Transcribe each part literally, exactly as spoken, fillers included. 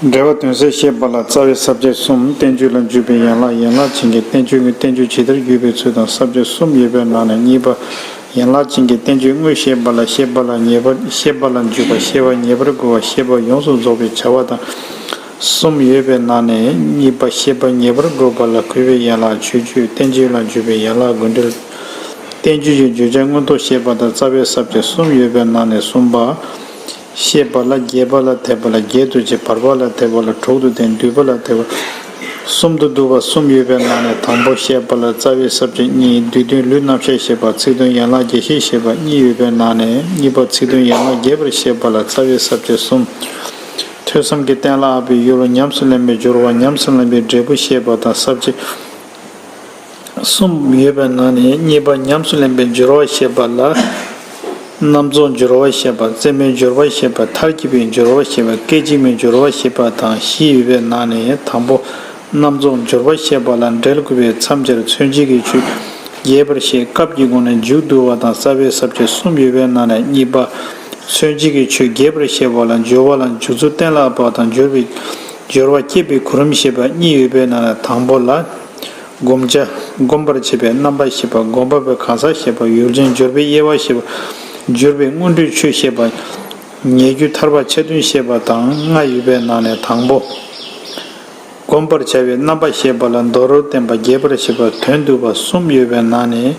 འབྲེལ་བ་དོན་གསལ་བཤད་པ་ལ་རྩ་བའི་ས་བཅད་གསུམ། བསྟན་བཅོས་ལ་འཇུག་པའི་ཡན་ལག་ཡན་ལག་ཅན་གྱི་བསྟན་བཅོས་ཀྱི་བསྟན་བཅོས་ཇི་ལྟར་བརྒྱུད་པའི་ཚུལ་དང་ས་བཅད་གསུམ་ཡོད་པའི་ནང་ནས་གཉིས་པ། ཡན་ལག་ཅན་གྱི་བསྟན་བཅོས་དངོས་བཤད་པ་ལ་བཤད་པ་ལ་ཉེ་བར་བཤད་པ་ལ་འཇུག་པ། བཤད་པ་ཉེ་བར་དགོད་པ། བཤད་པ་ཡོངས་སུ་རྫོགས་པའི་བྱ་བ་དང་གསུམ་ཡོད་པའི་ནང་ནས་གཉིས་པ། བཤད་པ་ཉེ་བར་དགོད་པ་ལ་གུས་པའི་ཡན་ལག་མཆོད་བརྗོད། བསྟན་བཅོས་ལ་འཇུག་པའི་ཡན་ལག་དགོས་འབྲེལ། བསྟན་བཅོས་ཀྱི་བརྗོད་བྱ་མངོན་རྟོགས་བཤད་པ་དང་རྩ་བའི་ས་བཅད་གསུམ་ཡོད་པའི་ནང་ནས་གསུམ་པ། བཤད་པ་ལ་རྒྱས་པ་ལ་དད་པ་ལ་རྒྱས་འདུ་བྱེད། བར་པ་ལ་དད་པ་ལ་དྲུག་ཏུ་བསྟན། བསྡུས་པ་ལ་དད་པ་གསུམ་དུ་བསྡུ་བ་གསུམ་ཡོད་པའི་ནང་ནས་དང་པོ་བཤད་པ་ལ་རྩ་བའི་ས་བཅད་གཉིས། བསྡུས་དོན་ལུས་རྣམ་གཞག་བཤད་པ། ཚིག་དོན་ཡན་ལག་རྒྱས་བཤད་བཤད་པ་གཉིས་ཡོད་པའི་ནང་ནས་གཉིས་པ། ཚིག་དོན་ཡན་ལག་རྒྱས་པར་བཤད་པ་ལ་རྩ་བའི་ས་བཅད་གསུམ། ཐོས་བསམ་གྱི་རྟེན་ལ་དབབ་པའི་ཡུལ་ལ་ཉམས་སུ་ལེན་པའི་སྦྱོར་བ། ཉམས་སུ་ལེན་པའི་འབྲས་བུ་བཤད་པ་དང་ས་བཅད་གསུམ་ཡོད་པའི་ནང་ནས་གཉིས་པ། ཉམས་སུ་ལེན་པའི་སྦྱོར་བ་བཤད་པ་ལ། རྣམ་རྫོགས་སྦྱོར་བ་བཤད་པ། རྩེ་མོའི་སྦྱོར་བ་བཤད་པ། མཐར་གྱིས་པའི་སྦྱོར་བ་བཤད་པ། སྐད་ཅིག་མའི་སྦྱོར་བ་བཤད་པ་དང་བཞི་ཡོད་པའི་ནང་ནས་དང་པོ། རྣམ་རྫོགས་སྦྱོར་བ་བཤད་པ་ལ་འགྲེལ་དགོས་པའི་མཚམས་སྦྱར་མཚོན་བྱེད་ཀྱི་ཆོས་རྒྱས་པར་བཤད། སྐབས་ཀྱི་སྒོ་ནས་མཇུག་བསྡུ་བ་དང་རྩ་བའི་ས་བཅད་གསུམ་ཡོད་པའི་ནང་ནས་གཉིས་པ། མཚོན་བྱེད་ཀྱི་ཆོས་རྒྱས་པར་བཤད་པ་ལ་སྦྱོར་བ་ལ་འཇུག་ཚུལ་གཏན་ལ་དབབ་པ་དང་སྦྱོར་བའི་སྦྱོར་བ་བསྐྱེད་པའི་གོ་རིམ་བཤད་པ་གཉིས་ཡོད་པའི་ནང་ནས་དང་པོ་ལ། བསྒོམ་བྱ། བསྒོམ་པར་བྱེད་པའི་རྣམ་པ་བཤད་པ། བསྒོམ་པ་པོའི་གང་ཟག་བཤད་པ། ཡུལ་ཅན་སྦྱོར་བའི་དབྱེ་བ་བཤད་པ། སྦྱོར་བའི་སྔོན་འགྲོའི་ཆོས་བཤད་པ། ཉེ་རྒྱུ་ཐར་པ་ཆ་མཐུན་བཤད་པ་དང་ལྔ་ཡོད་པའི་ནང་ནས་དང་པོ། བསྒོམ་པར་བྱ་བའི་རྣམ་པ་བཤད་པ་ལ་མདོར་བསྟན་པ་རྒྱས་པར་བཤད་པ་དོན་བསྡུ་བ་གསུམ་ཡོད་པའི་ནང་ནས་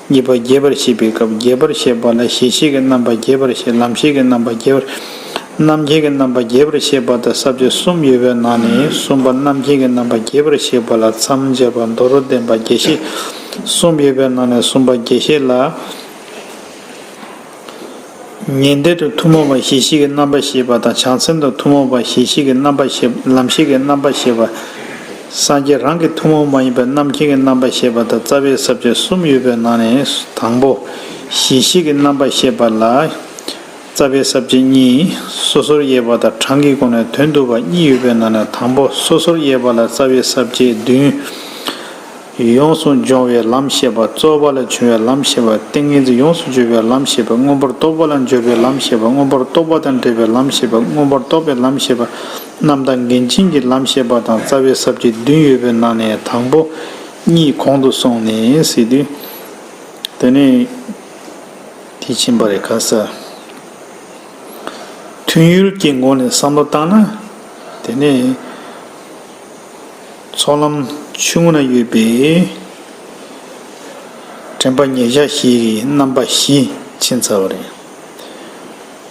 གཉིས་པ། རྒྱས་པར་བཤད་པའི་སྐབས་རྒྱས་པར་བཤད་པ་ལ་གཞི་ཤེས་ཀྱི་རྣམ་པ་རྒྱས་པར་བཤད། ལམ་ཤེས་ཀྱི་རྣམ་པ་རྒྱས་པར། རྣམ་མཁྱེན་གྱི་རྣམ་པ་རྒྱས་པར་བཤད་པ་དང་ས་བཅད་གསུམ་ཡོད་པའི་ནང་ནས་གསུམ་པ། རྣམ་མཁྱེན་གྱི་རྣམ་པ་རྒྱས་པར་བཤད་པ་ལ་མཚམས་སྦྱར་བ། མདོར་བསྟན་པ་རྒྱས་བཤད་གསུམ་ཡོད་པའི་ནང་ནས་གསུམ་པ། རྒྱས་བཤད་ལ། ཉན་ཐོས་དང་ཐུན་མོང་བ་གཞི་ཤེས་ཀྱི་རྣམ་པ་བཤད་པ་དང་། བྱང་སེམས་དང་ཐུན་མོང་བ་གཞི་ཤེས་ཀྱི་རྣམ་པ་བཤད། ལམ་ཤེས་ཀྱི་རྣམ་པ་བཤད་པ། སངས་རྒྱས་རང་གི་ཐུན་མོང་མ་ཡིན་པའི་རྣམ་མཁྱེན་གྱི་རྣམ་པ་བཤད་པ་དང་རྩ་བའི་ས་བཅད་གསུམ་ཡོད་པའི་ནང་ནས་དང་པོ། གཞི་ཤེས་ཀྱི་རྣམ་པ་བཤད་པ་ལ། རྩ་བའི་ས་བཅད་གཉིས། སོ་སོར་དབྱེ་བ་དང་གྲངས་ཀྱི་སྒོ་ནས་དོན་བསྡུ་བ་གཉིས་ཡོད་པའི་ནང་ནས་དང་པོ། སོ་སོར་དབྱེ་བ་ལ་རྩ་བའི་ས་བཅད་བདུན། ཡོངས་སུ་སྦྱོང་བའི་ལམ་བཤད་པ། རྩོལ་བ་ལ་འབྱུང་བའི་ལམ་བཤད་པ། ཏིང་ངེ་འཛིན་ཡོངས་སུ་འཇུག་པའི་ལམ་བཤད་པ། མངོན་པར་རྟོགས་པ་ལ་འཇུག་པའི་ལམ་བཤད་པ། མངོན་པར་རྟོགས་པ་དང་འབྲེལ་བའི་ལམ་བཤད་པ། མངོན་པར་རྟོགས་པའི་ལམ་བཤད་པ། རྣམ་དག་འགལ་རྐྱེན་གྱི་ལམ་བཤད་པ་དང་རྩ་བའི་ས་བཅད་བདུན་ཡོད་པའི་ནང་ནས་དང་པོ། གཉིས་གོང་དུ་སོང་ནས་ཟེར་དུས། དེ་ནས་དེ་ཕྱིན་པ་རེད། ག་ས། ཐུན་ཡུལ་གྱི་ངོས་ནས་བསམ་བློ་བཏང་ན། དེ་ནས་ཚོགས་ལམ་ཆུང་ངུ་ན་ཡོད་པའི་དྲན་པ་ཉེར་བཞག་བཞིའི་རྣམ་པ་བཞི་ཕྱིན་ཚར་བ་རེད།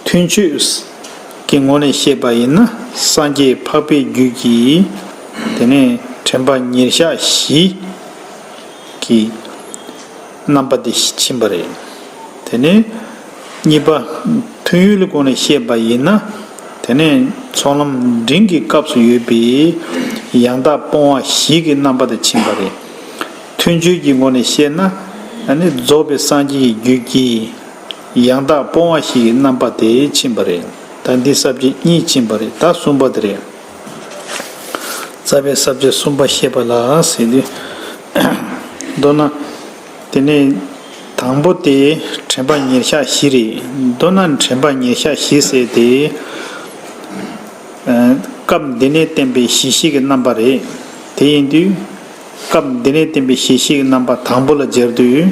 ཐུན་ཆོད་ཀྱི་ངོས་ནས་བཤད་པ་ཡིན་ན། སངས་རྒྱས་འཕགས་པའི་རྒྱུད་ཀྱི་དེ་ནས་དྲན་པ་ཉེར་བཞག་བཞི་གི་རྣམ་པ་དེ་ཕྱིན་པ་རེད། དེ་ནས་གཉིས་པ། ཐུན་ཡུལ་སྒོ་ནས་བཤད་པ་ཡིན་ན། དེ་ནས་ཚོགས་ལམ་འབྲིང་གི་སྐབས་སུ་ཡོད་པའི་ཡང་དག་སྤོང་བ་བཞི་གི་རྣམ་པ་དེ་ཕྱིན་པ་རེད། ཐུན་ཆོད་ཀྱི་ངོས་ནས་བཤད་ན། ཨ་ནི་རྫོགས་པའི་སངས་རྒྱས་ཀྱི་རྒྱུད་ཀྱི་ཡང་དག་སྤོང་བ་བཞི་གི་རྣམ་པ་དེ་ཕྱིན་པ་རེད། ད་འདི་ས་བཅད་གཉིས་ཕྱིན་པ་རེད། ད་གསུམ་པ་དེ་རེད། རྩ་བའི་ས་བཅད་གསུམ་པ་བཤད་པ་ལ་ཟེར་དུས། མདོར་ན། དེ་ནས་དང་པོ་དེ་དྲན་པ་ཉེར་བཞག་བཞི་རེད། མདོར་ན་དྲན་པ་ཉེར་བཞག་བཞི་ཟེར་དེ། ཨ། སྐབས་འདི་ནས་བསྟན་པའི་གཞི་ཤེས་ཀྱི་རྣམ་པ་རེད། དེ་ཡིན་དུས། སྐབས་འདི་ནས་བསྟན་པའི་གཞི་ཤེས་ཀྱི་རྣམ་པ་དང་པོ་ལ་སྦྱར་དུས།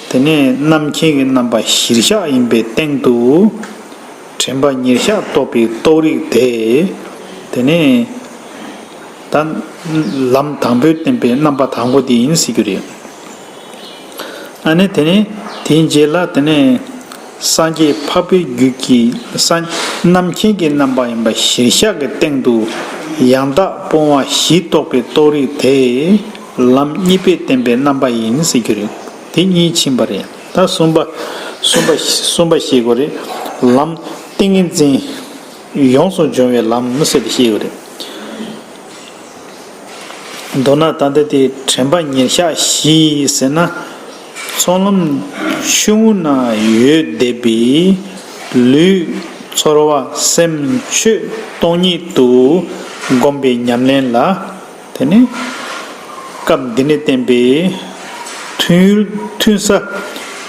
དེ་ནས་རྣམ་མཁྱེན་གྱི་རྣམ་པ་གཞིར་བཞག་ཡིན་པའི་སྟེང་དུ། དྲན་པ་ཉེར་བཞག་རྟོགས་པའི་རྟོགས་རིགས་དེ། དེ་ནས་ད་ལམ་དང་པོའི་བསྟན་པའི་རྣམ་པ་དང་པོ་དེ་ཡིན་ཟེར་རྒྱུ་རེད། ཨ་ནི་དེ་ནས་དེའི་རྗེས་ལ་དེ་ནས་སངས་རྒྱས་འཕགས་པའི་རྒྱུད་ཀྱི་སངས་རྣམ་མཁྱེན་གྱི་རྣམ་པ་ཡིན་པ་གཞིར་བཞག་གི་སྟེང་དུ་ཡང་དག་སྤོང་བ་བཞི་རྟོགས་པའི་རྟོགས་རིགས་དེ། ལམ་གཉིས་པའི་བསྟན་པའི་རྣམ་པ་ཡིན་ཟེར་རྒྱུ་རེད། དེ་གཉིས་ཕྱིན་པ་རེད། ད་གསུམ་པ། གསུམ་པ། གསུམ་པ་ཤེས་དགོས་རེད། ལམ་ཏིང་ངེ་འཛིན་ཡོངས་སུ་སྦྱོང་བའི་ལམ་ཟེར་ཏེ་ཤེས་དགོས་རེད། མདོར་ན་ད་ལྟ་དེ་དྲན་པ་ཉེར་བཞག་བཞི་ཟེར་ན། ཚོགས་ལམ་ཆུང་ངུ་ན་ཡོད་བསྡད་པའི་ལུས་ཚོར་བ་སེམས་ཆོས་སྟོང་ཉིད་དུ་བསྒོམ་པའི་ཉམས་ལེན་ལ། དེ་ནི་སྐབས་འདི་ནས་བསྟན་པའི་ཐུན་ཡུལ་ཐུན་ས་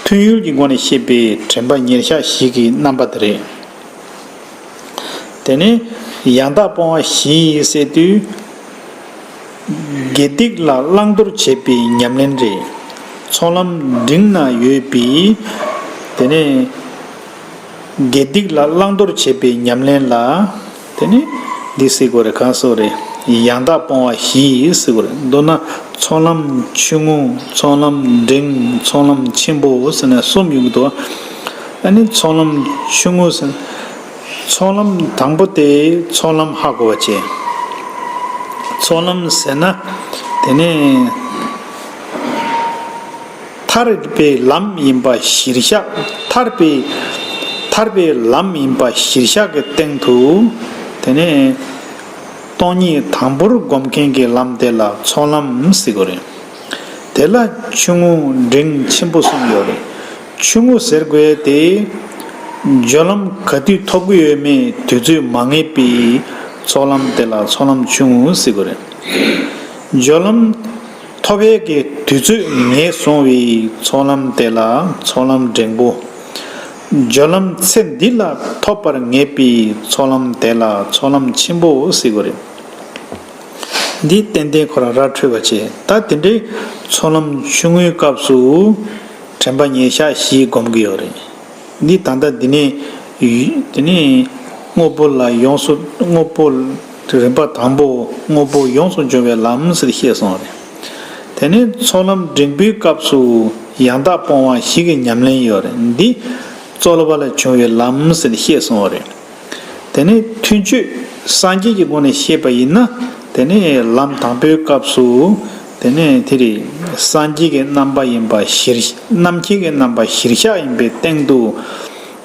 ཐུན་ཡུལ་གྱི་སྒོ་ནས་བཤད་པའི་དྲན་པ་ཉེར་བཞག་བཞི་གི་རྣམ་པ་དེ་རེད། དེ་ནས་ཡང་དག་སྤོང་བ་བཞི་ཟེར་དུས། དགེ་སྡིག་ལ་བླང་དོར་བྱེད་པའི་ཉམས་ལེན་རེད། ཚོགས་ལམ་འབྲིང་ན་ཡོད་པའི། དེ་ནས་དགེ་སྡིག་ལ་བླང་དོར་བྱེད་པའི་ཉམས་ལེན་ལ། དེ་ནས་འདི་ཟེར་དགོས་རེད། གང་ཟེར་རེད། ཡང་དག་སྤོང་བ་བཞི་ཟེར་དགོས་རེད། མདོར་ན་ཚོགས་ལམ་ཆུང་ངུ། ཚོགས་ལམ་འབྲིང་། ཚོགས་ལམ་ཆེན་པོ་ཟེར་ནས་གསུམ་ཡོང་གི་འདུག་ཨ་ནི་ཚོགས་ལམ་ཆུང་ངུ་ཟེར། ཚོགས་ལམ་དང་པོ་དེ་ཚོགས་ལམ་ཧ་གོ་བ་བྱས། ཚོགས་ལམ་ཟེར་ན་དེ་ནས་ཐར་པའི་ལམ་ཡིན་པ་གཞིར་བཞག་ཐར་པའི་ཐར་པའི་ལམ་ཡིན་པ་གཞིར་བཞག་གི་སྟེང་དུ། དེ་ནས་སྟོང་ཉིད་དང་པོར་སྒོམ་མཁན་གྱི་ལམ་དེ་ལ་ཚོགས་ལམ་ཟེར་གྱི་རེད། དེ་ལ་ཆུང་ངུ་འབྲིང་ཆེན་པོ་གསུམ་ཡོད་རེད། ཆུང་ངུ་ཟེར་དགོས་དེ། སྦྱོར་ལམ་ག་དུས་ཐོབ་ཀྱི་ཡོད་མེད་དུས་ཚོད་མ་ངེས་པའི་ཚོགས་ལམ་དེ་ལ་ཚོགས་ལམ་ཆུང་ངུ་ཟེར་གྱི་རེད། སྦྱོར་ལམ་ཐོབ་ཡས་ཀྱི་དུས་ཚོད་ངེས་སོང་བའི་ཚོགས་ལམ་དེ་ལ་ཚོགས་ལམ་འབྲིང་པོ། སྦྱོར་ལམ་ཚེ་འདི་ལ་ཐོབ་པར་ངེས་པའི་ཚོགས་ལམ་དེ་ལ་ཚོགས་ལམ་ཆེན་པོ་ཟེར་གྱི་རེད། འདི་ཏན་ཏན་ཁོ་རང་ར་འཕྲོད་པ་བྱས། ད་དེ་འདྲའི་ཚོགས་ལམ་ཆུང་ངུའི་སྐབས་སུ་དྲན་པ་ཉེར་བཞག་བཞི་སྒོམ་གྱི་ཡོད་རེད། འདི་ད་ལྟ་འདི་ནས་ཡུ་དེ་ནས་དངོས་པོ་ལ་ཡོངས་སུ་དངོས་པོ་རིམ་པ་དང་པོ་དངོས་པོ་ཡོངས་སུ་སྦྱོང་བའི་ལམ་ཟེར་བཤད་སོང་རེད། དེ་ནས་ཚོགས་ལམ་འབྲིང་པོའི་སྐབས་སུ་ཡང་དག་སྤོང་བ་བཞི་གི་ཉམས་ལེན་ཡོད་རེད། འདི་རྩོལ་བ་ལས་བྱུང་བའི་ལམ་ཟེར་བཤད་སོང་བ་རེད། དེ་ནས་ཐུན་གཅོད་སངས་རྒྱས་ཀྱི་སྒོ་ནས་བཤད་པ་ཡིན་ན། དེ་ནས་ལམ་དང་པོའི་སྐབས་སུ། དེ་ནས་དེ་རེད། སངས་རྒྱས་ཀྱི་རྣམ་པ་ཡིན་པ་གཞིར། རྣམ་མཁྱེན་གྱི་རྣམ་པ་གཞིར་བཞག་ཡིན་པའི་སྟེང་དུ།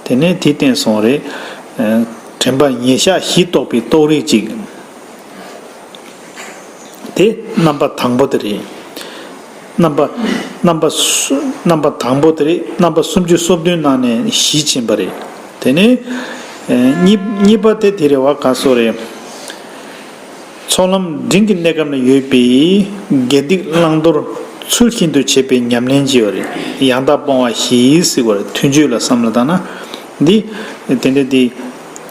དེ་ནས་དེ་བསྟན་སོང་རེད། དྲན་པ་ཉེར་བཞག་བཞི་རྟོགས་པའི་རྟོགས་རིགས་གཅིག་དེ་རྣམ་པ་དང་པོ་དེ་རེད། རྣམ་པ། རྣམ་པ་སུ། རྣམ་པ་དང་པོ་དེ་རེད། རྣམ་པ་སུམ་ཅུ་སོ་བདུན་ནང་ནས་བཞི་ཕྱིན་པ་རེད། དེ་ནས་གཉིས། གཉིས་པ་དེ་དེ་རེད་བ། ག་སོ་རེད། ཚོགས་ལམ་འབྲིང་གི་གནས་སྐབས་ན་ཡོད་པའི་དགེ་སྡིག་བླང་དོར་ཚུལ་བཞིན་དུ་བྱེད་པའི་ཉམས་ལེན་ཅིག་ཡོད་རེད། ཡང་དག་སྤོང་བ་བཞི་ཟེར་བ་རེད། ཐུན་གཅོད་ལ་བསམ་བློ་བཏང་ན། འདི་དེ་འདྲ་དེ་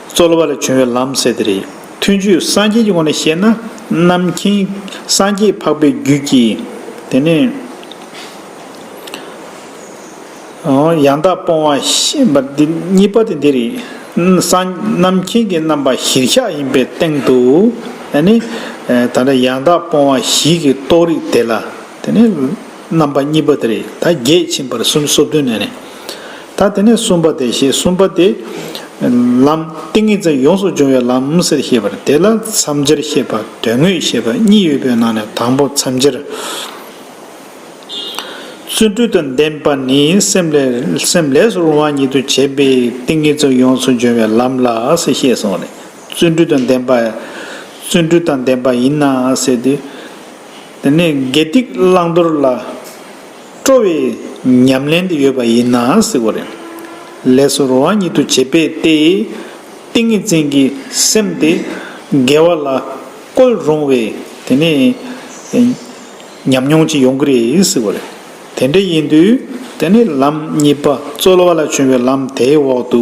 རྩོལ་བ་ལས་བྱུང་བའི་ལམ་ཟེར་དེ་རེད། ཐུན་གཅོད་སངས་རྒྱས་ཀྱི་ངོས་ནས་བཤད་ན། རྣམ་མཁྱེན་སངས་རྒྱས་འཕགས་པའི་རྒྱུད་ཀྱི། དེ་ནས་ཡང་དག་སྤོང་བ་བཞི་པ་འདི་གཉིས་པ་དེ་འདི་རེད། སངས། རྣམ་མཁྱེན་གྱི་རྣམ་པ་གཞིར་བཞག་ཡིན་པའི་སྟེང་དུ། ཨ་ནི་ད་ལྟ་ཡང་དག་སྤོང་བ་བཞི་གི་རྟོགས་རིགས་དེ་ལ། དེ་ནས་རྣམ་པ་གཉིས་པ་དེ་རེད། ད་བརྒྱད་ཕྱིན་པར་སུམ་ཅུ་སོ་བདུན་ནས་ནི། ད་དེ་ནས་གསུམ་པ་དེ་བཤད། གསུམ་པ་དེ་ལམ་ཏིང་ངེ་འཛིན་ཡོངས་སུ་སྦྱོང་བའི་ལམ་ཟེར་བཤད་པ་རེད། དེ་ལ་མཚམས་སྦྱོར་བཤད་པ། དོན་དངོས་བཤད་པ་གཉིས་ཡོད་པའི་ནང་ནས་དང་པོ་མཚམས་སྦྱོར། བརྩོན་འགྲུས་དང་ལྡན་པ་ནི་སེམས་ལས། སེམས་ལས་སུ་རུང་བ་ཉིད་དུ་བྱེད་པའི་ཏིང་ངེ་འཛིན་ཡོངས་སུ་སྦྱོང་བའི་ལམ་ལ་ཟེར་བཤད་སོང་རེད། བརྩོན་འགྲུས་དང་ལྡན་པ། བརྩོན་འགྲུས་དང་ལྡན་པ་ཡིན་ན་ཟེར་དུས། དེ་ནས་དགེ་སྡིག་བླང་དོར་ལ་སྤྲོ་བའི་ཉམས་ལེན་དེ་ཡོད་པ་ཡིན་ན་ཟེར་བ་རེད། ལས་སུ་རུང་བ་ཉིད་དུ་བྱེད་པས་ཏེ། ཏིང་ངེ་འཛིན་གྱི་སེམས་དེ་དགེ་བ་ལ་བཀོལ་རུང་བའི་དེ་ནས་ཉམས་མྱོང་ཅིག་ཡོང་གི་རེད་ཟེར་བ་རེད། དེ་འདྲ་ཡིན་དུས་དེ་ནི་ལམ་གཉིས་པ་རྩོལ་བ་ལས་བྱུང་བའི་ལམ་དེའི་འོག་ཏུ་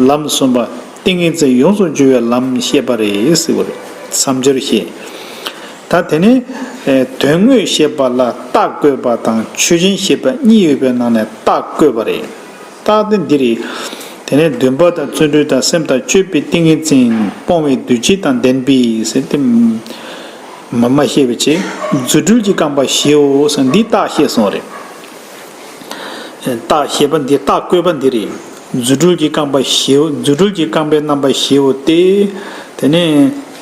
ལམ་གསུམ་པ་ཏིང་ངེ་འཛིན་ཡོངས་སུ་འཇུག་པའི་ལམ་བཤད་པ་རེད་ཟེར་བ་རེད། མཚམས་སྦྱོར་བཤད། ད་དེ་ནི་དོན་དངོས་བཤད་པ་ལ་རྟགས་བཀོད་པ་དང་ཆོས་ཅན་བཤད་པ་གཉིས་ཡོད་པའི་ནང་ནས་རྟགས་བཀོད་པ་རེད། རྟགས་དེ་འདི་རེད། དེ་ནས་འདུན་པ་དང་བརྩོན་འགྲུས་དང་སེམས་དང་སྤྱོད་པའི་ཏིང་ངེ་འཛིན་སྤོང་བའི་འདུ་བྱེད་དང་ལྡན་པའི་ཟེར་ཏེ། མ་མ་བཤད་པའི་ཆེད། རྫུ་འཕྲུལ་གྱི་རྐང་པ་བཞིའོ་ཟེར་འདི་རྟགས་བཤད་སོང་རེད། རྟགས་བཤད་པ་འདི་རྟགས་བཀོད་པ་འདི་རེད། རྫུ་འཕྲུལ་གྱི་རྐང་པ་བཞིའོ། རྫུ་འཕྲུལ་གྱི་རྐང་པའི་རྣམ་པ་བཞིའོ་སྟེ། དེ་ནས་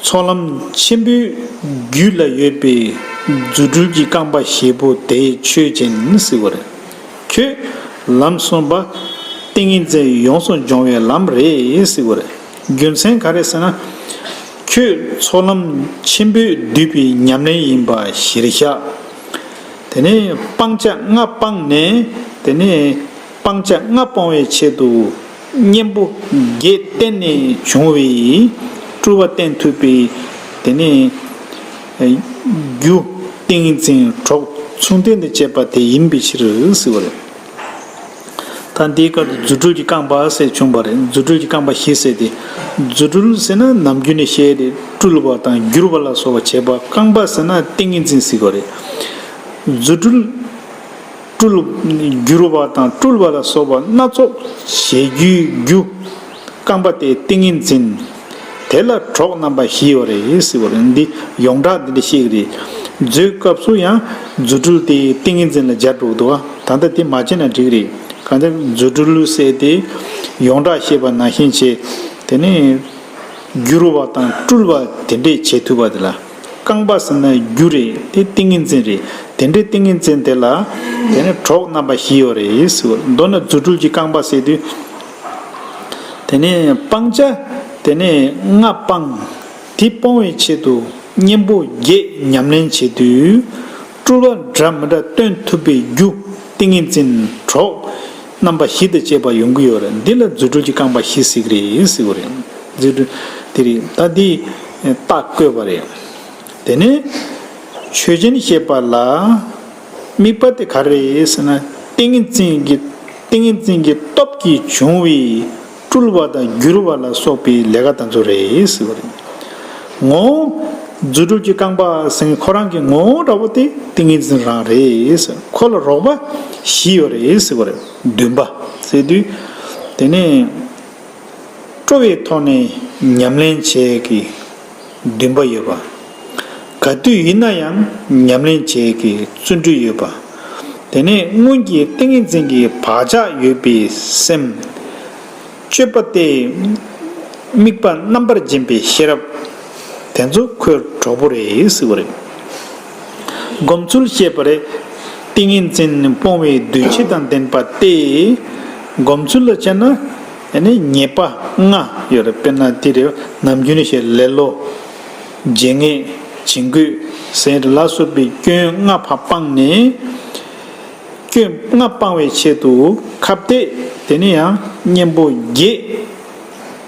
ཚོགས་ལམ་ཆེན་པོའི་རྒྱུད་ལ་ཡོད་པའི་རྫུ་འཕྲུལ་གྱི་རྐང་པ་བཞི་པོ་དེ་ཆོས་ཅན་ཟེར་བ་རེད། ཁྱོད་ལམ་གསུམ་པ་ཏིང་ངེ་འཛིན་ཡོངས་སུ་སྦྱོང་བའི་ལམ་རེད་ཟེར་བ་རེད། རྒྱུ་མཚན་ག་རེ་ཟེར་ན། ཁྱོད་ཚོགས་ལམ་ཆེན་པོས་བསྡུས་པའི་ཉམས་ལེན་ཡིན་པ་གཞིར་བཞག་དེ་ནས་སྤང་བྱ་ལྔ་སྤངས་ནས། དེ་ནས་སྤང་བྱ་ལྔ་སྤོང་བའི་ཆེད་དུ་གཉེན་པོ་བརྒྱད་བསྟེན་ནས་བྱུང་བའི་སྤྲུལ་པ་བསྟན་ཐུབ་པའི་དེ་ནས་རྒྱུ་ཏིང་ངེ་འཛིན་གྲོགས་མཚུངས་ལྡན་དུ་བྱེད་པ་དེ་ཡིན་པའི་ཕྱིར་ཟེར་བ་རེད། ད་ ད་འདིའི་སྐབས་སུ་རྫུ་འཕྲུལ་གྱི་རྐང་པ་ཟེར་བྱུང་བ་རེད། རྫུ་འཕྲུལ་གྱི་རྐང་པ་བཞི་ཟེར་ཏེ། རྫུ་འཕྲུལ་ཟེར་ན་ནམ་རྒྱུན་ནས་བཤད་དེ་སྤྲུལ་བ་དང་བསྒྱུར་བ་ལ་སོགས་པ་བྱེད་པ། རྐང་པ་ཟེར་ན་ཏིང་ངེ་འཛིན་ཟེར་གྱི་རེད། རྫུ་འཕྲུལ། སྤྲུལ། བསྒྱུར་བ་དང་སྤྲུལ་བ་ལ་སོགས་པ་སྣ་ཚོགས་བྱེད་རྒྱུའི་རྒྱུ། རྐང་པ་སྟེ་ཏིང་ངེ་འཛིན། དེ་ལ་གྲོགས་རྣམ་པ་བཞི་ཡོད་རེད་ཟེར་བ་རེད། འདི་ཡོངས་གྲགས་འདི་འདྲ་བཤད་ཀྱི་རེད། མཛོད་སྐབས་སུ་ཡང་རྫུ་འཕྲུལ་དེ་ཏིང་ངེ་འཛིན་ལ་སྦྱར་འགྲོ་གི་འདུག་བ། ད་ལྟ་དེ་མ་བྱས་ན་འགྲིག་གི་རེད། གང་ལྟར་རྫུ་འཕྲུལ་ཟེར་དེ་ཡོངས་གྲགས་བཤད་པ་ནང་བཞིན་བྱས། དེ་ནས་བསྒྱུར་བ་དང་སྤྲུལ་བ་དེ་འདྲས་བྱེད་ཐུབ་པ་དེ་ལ། རྐང་པ་ཟེར་ན་རྒྱུ་རེད། དེ་ཏིང་ངེ་འཛིན་རེད། དེ་འདྲའི་ཏིང་ངེ་འཛིན་དེ་ལ་དེ་ནས་གྲོགས་རྣམ་པ་བཞི་ཡོད་རེད་ཟེར་བ། མདོར་ན་རྫུ་འཕྲུལ་གྱི་རྐང་པ་ཟེར་དུས། དེ་ནས་སྤང་བྱ་དེ་ནས་ལྔ་སྤངས། དེ་སྤོང་བའི་ཆེད་དུ་གཉེན་པོ་བརྒྱད་ཉམས་ལེན་བྱེད་དུས། སྤྲུལ་པ་འདྲ་མི་འདྲ་སྟོན་ཐུབ་པའི་རྒྱུ། ཏིང་ངེ་འཛིན། གྲོགས། རྣམ་པ་བཞི་དང་བཅས་པ་ཡོང་གི་ཡོད་རེད། འདི་ལ་རྫུ་འཕྲུལ་གྱི་རྐང་པ་བཞི་ཟེར་གྱི་རེད་ཟེར་བ་རེད། རྫུ་འཕྲུལ་དེ་རེད། ད་འདི་རྟགས་བཀོད་པ་རེད། དེ་ནས་ཆོས་ཅན་ཞེས་པ་ལ་དམིགས་པ་དེ་ག་རེ་རེད་ཟེར་ན། ཏིང་ངེ་འཛིན་གྱི། ཏིང་ངེ་འཛིན་གྱི་སྟོབས་ཀྱིས་བྱུང་བའི་སྤྲུལ་བ་དང་བསྒྱུར་བ་ལ་སོགས་པའི་ལས་ཀ་དེ་ཚོ་རེད་ཟེར་བ་རེད། ངོ་བོ་རྫུ་འཕྲུལ་གྱི་རྐང་པ་ཟེར་མཁན་ཁོ་རང་གི་ངོ་བོ་འདྲ་པོ་དེ་ཏིང་ངེ་འཛིན་རང་རེད་ཟེར། ཁོ་ལ་རོགས་པ་བཞི་ཡོད་རེད་ཟེར་བ་རེད། འདུན་པ་ཟེར་དུས། དེ་ནས་སྤྲོ་བའི་ཐོག་ནས་ཉམས་ལེན་བྱེད་ཀྱི་འདུན་པ་ཡོད་པ། ག་དུས་ཡིན་ན་ཡང་ཉམས་ལེན་བྱེད་ཀྱི་བརྩོན་འགྲུས་ཡོད་པ། དེ་ནས་སྔོན་གྱི་ཏིང་ངེ་འཛིན་གྱི་བག་ཆགས་ཡོད་པའི་སེམས། སྤྱོད་པ་སྟེ། དམིགས་པ་རྣམ་པར་འབྱིན་པའི་ཤེས་རབ། དེ་ཚོ་ཁོའི་གྲོགས་པོ་རེད་ཟེར་བ་རེད། སྒོམ་ཚུལ་བཤད་པ་རེད། ཏིང་ངེ་འཛིན་སྤོང་བའི་འདུ་བྱེད་དང་ལྡན་པ་སྟེ། སྒོམ་ཚུལ་ལ་བྱས་ན། ཨ་ནི་ཉེས་པ་ལྔ་ཡོད་རེད། དཔེར་ན་དེ་རེད། ནམ་རྒྱུན་ནས་བཤད་ལེ་ལོ། བརྗེད་ངས། བྱིང་རྒོད། ཟེར་ལ་སོགས་པའི་སྐྱོན་ལྔ་ཕར་སྤངས་ནས། སྐྱོན་ལྔ་སྤང་བའི་ཆེད་དུ་ཁ་གཏད། དེ་ནས་ཡང་གཉེན་པོ་བརྒྱད་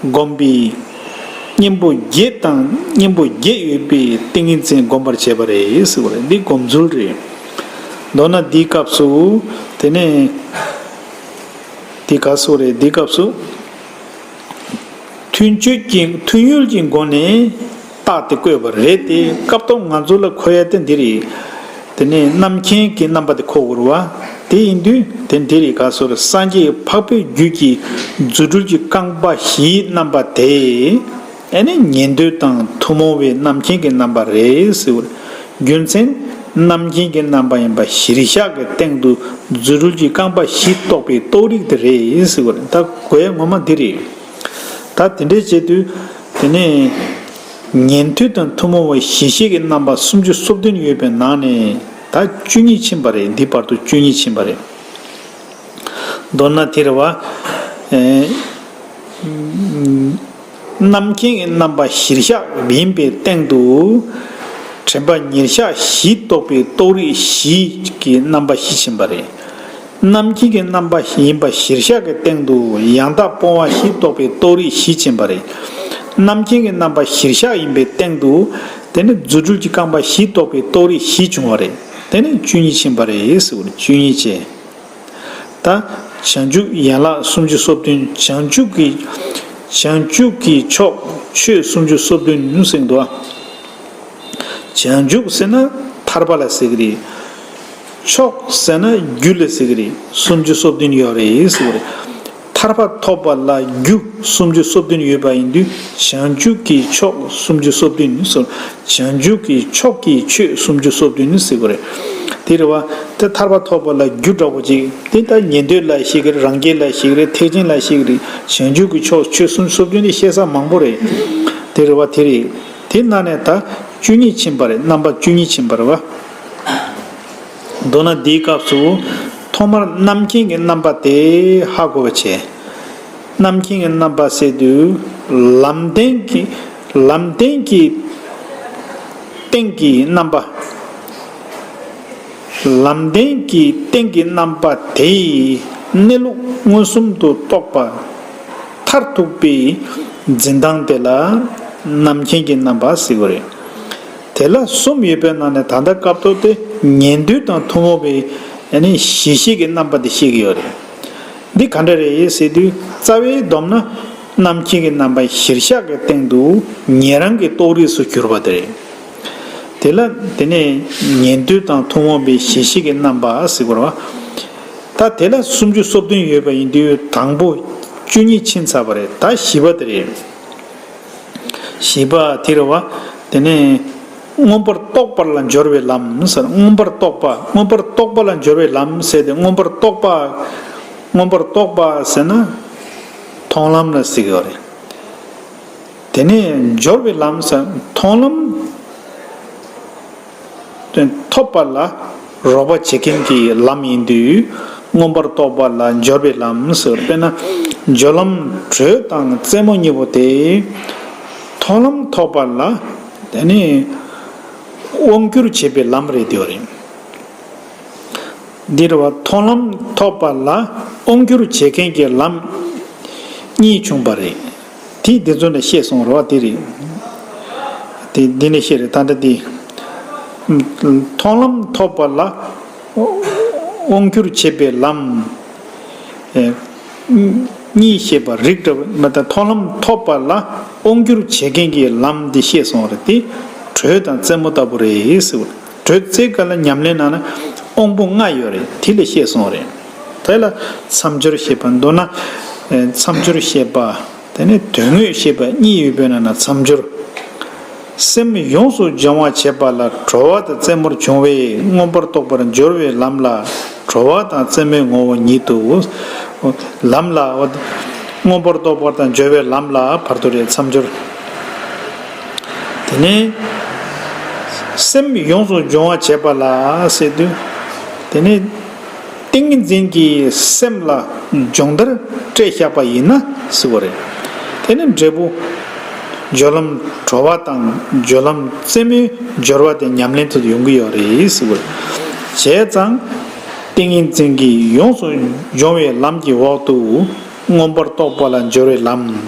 བསྒོམ་པའི། གཉེན་པོ་བརྒྱད་དང་གཉེན་པོ་བརྒྱད་ཡོད་པའི་ཏིང་ངེ་འཛིན་བསྒོམ་པར་བྱེད་པ་རེད་ཟེར་བ་རེད། འདི་སྒོམ་ཚུལ་རེད། མདོར་ན་འདིའི་སྐབས་སུ། དེ་ནས་འདི་ག་སོགས་རེད། འདིའི་སྐབས་སུ། མཐུན་སྤྱོད་ཀྱི་མཐུན་ཡུལ་གྱི་སྒོ་ནས་རྟགས་དེ་བཀོད་པ་རེད་དེ། སྐབས་ཐོག་ང་ཚོ་ལ་མཁོ་ཡ་དེ་འདི་རེད། དེ་ནས་རྣམ་མཁྱེན་གྱི་རྣམ་པ་དེ་མཁོ་དགོས་རེད་བ། དེ་ཡིན་དུས་དེ་འདི་རེད། ག་སོགས་རེད། སངས་རྒྱས་འཕགས་པའི་རྒྱུད་ཀྱི་རྫུ་འཕྲུལ་གྱི་རྐང་པ་བཞིའི་རྣམ་པ་དེ། ཨ་ནི་ཉན་ཐོས་དང་ཐུན་མོང་བའི་རྣམ་མཁྱེན་གྱི་རྣམ་པ་རེད་ཟེར་བ་རེད། རྒྱུ་མཚན། རྣམ་མཁྱེན་གྱི་རྣམ་པ་ཡིན་པ་གཞིར་བཞག་གི་སྟེང་དུ་རྫུ་འཕྲུལ་གྱི་རྐང་པ་བཞི་རྟོགས་པའི་རྟོགས་རིགས་དེ་རེད་ཟེར་བ་རེད། ད་དགོས་ཡ་ངོ་མ་འདི་རེད། ད་དེ་འདྲས་བྱེད་དུས། དེ་ནས་ཉན་ཐོས་དང་ཐུན་མོང་བའི་གཞི་ཤེས་ཀྱི་རྣམ་པ་སུམ་ཅུ་སོ་བདུན་ཡོད་པའི་ནང་ནས་ད་བཅུ་གཉིས་ཕྱིན་པ་རེད། འདི་བར་དུ་བཅུ་གཉིས་ཕྱིན་པ་རེད། མདོར་ན་དེ་རེད་བ། ཨེ། རྣམ་མཁྱེན་གྱི་རྣམ་པ་གཞིར་བཞག་ཡིན་པའི་སྟེང་དུ། དྲན་པ་ཉེར་བཞག་བཞི་རྟོགས་པའི་རྟོགས་རིགས་བཞི་གི་རྣམ་པ་བཞི་ཕྱིན་པ་རེད། རྣམ་མཁྱེན་གྱི་རྣམ་པ་ཡིན་པ་གཞིར་བཞག་གི་སྟེང་དུ་ཡང་དག་སྤོང་བ་བཞི་རྟོགས་པའི་རྟོགས་རིགས་བཞི་ཕྱིན་པ་རེད། རྣམ་མཁྱེན་གྱི་རྣམ་པ་གཞིར་བཞག་ཡིན་པའི་སྟེང་དུ། དེ་ནི་རྫུ་འཕྲུལ་གྱི་རྐང་པ་བཞི་རྟོགས་པའི་རྟོགས་རིགས་བཞི་བྱུང་བ་རེད། དེ་ནི་བཅུ་གཉིས་ཕྱིན་པ་རེད་ཟེར་བ་རེད། བཅུ་གཉིས་བྱས། ད་བྱང་ཆུབ་ཡན་ལག་སུམ་ཅུ་སོ་བདུན། བྱང་ཆུབ་ཀྱི། བྱང་ཆུབ་ཀྱི་ཕྱོགས་ཆོས་སུམ་ཅུ་སོ་བདུན་ཟེར་འདུག་ཨ། བྱང་ཆུབ་ཟེར་ན་ཐར་པ་ལ་ཟེར་གི་རེད། ཕྱོགས་ཟེར་ན་རྒྱུ་ལ་ཟེར་གི་རེད། སུམ་ཅུ་སོ་བདུན་ཡོད་རེད་ཟེར་གི་རེད། ཐར་པ་ཐོབ་པ་ལ་རྒྱུ་སུམ་ཅུ་སོ་བདུན་ཡོད་པ་ཡིན་དུས། བྱང་ཆུབ་ཀྱི་ཕྱོགས་སུམ་ཅུ་སོ་བདུན་ཟེར། བྱང་ཆུབ་ཀྱི་ཕྱོགས་ཀྱི་ཆོས་སུམ་ཅུ་སོ་བདུན་ཟེར་གི་རེད། དེ་རེད་བ། དེ་ཐར་པ་ཐོབ་པ་ལ་རྒྱུ་འདྲ་པོ་ཅིག་དེ་ད་ཉན་ཐོས་ལ་བཤད་གི་རེད། རང་རྒྱལ་ལ་བཤད་གི་རེད། ཐེག་ཆེན་ལ་བཤད་གི་རེད། བྱང་ཆུབ་ཀྱི་ཕྱོགས་ཆོས་སུམ་ཅུ་སོ་བདུན་དེ་བཤད་ས་མང་པོ་རེད། དེ་རེད་བ། དེ་རེད། དེ་ནང་ནས་ད་བཅུ་གཉིས་ཕྱིན་པ་རེད། རྣམ་པ་བཅུ་གཉིས་ཕྱིན་པ་རེད་བ། མདོར་ན་འདིའི་སྐབས་སུ་ཐོག་མར་རྣམ་མཁྱེན་གྱི་རྣམ་པ་དེ་ཧ་གོ་བ་བྱས། རྣམ་མཁྱེན་གྱི་རྣམ་པ་ཟེར་དུས་ལམ་བདེན་གྱི། ལམ་བདེན་གྱི་སྟེང་གི་རྣམ་པ། ལམ་བདེན་གྱི་སྟེང་གི་རྣམ་པ་དེ་ཡི་གནས་ལུགས་མངོན་སུམ་དུ་རྟོགས་པ། མཐར་ཐུག་པའི་འཛིན་སྟངས་དེ་ལ་རྣམ་མཁྱེན་གྱི་རྣམ་པ་ཟེར་གྱི་རེད། དེ་ལ་གསུམ་ཡོད་པའི་ནང་ནས་ད་ལྟ་སྐབས་ཐོག་དེ་ཉན་ཐོས་དང་ཐུན་མོང་བའི་ཨ་ནི་གཞི་ཤེས་ཀྱི་རྣམ་པ་དེ་བཤད་ཀྱི་ཡོད་རེད། འདི་ག་འདྲ་རེད་ཟེར་དུས། རྩ་བའི་སྡོམ་ན་རྣམ་མཁྱེན་གྱི་རྣམ་པ་གཞིར་བཞག་གི་སྟེང་དུ་ཉན་རང་གི་རྟོགས་རིགས་སུ་གྱུར་པ་དེ་རེད། དེ་ལ་དེ་ནས་ཉན་ཐོས་དང་ཐུན་མོང་བའི་གཞི་ཤེས་ཀྱི་རྣམ་པ་ཟེར་དགོས་རེད་བ། ད་དེ་ལ་སུམ་ཅུ་སོ་བདུན་ཡོད་པ་ཡིན་དུས། དང་པོ་བཅུ་གཉིས་ཕྱིན་ཚར་བ་རེད། ད་བཞི་པ་དེ་རེད། བཞི་པ་དེ་རེད་བ། དེ་ནས་མངོན་པར་རྟོགས་པ་ལ་སྦྱོར་བའི་ལམ་ཟེར། མངོན་པར་རྟོགས་པ། མངོན་པར་རྟོགས་པ་ལ་སྦྱོར་བའི་ལམ་ཟེར་ཏེ། མངོན་པར་རྟོགས་པ། མངོན་པར་རྟོགས་པ་ཟེར་ན་མཐོང་ལམ་ལ་ཟེར་གྱི་ཡོད་རེད། དེ་ནས་སྦྱོར་བའི་ལམ་ཟེར། མཐོང་ལམ་ཐོབ་པ་ལ་རོགས་པ་བྱེད་མཁན་གྱི་ལམ་ཡིན་དུས། མངོན་པར་རྟོགས་པ་ལ་སྦྱོར་བའི་ལམ་ཟེར། དཔེར་ན་སྦྱོར་ལམ་དྲོད་དང་རྩེ་མོ་གཉིས་པོ་དེ་མཐོང་ལམ་ཐོབ་པ་ལ་དེ་ནི་དབང་བསྒྱུར་བྱེད་པའི་ལམ་རེད་དེ་རེད། འདིར་བ་མཐོང་ལམ་ཐོབ་པ་ལ་དབང་བསྒྱུར་བྱེད་མཁན་གྱི་ལམ་གཉིས་བྱུང་བ་རེད། དེ་འདི་ཚོ་ནས་བཤད་སོང་རེད་བ། དེ་རེད། དེ་འདི་ནས་བཤད་རེད། ད་ལྟ་དེ་མཐོང་ལམ་ཐོབ་པ་ལ་དབང་བསྒྱུར་བྱེད་པའི་ལམ། ཨེ། གཉིས་བཤད་པ་རིགས་འདྲ་བ་མ། ད་མཐོང་ལམ་ཐོབ་པ་ལ་དབང་བསྒྱུར་བྱེད་མཁན་གྱི་ལམ་འདི་བཤད་སོང་རེད། དེ་དྲོད་དང་རྩེ་མོ་ལྟ་བུ་རེད་ཟེར་བ། དྲོད་རྩེའི་སྐབས་ལ་ཉམས་ལེན་གནང་ན་དབང་པོ་ལྔ་ཡོད་རེད། དེ་ལ་བཤད་སོང་རེད། དེ་ལ་མཚམས་སྦྱོར་བཤད་པ། མདོར་ན་ཨེ་མཚམས་སྦྱོར་བཤད་པ། དེ་ནས་དོན་དངོས་བཤད་པ་གཉིས་ཡོད་པའི་ནང་ན་མཚམས་སྦྱོར། སེམས་ཡོངས་སུ་སྦྱོང་བར་བྱེད་པ་ལ་དྲོ་བ་དང་རྩེ་མོར་སྦྱོང་བས་མངོན་པར་རྟོགས་པར་སྦྱོར་བའི་ལམ་ལ། དྲོ་བ་དང་རྩེ་མོའི་ངོ་བོ་ཉིད་དུ། ལམ་ལ། མངོན་པར་རྟོགས་པ་དང་སྦྱོར་བའི་ལམ་ལ་བར་དུ་རེད། མཚམས་སྦྱོར། དེ་ནས་སེམས་ཡོངས་སུ་སྦྱོང་བར་བྱེད་པ་ལ་ཟེར་དུས། དེ་ནས་ཏིང་ངེ་འཛིན་གྱིས་སེམས་ལ་སྦྱོང་བརྡར་སྤྲད་བཞག་པ་ཡིན་ན་ཟེར་བ་རེད། དེ་ནི་འབྲས་བུ་སྦྱོར་ལམ་དྲོ་བ་དང་སྦྱོར་ལམ་རྩེ་མོའི་སྦྱོར་བ་དེ་ཉམས་ལེན་དུ་ཡོང་གི་ཡོད་རེད་ཟེར་བ་རེད། བྱས་ཙང་ཏིང་ངེ་འཛིན་གྱིས་ཡོངས་སུ་སྦྱོང་བའི་ལམ་གྱི་འོག་ཏུ་མངོན་པར་རྟོགས་པ་ལ་སྦྱོར་བའི་ལམ་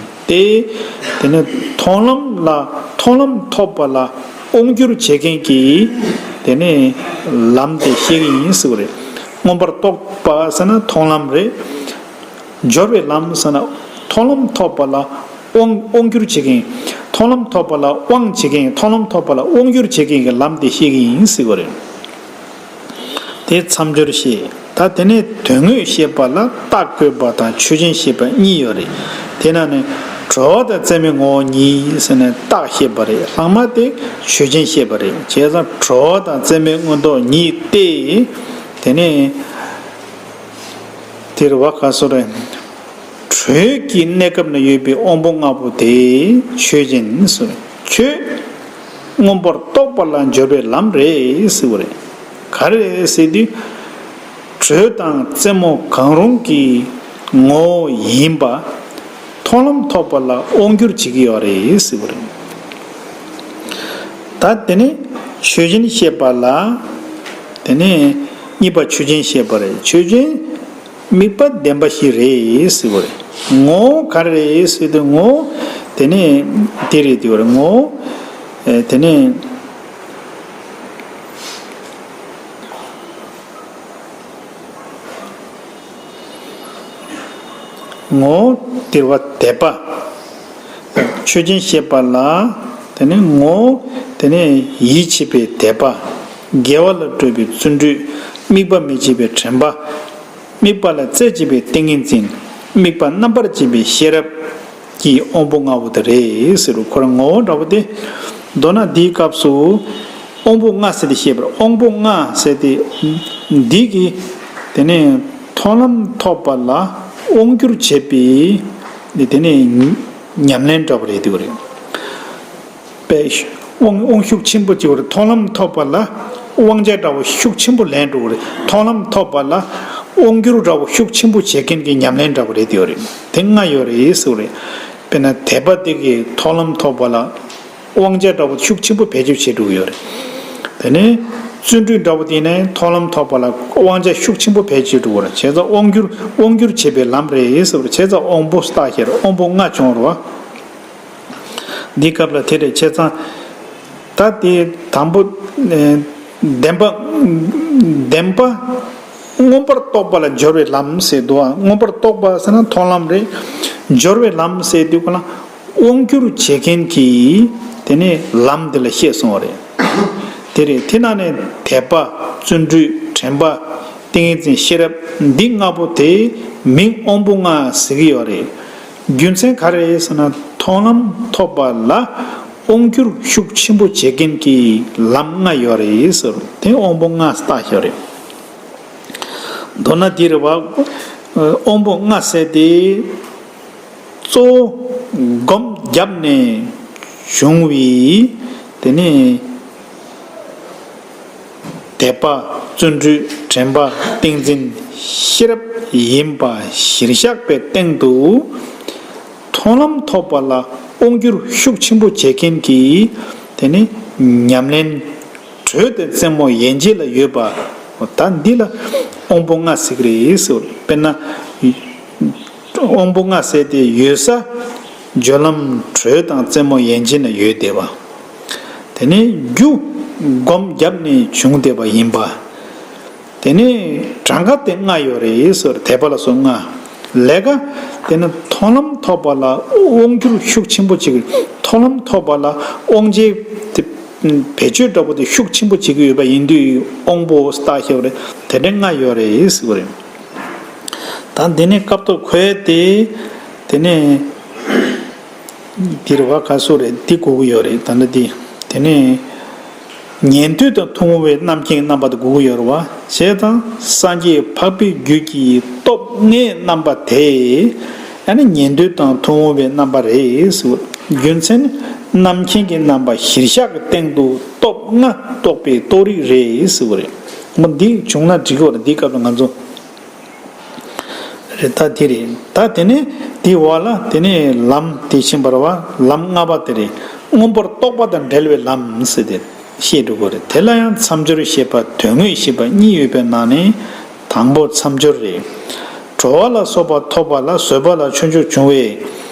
སྟེ། དེ་ནི་མཐོང་ལམ་ལ། མཐོང་ལམ་ཐོབ་པ་ལ་དབང་བསྒྱུར་བྱེད་མཁན་གྱི་དེ་ནི་ལམ་དེ་བཤད་ཀྱི་ཡིན་ཟེར་བ་རེད། མངོན་པར་རྟོགས་པ་ཟེར་ན་མཐོང་ལམ་རེད། སྦྱོར་བའི་ལམ་ཟེར་ན་མཐོང་ལམ་ཐོབ་པ་ལ་དབང་དབང་བསྒྱུར་བྱེད་མཁན། མཐོང་ལམ་ཐོབ་པ་ལ་དབང་བྱེད་མཁན། མཐོང་ལམ་ཐོབ་པ་ལ་དབང་བསྒྱུར་བྱེད་མཁན་གྱི་ལམ་དེ་བཤད་ཀྱི་ཡིན་ཟེར་བ་རེད། དེ་མཚམས་སྦྱོར་བཤད། ད་དེ་ནས་དོན་དངོས་བཤད་པ་ལ་རྟགས་བཀོད་པ་དང་ཆོས་ཅན་བཤད་པ་གཉིས་ཡོད་རེད། དེ་ནང་ནས་དྲོ་བ་དང་རྩེ་མོའི་ངོ་བོ་ཉིད་ཟེར་ནས་རྟགས་བཤད་པ་རེད། ལྷག་མ་དེ་ཆོས་ཅན་བཤད་པ་རེད། བྱས་ཙང་དྲོ་བ་དང་རྩེ་མོའི་མངོན་རྟོགས་ཉིད་དེ། དེ་ནས་དེ་རེད་བ། ག་སོ་རེད། དྲོད་ཀྱི་གནས་སྐབས་ན་ཡོད་པའི་དབང་པོ་ལྔ་པོ་དེ་ཆོས་ཅན་ཟེར། ཁྱོད་མངོན་པར་རྟོགས་པ་ལ་སྦྱོར་བའི་ལམ་རེད་ཟེར་བ་རེད། ག་རེ་ཟེར་དུས། དྲོད་དང་རྩེ་མོ་གང་རུང་གི་ངོ་བོ་ཡིན་པ་མཐོང་ལམ་ཐོབ་པ་ལ་དབང་བསྒྱུར་བྱེད་ཀྱི་ཡོད་རེད་ཟེར་བ་རེད། ད་དེ་ནས་ཆོས་ཅན་བཤད་པ་ལ། དེ་ནས་གཉིས་པ་ཆོས་ཅན་བཤད་པ་རེད། ཆོས་ཅན། དམིགས་པ་བདེན་པ་བཞི་རེད་ཟེར་བ་རེད། ངོ་བོ་ག་རེ་རེད་ཟེར་དུས། ངོ་བོ་དེ་ནས་དེ་རེད་དེ་བ་རེད། ངོ་བོ་ཨེ་དེ་ནས་ངོ་བོ་དེ་བ་དད་པ། ཆོས་ཅན་བཤད་པ་ལ། དེ་ནས་ངོ་བོ་དེ་ནས་ཡིད་ཆེས་པའི་དད་པ། དགེ་བ་ལ་སྤྲོ་བའི་བརྩོན་འགྲུས། དམིགས་པ་མི་བརྗེད་པའི་དྲན་པ། དམིགས་པ་ལ་རྩེ་གཅིག་པའི་ཏིང་ངེ་འཛིན། དམིགས་པ་རྣམ་པར་འབྱེད་པའི་ཤེས་རབ་ཀྱི་དབང་པོ་ལྔ་པོ་དེ་རེད་ཟེར་རུ། ཁོ་རང་ངོ་བོ་འདྲ་པོ་དེ། མདོར་ན་འདིའི་སྐབས་སུ་དབང་པོ་ལྔ་ཟེར་ཏེ་བཤད་པར། དབང་པོ་ལྔ་ཟེར་ཏེ་འདི་གི་དེ་ནས་མཐོང་ལམ་ཐོབ་པ་ལ་དབང་བསྒྱུར་བྱེད་པའི་དེ་ནས་ཉམས་ལེན་འདྲ་པོ་རེད་དེ་རེད། པའི་དབང་དབང་ཤུགས་ཆེན་པོ་ཅིག་བར། མཐོང་ལམ་ཐོབ་པ་ལ་དབང་ཆ་འདྲ་བོ་ཤུགས་ཆེན་པོ་ལེན་འགྲོ་གི་རེད། མཐོང་ལམ་ཐོབ་པ་ལ་དབང་སྒྱུར་འདྲ་བོ་ཤུགས་ཆེན་པོ་བྱེད་མཁན་གྱི་ཉམས་ལེན་འདྲ་བོ་རེད་ཡོད་རེད། དེ་ལྔ་ཡོད་རེད་ཟེར་བ་རེད། དཔེར་ན་དད་པ་དེ་གིས་མཐོང་ལམ་ཐོབ་པ་ལ་དབང་ཆ་འདྲ་བོ་ཤུགས་ཆེན་པོ་བེད་སྤྱོད་བྱེད་འགྲོ་གི་ཡོད་རེད། དེ་ནས་བརྩོན་འགྲུས་འདྲ་བོ་དེ་ནས་མཐོང་ལམ་ཐོབ་པ་ལ་དབང་ཆ་ཤུགས་ཆེན་པོ་བེད་སྤྱོད་འགྲོ་གི་རེད། བྱས་ཙང་དབང་སྒྱུར་དབང་སྒྱུར་བྱེད་པའི་ལམ་རེད་ཟེར་བ་རེད། བྱས་ཙང་དབང་པོ་རྟགས་ཤར་དབང་པོ་ལྔ་བྱུང་རེད་བ། འདི་སྐབས་ལ་དེ་རེད། བྱས་ཙང་ད་དེ་དང་པོ་ཨེ་བདེན་པ་བདེན་པ་ མངོན་པར་རྟོགས་པ་ལ་སྦྱོར་བའི་ལམ་ཟེར་འདུག་ཨ། མངོན་པར་རྟོགས་པ་ཟེར་ན་མཐོང་ལམ་རེད། སྦྱོར་བའི་ལམ་ཟེར་དུས་ག་ལ་དབང་སྒྱུར་བྱེད་མཁན་གྱི་དེ་ནས་ལམ་དེ་ལ་བཤད་སོང་བ་རེད། དེ་རེད། དེ་ནང་ནས་དད་པ་བརྩོན་འགྲུས་དྲན་པ་ཏིང་ངེ་འཛིན་ཤེས་རབ་འདི་ལྔ་པོ་དེ་མིང་དབང་པོ་ལྔ་ཟེར་གྱི་ཡོད་རེད། རྒྱུ་མཚན་ག་རེ་རེད་ཟེར་ན་མཐོང་ལམ་ཐོབ་པ་ལ་དབང་སྒྱུར་ཤུགས་ཆེན་པོ་བྱེད་མཁན་གྱི་ལམ་ལྔ་ཡོད་རེད་ཟེར། དེ་དབང་པོ་ལྔ་བཏགས་ཡོད་རེད། མདོར་ན་འདི་རེད་བ། དབང་པོ་ལྔ་ཟེར་དེ་གཙོ་བོ་སྒོམ་བརྒྱབ་ནས་བྱུང་བའི་དེ་ནི་དད་པ་བརྩོན་འགྲུས་དྲན་པ་ཏིང་འཛིན་ཤེས་རབ་ཡིན་པ་གཞིར་བཞག་པའི་སྟེང་དུ་མཐོང་ལམ་ཐོབ་པ་ལ་དབང་སྒྱུར་ཤུགས་ཆེན་པོ་བྱེད་མཁན་གྱི་དེ་ནི་ཉམས་ལེན་དྲོད་དེ་རྩེ་མོ་ཡན་ཆད་ལ་ཡོད་པ། ད་འདི་ལ་དབང་པོ་ལྔ་ཟེར་གྱི་རེད་ཟེར། དཔེར་ན་དབང་པོ་ལྔ་ཟེར་དེ་ཡོད་ས་སྦྱོར་ལམ་དྲོད་དང་རྩེ་མོ་ཡན་ཆད་ན་ཡོད་བསྡད་པ། དེ་ནས་རྒྱུ་སྒོམ་བརྒྱབ་ནས་བྱུང་བསྡད་པ་ཡིན་པ། དེ་ནས་གྲངས་ཀ་དེ་ལྔ་ཡོད་རེད་ཟེར། དད་པ་ལ་སོགས་ལྔ། ལས་ཀ་དེ་ནི་མཐོང་ལམ་ཐོབ་པ་ལ་དབང་སྒྱུར་ཤུགས་ཆེན་པོ་བྱེད་ཀྱི། མཐོང་ལམ་ཐོབ་པ་ལ་དབང་ཆའི་དེ་བེད་སྤྱོད་འདྲ་པོ་དེ་ཤུགས་ཆེན་པོ་བྱེད་ཀྱི་ཡོད་པ་ཡིན་དུས་དབང་པོ་བཏགས་ཡོད་རེད། དེ་འདྲ་ལྔ་ཡོད་རེད་ཟེར་བ་རེད། ད་འདི་ནས་སྐབས་ཐོག་ཁོས་དེ་དེ་ནས་འདིར་བ་ག་སོ་རེད། འདི་དགོས་ཀྱི་ཡོད་རེད། ད་ནི་འདི་དེ་ནས། ཉན་ཐོས་དང་ཐུན་མོང་བའི་རྣམ་མཁྱེན་རྣམ་པ་དེ་དགོས་ཀྱི་ཡོད་རེད་བ། བྱས་ཙང་སངས་རྒྱས་འཕགས་པའི་རྒྱུད་ཀྱི་སྟོབས་ལྔའི་རྣམ་པ་དེ་ཡང་ན་ཉན་ཐོས་དང་ཐུན་མོང་བའི་རྣམ་པ་རེད་ཟེར་བ། རྒྱུ་མཚན་ནི་རྣམ་མཁྱེན་གྱི་རྣམ་པ་གཞིར་བཞག་གི་སྟེང་དུ་སྟོབས་ལྔ་རྟོགས་པའི་རྟོགས་རིགས་རེད་ཟེར་བ་རེད། འོ་འདི་བྱུང་ན་འགྲིག་གི་ཡོད་རེད། འདིའི་སྐབས་ལ་ང་ཚོ། རེད། ད་དེ་རེད། ད་དེ་ནས་དེའི་འོག་ལ་དེ་ནས་ལམ་དེ་ཕྱིན་པ་རེད་བ། ལམ་ལྔ་པ་དེ་རེད། མངོན་པར་རྟོགས་པ་དང་འབྲེལ་བའི་ལམ་ཟེར་ཏེ་བཤད་འགྲོ་གི་རེད། དེ་ལ་ཡང་མཚམས་སྦྱོར་ཞེས་པ་དོན་དངོས་ཞེས་པ་གཉིས་ཡོད་པའི་ནང་ནས་དང་པོ་མཚམས་སྦྱོར་རེད། གྲོལ་བ་ལ་སོགས་པ་ཐོབ་པ་ལ་བཟོད་པ་ལ་ཆོས་མཆོག་འབྱུང་བས་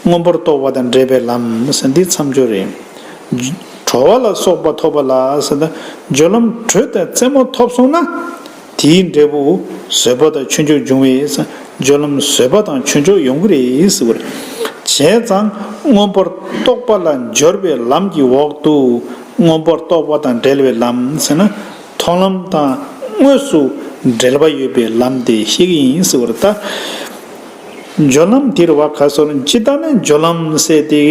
མངོན་པར་རྟོགས་པ་དང་འབྲེལ་བའི་ལམ་ཟེར། འདི་མཚམས་སྦྱོར་རེད། གྲོལ་བ་ལ་སོགས་པ་ཐོབ་པ་ལ་ཟེར་ན་སྦྱོར་ལམ་དྲོད་དང་རྩེ་མོ་ཐོབ་སོང་ན། དེའི་འབྲས་བུ་བཟོད་པ་དང་ཆོས་མཆོག་འབྱུང་བས་སྦྱོར་ལམ་བཟོད་པ་དང་ཆོས་མཆོག་ཡོང་གི་རེད་ཟེར་བ་རེད། བྱས་ཙང་མངོན་པར་རྟོགས་པ་ལ་སྦྱོར་བའི་ལམ་གྱི་འོག་ཏུ་མངོན་པར་རྟོགས་པ་དང་འབྲེལ་བའི་ལམ་ཟེར་ན་མཐོང་ལམ་དང་དངོས་སུ་འབྲེལ་བ་ཡོད་པའི་ལམ་དེ་བཤད་ཀྱི་ཡིན་ཟེར་བ་རེད། ད་སྦྱོར་ལམ་འདིར་བ་ག་སོགས་ནི་ཇི་ལྟར་ནི་སྦྱོར་ལམ་ཟེར་དེ་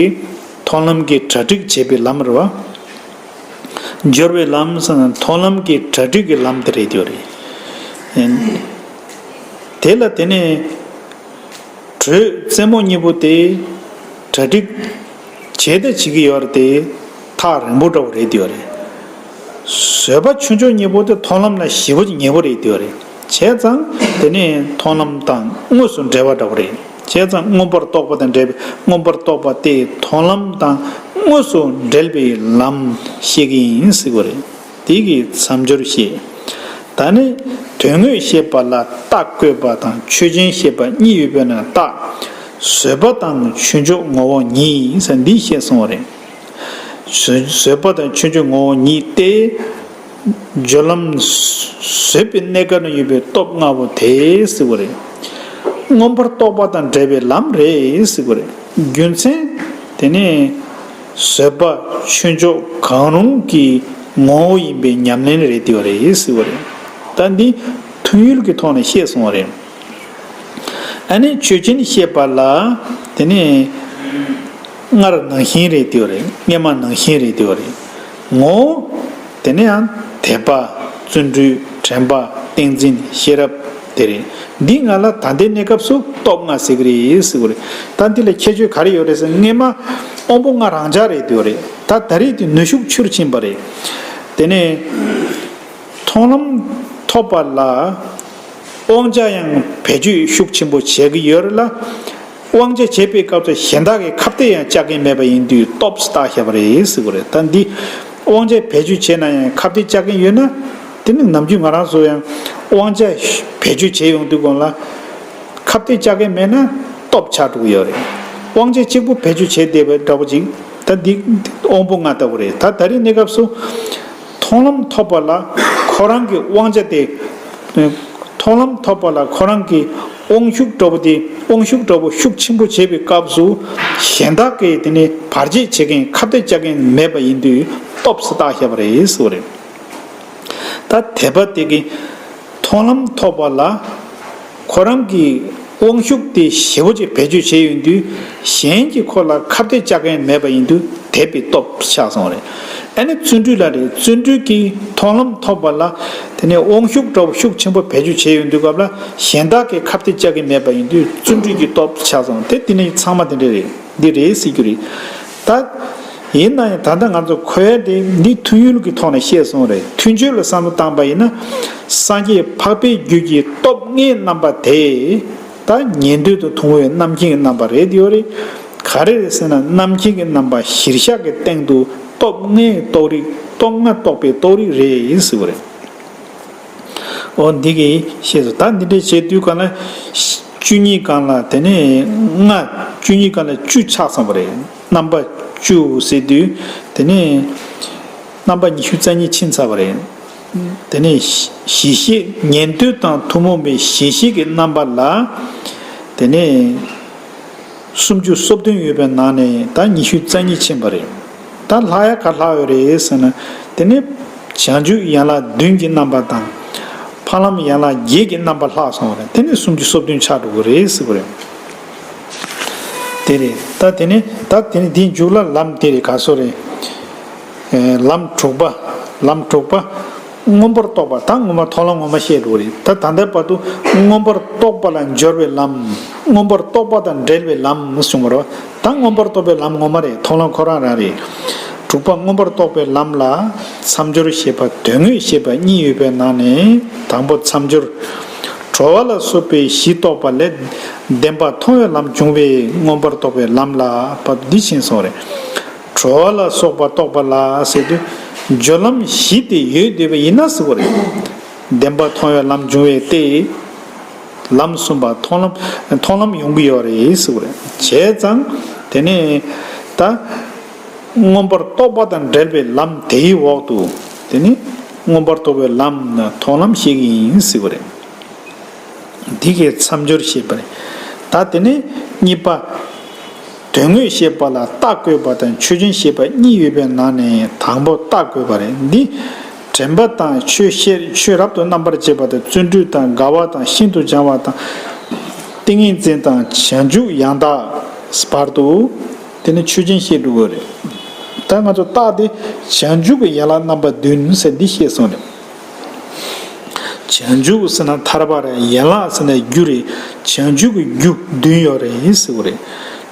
མཐོང་ལམ་གྱི་གྲ་སྒྲིག་བྱེད་པའི་ལམ་རེད་བ། སྦྱོར་བའི་ལམ་ཟེར་ན་མཐོང་ལམ་གྱི་གྲ་སྒྲིག་གི་ལམ་དེ་རེད་དེ་རེད། དེ་ལ་དེ་ནས་དྲོད་རྩེ་མོ་གཉིས་པོ་དེ་གྲ་སྒྲིག་བྱས་ཏེ་བྱེད་ཀྱི་ཡོད་རེད་དེ་ཐག་རིང་པོ་འདྲ་བོ་རེད་དེ་རེད། བཟོད་པ་ཆོས་མཆོག་གཉིས་པོ་དེ་མཐོང་ལམ་ལ་ཞེ་པོ་ཉེ་པོ་རེད་དེ་རེད། བྱས་ཙང་དེ་ནས་མཐོང་ལམ་དང་དངོས་སུ་འབྲེལ་བ་འདྲ་བོ་རེད། བྱས་ཙང་མངོན་པར་རྟོགས་པ་དང་འབྲེལ་བའི་མངོན་པར་རྟོགས་པ་དེ་མཐོང་ལམ་དང་དངོས་སུ་འབྲེལ་བའི་ལམ་བཤད་ཀྱི་ཡིན་ཟེར་བ་རེད། དེ་གི་མཚམས་སྦྱོར་བཤད། ད་ནི་དོན་དངོས་བཤད་པ་ལ་རྟགས་བཀོད་པ་དང་ཆོས་ཅན་བཤད་པ་གཉིས་ཡོད་པས་ན་རྟགས་བཟོད་པ་དང་ཆོས་མཆོག་ངོ་བོ་ཉིད་ཟེར་འདི་བཤད་སོང་བ་རེད། བཟོད་བཟོད་པ་དང་ཆོས་མཆོག་ངོ་བོ་ཉིད་དེ། སྦྱོར་ལམ་བཟོད་པའི་གནས་སྐབས་ན་ཡོད་པའི་སྟོབས་ལྔ་པོ་དེ་ཟེར་བ་རེད། མངོན་པར་རྟོགས་པ་དང་འབྲེལ་བའི་ལམ་རེད་ཟེར་བ་རེད། རྒྱུ་མཚན་དེ་ནི་བཟོད་པ་ཆོས་མཆོག་གང་རུང་གི་ངོ་བོ་ཡིན་པའི་ཉམས་ལེན་རེད་དེ་བ་རེད་ཟེར་བ་རེད། ད་འདི་ཐུན་ཡོད་ཀྱི་ཐོག་ནས་བཤད་སོང་བ་རེད། ཨ་ནི་ཆོས་ཅན་བཤད་པ་ལ་དེ་ནི་སྔར་ནང་བཞིན་རེད་དེ་བ་རེད། སྔོན་མ་ནང་བཞིན་རེད་དེ་བ་རེད། ངོ་བོ་དེ་ནི་ཡང་དད་པ་བརྩོན་འགྲུས་དྲན་པ་ཏིང་འཛིན་ཤེས་རབ་དེ་རེད། འདི་ང་ལ་ད་ལྟའི་གནས་སྐབས་སུ་སྟོབས་ལྔ་ཟེར་གི་རེད་ཟེར་གི་རེད། ད་འདི་ལ་ཁྱད་ཆོས་ག་རེ་ཡོད་རེད་ཟེར་ན་སྔོན་མ་དབང་པོ་ལྔ་རང་འཇགས་རེད་དེ་བ་རེད། ད་ད་རེས་དེ་ནུས་ཤུགས་ཆུར་ཕྱིན་པ་རེད། དེ་ནས། མཐོང་ལམ་ཐོབ་པ་ལ་དབང་ཆ་ཡང་བེད་སྤྱོད་ཤུགས་ཆེན་པོ་བྱེད་ཀྱི་ཡོད་རེད་ལ། དབང་ཆ་བྱེད་པའི་སྐབས་སུ་གཞན་དག་གིས་ཁ་གཏད་ཡང་བཅག་མཁན་མེད་པ་ཡིན་དུས་སྟོབས་སུ་བཏགས་བཞག་པ་རེད་ཟེར་གྱི་རེད། ད་འདི་དབང་ཆ་བེད་སྤྱོད་བྱས་ན་ཡང་ཁ་གཏད་བཅག་མཁན་ཡོད་ན། དེ་ནི་ནམ་རྒྱུན་ང་རང་ཚོ་ཡང་དབང་ཆ་བེད་སྤྱོད་བྱེད་ཡོང་དུས་གོང་ལ་ཁ་གཏད་བཅག་མཁན་མེད་ན་སྟོབས་ཆགས་འགྲོ་གི་ཡོད་རེད། དབང་ཆ་གཅིག་པུ་བེད་སྤྱོད་བྱས་བསྡད་པ་འདྲ་པོ་ཅིག་ད་འདི་དབང་པོ་ལྔ་ལྟ་བུ་རེད། ད་ད་རེས་གནས་སྐབས་སུ། མཐོང་ལམ་ཐོབ་པ་ལ་ཁོ་རང་གི་དབང་ཆ་དེ་མཐོང་ མཐོང་ལམ་ཐོབ་པ་ལ་ཁོ་རང་གི་དབང་ཤུགས་འདྲ་པོ་དེ་དབང་ཤུགས་འདྲ་པོ་ཤུགས་ཆེན་པོ་བྱེད་པའི་སྐབས་སུ་གཞན་དག་གིས་དེ་ནི་བར་ཆད་བྱེད་མཁན་ཁ་གཏད་བཅག་མཁན་མེད་པ་ཡིན་དུས་སྟོབས་སུ་བཏགས་བཞག་པ་རེད་ཟེར་བ་རེད། ད་དད་པ་དེ་གིས་མཐོང་ལམ་ཐོབ་པ་ལ་ཁོ་རང་གི་དབང་ཤུགས་དེ་ཞེ་པོ་ཅིག་བེད་སྤྱོད་བྱས་ཡོང་དུས་གཞན་གྱིས་ཁོ་ལ་ཁ་གཏད་བཅག་མཁན་མེད་པ་ཡིན་དུས་དད་པའི་སྟོབས་ཆགས་སོང་བ་རེད། ཨ་ནི་བརྩོན་འགྲུས་ལ་རེད། བརྩོན་འགྲུས་ཀྱིས་མཐོང་ལམ་ཐོབ་པ་ལ་དེ་ནས་དབང་ཤུགས་འདྲ་པོ་ཤུགས་ཆེན་པོ་བེད་སྤྱོད་བྱས་ཡོང་དུས་སྐབས་ལ་གཞན་དག་གིས་ཁ་གཏད་བཅག་གི་མེད་པ་ཡིན་དུས་བརྩོན་འགྲུས་ཀྱི་སྟོབས་ཆགས་སོང་། དེ་དེ་ནས་ཚང་མ་དེ་འདྲ་རེད། འདི་རེད་ཟེར་རྒྱུ་རེད། ད་ཡིན་ན་ཡང་ད་ལྟ་ང་ཚོ་གོ་ཡ་དེ་འདི་ཐུང་ཡུལ་གྱི་ཐོག་ནས་བཤད་སོང་རེད། ཐུང་ཆོས་ལ་བསམ་བློ་བཏང་པ་ཡིན་ན་སངས་རྒྱས་འཕགས་པའི་རྒྱུད་ཀྱི་སྟོབས་ལྔའི་རྣམ་པ་དེ། ད་ཉན་ཐོས་དང་ཐུན་མོང་བའི་རྣམ་མཁྱེན་གྱི་རྣམ་པ་རེད་དེ་ཡོད་རེད། ག་རེ་རེད་ཟེར་ན་རྣམ་མཁྱེན་གྱི་རྣམ་པ་གཞིར་བཞག་གི་སྟེང་དུ་སྟོབས་ལྔའི་རྟོགས་རིགས་སྟོབས་ལྔ་རྟོགས་པའི་རྟོགས་རིགས་རེད་ཟེར་བ་རེད། འོ་འདི་གིས་ཤེས་སོ། ད་འདི་འདྲའི་བྱེད་དུས་གང་ལ་བཅུ་གཉིས་གང་ལ་དེ་ནས་ལྔ་བཅུ་གཉིས་གང་ལ་བཅུ་ཆགས་སོང་བ་རེད། རྣམ་པ་བཅུ་ཟེར་དུས་དེ་ནས་རྣམ་པ་ཉི་ཤུ་རྩ་གཉིས་ཕྱིན་ཚར་བ་རེད། དེ་ནས་གཞི་ཤེས་ཉན་ཐོས་དང་ཐུན་མོང་བའི་གཞི་ཤེས་ཀྱི་རྣམ་པ་ལ་དེ་ནས་སུམ་ཅུ་སོ་བདུན་ཡོད་པའི་ནང་ནས་ད་ཉི་ཤུ་རྩ་གཉིས་ཕྱིན་པ་རེད། ད་ལྷག་ཡ་ག་ལྷག་ཡོད་རེད་ཟེར་ན་དེ་ནས་བྱང་ཆུབ་ཡན་ལག་བདུན་གྱི་རྣམ་པ་དང་འཕགས་ལམ་ཡན་ལག་བརྒྱད་ཀྱི་རྣམ་པ་ལྷག་སོང་བ་རེད། དེ་ནས་སུམ་ཅུ་སོ་བདུན་ཆགས་འགྲོ་གི་རེད་ཟེར་བ་རེད། དེ་རེད། ད་དེ་ནས་ད་དེ་ནས་དེའི་མཇུག་ལ་ལམ་དེ་རེད། ག་སོ་རེད། ཨེ་ལམ་དྲུག་པ། ལམ་དྲུག་པ། མངོན་པར་རྟོགས་པ། ད་ངོ་མ་མཐོང་ལམ་ངོ་མ་བཤད་འགྲོ་གི་རེད། ད་ད་ལྟའི་བར་དུ་མངོན་པར་རྟོགས་པ་ལ་སྦྱོར་བའི་ལམ། མངོན་པར་རྟོགས་པ་དང་འབྲེལ་བའི་ལམ་གསུངས་པ་རེད། ད་མངོན་པར་རྟོགས་པའི་ལམ་ངོ་མ་རེད། མཐོང་ལམ་ཁོ་རང་རང་རེད། དྲུག་པ་མངོན་པར་རྟོགས་པའི་ལམ་ལ་མཚམས་སྦྱོར་ཞེས་པ་དོན་དངོས་ཞེས་པ་གཉིས་ཡོད་པའི་ནང་ནས་དང་པོ་མཚམས་སྦྱོར། གྲོལ་བ་ལ་སོགས་པའི་གཞི་རྟོགས་པ་ལས་བདེན་པ་མཐོང་བའི་ལམ་བྱུང་བས་མངོན་པར་རྟོགས་པའི་ལམ་ལ་བབ་འདི་ཕྱིན་སོང་རེད། གྲོལ་བ་ལ་སོགས་པ་རྟོགས་པ་ལ་ཟེར་དུས་སྦྱོར་ལམ་བཞི་དེ་ཡོད་བསྡད་པ་ཡིན་ན་ཟེར་བ་རེད། བདེན་པ་མཐོང་བའི་ལམ་འབྱུང་བའི་སྟེ། ལམ་གསུམ་པ་མཐོང་ལམ་མཐོང་ལམ་ཡོང་གི་ཡོད་རེད་ཟེར་བ་རེད། བྱས་ཙང་དེ་ནས་ད་མངོན་པར་རྟོགས་པ་དང་འབྲེལ་བའི་ལམ་དེའི་འོག་ཏུ་དེ་ནི་མངོན་པར་རྟོགས་པའི་ལམ་མཐོང་ལམ་བཤད་ཀྱི་ཡིན་ཟེར་བ་རེད། འདི་གའི་མཚམས་སྦྱོར་ཞེས་པ་རེད། ད་དེ་ནས་གཉིས་པ། དོན་དངོས་བཤད་པ་ལ་རྟགས་བཀོད་པ་དང་ཆོས་ཅན་བཤད་པ་གཉིས་ཡོད་པའི་ནང་ནས་དང་པོ་རྟགས་བཀོད་པ་རེད། འདི་དྲན་པ་དང་ཆོས་བཤད་ཆོས་རབ་ཏུ་རྣམ་པར་འབྱེད་པ་དང་བརྩོན་འགྲུས་དང་དགའ་བ་དང་ཤིན་ཏུ་སྦྱང་བ་དང་ཏིང་ངེ་འཛིན་དང་བྱང་ཆུབ་ཡང་དག་བར་དུ་དེ་ནི་ཆོས་ཅན་བཤད་འགྲོ་གི་རེད། ད་ང་ཚོ་རྟགས་དེ་བྱང་ཆུབ་ཀྱི་ཡན་ལག་རྣམ་པ་བདུན་ཟེར་འདི་བཤད་སོང་རེད། བྱང་ཆུབ་ཟེར་ན་ཐར་པ་རེད། ཡན་ལག་ཟེར་ན་རྒྱུ་རེད། བྱང་ཆུབ་ཀྱི་རྒྱུ་བདུན་ཡོད་རེད་ཟེར་བ་རེད།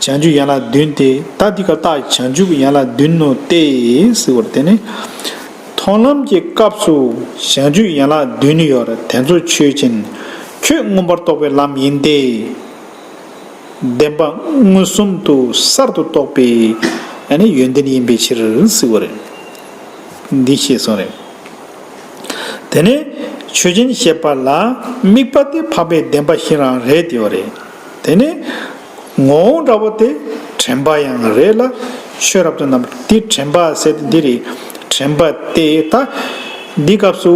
བྱང་ཆུབ་ཡན་ལག་བདུན་ཏེ། ད་འདི་ག་རྟགས་བྱང་ཆུབ་ཀྱི་ཡན་ལག་བདུན་ནོ་སྟེ་ཟེར་བ་རེད། དེ་ནི་མཐོང་ལམ་གྱི་སྐབས་སུ་བྱང་ཆུབ་ཡན་ལག་བདུན་ཡོད་རེད། དེ་ཚོ་ཆོས་ཅན། ཁྱོད་མངོན་པར་རྟོགས་པའི་ལམ་ཡིན་ཏེ། བདེན་པ་མངོན་སུམ་དུ་གསར་དུ་རྟོགས་པའི་ཨ་ནི་ཡོན་ཏན་ཡིན་པའི་ཕྱིར་ཟེར་བ་རེད། འདི་ཤེས་སོང་རེད། དེ་ནས་ཆོས་ཅན་ཞེས་པ་ལ་དམིགས་པ་དེ་འཕགས་པའི་བདེན་པ་བཞི་རང་རེད་དེ་བ་རེད། དེ་ནས་ངོ་བོ་འདྲ་བོ་དེ་དྲན་པ་ཡང་རེད་ལ་ཆོས་རབ་ཏུ་རྣམ་པར་འདི་དྲན་པ་ཟེར་དེ་འདི་རེད། དྲན་པ་དེ་ད་འདི་སྐབས་སུ་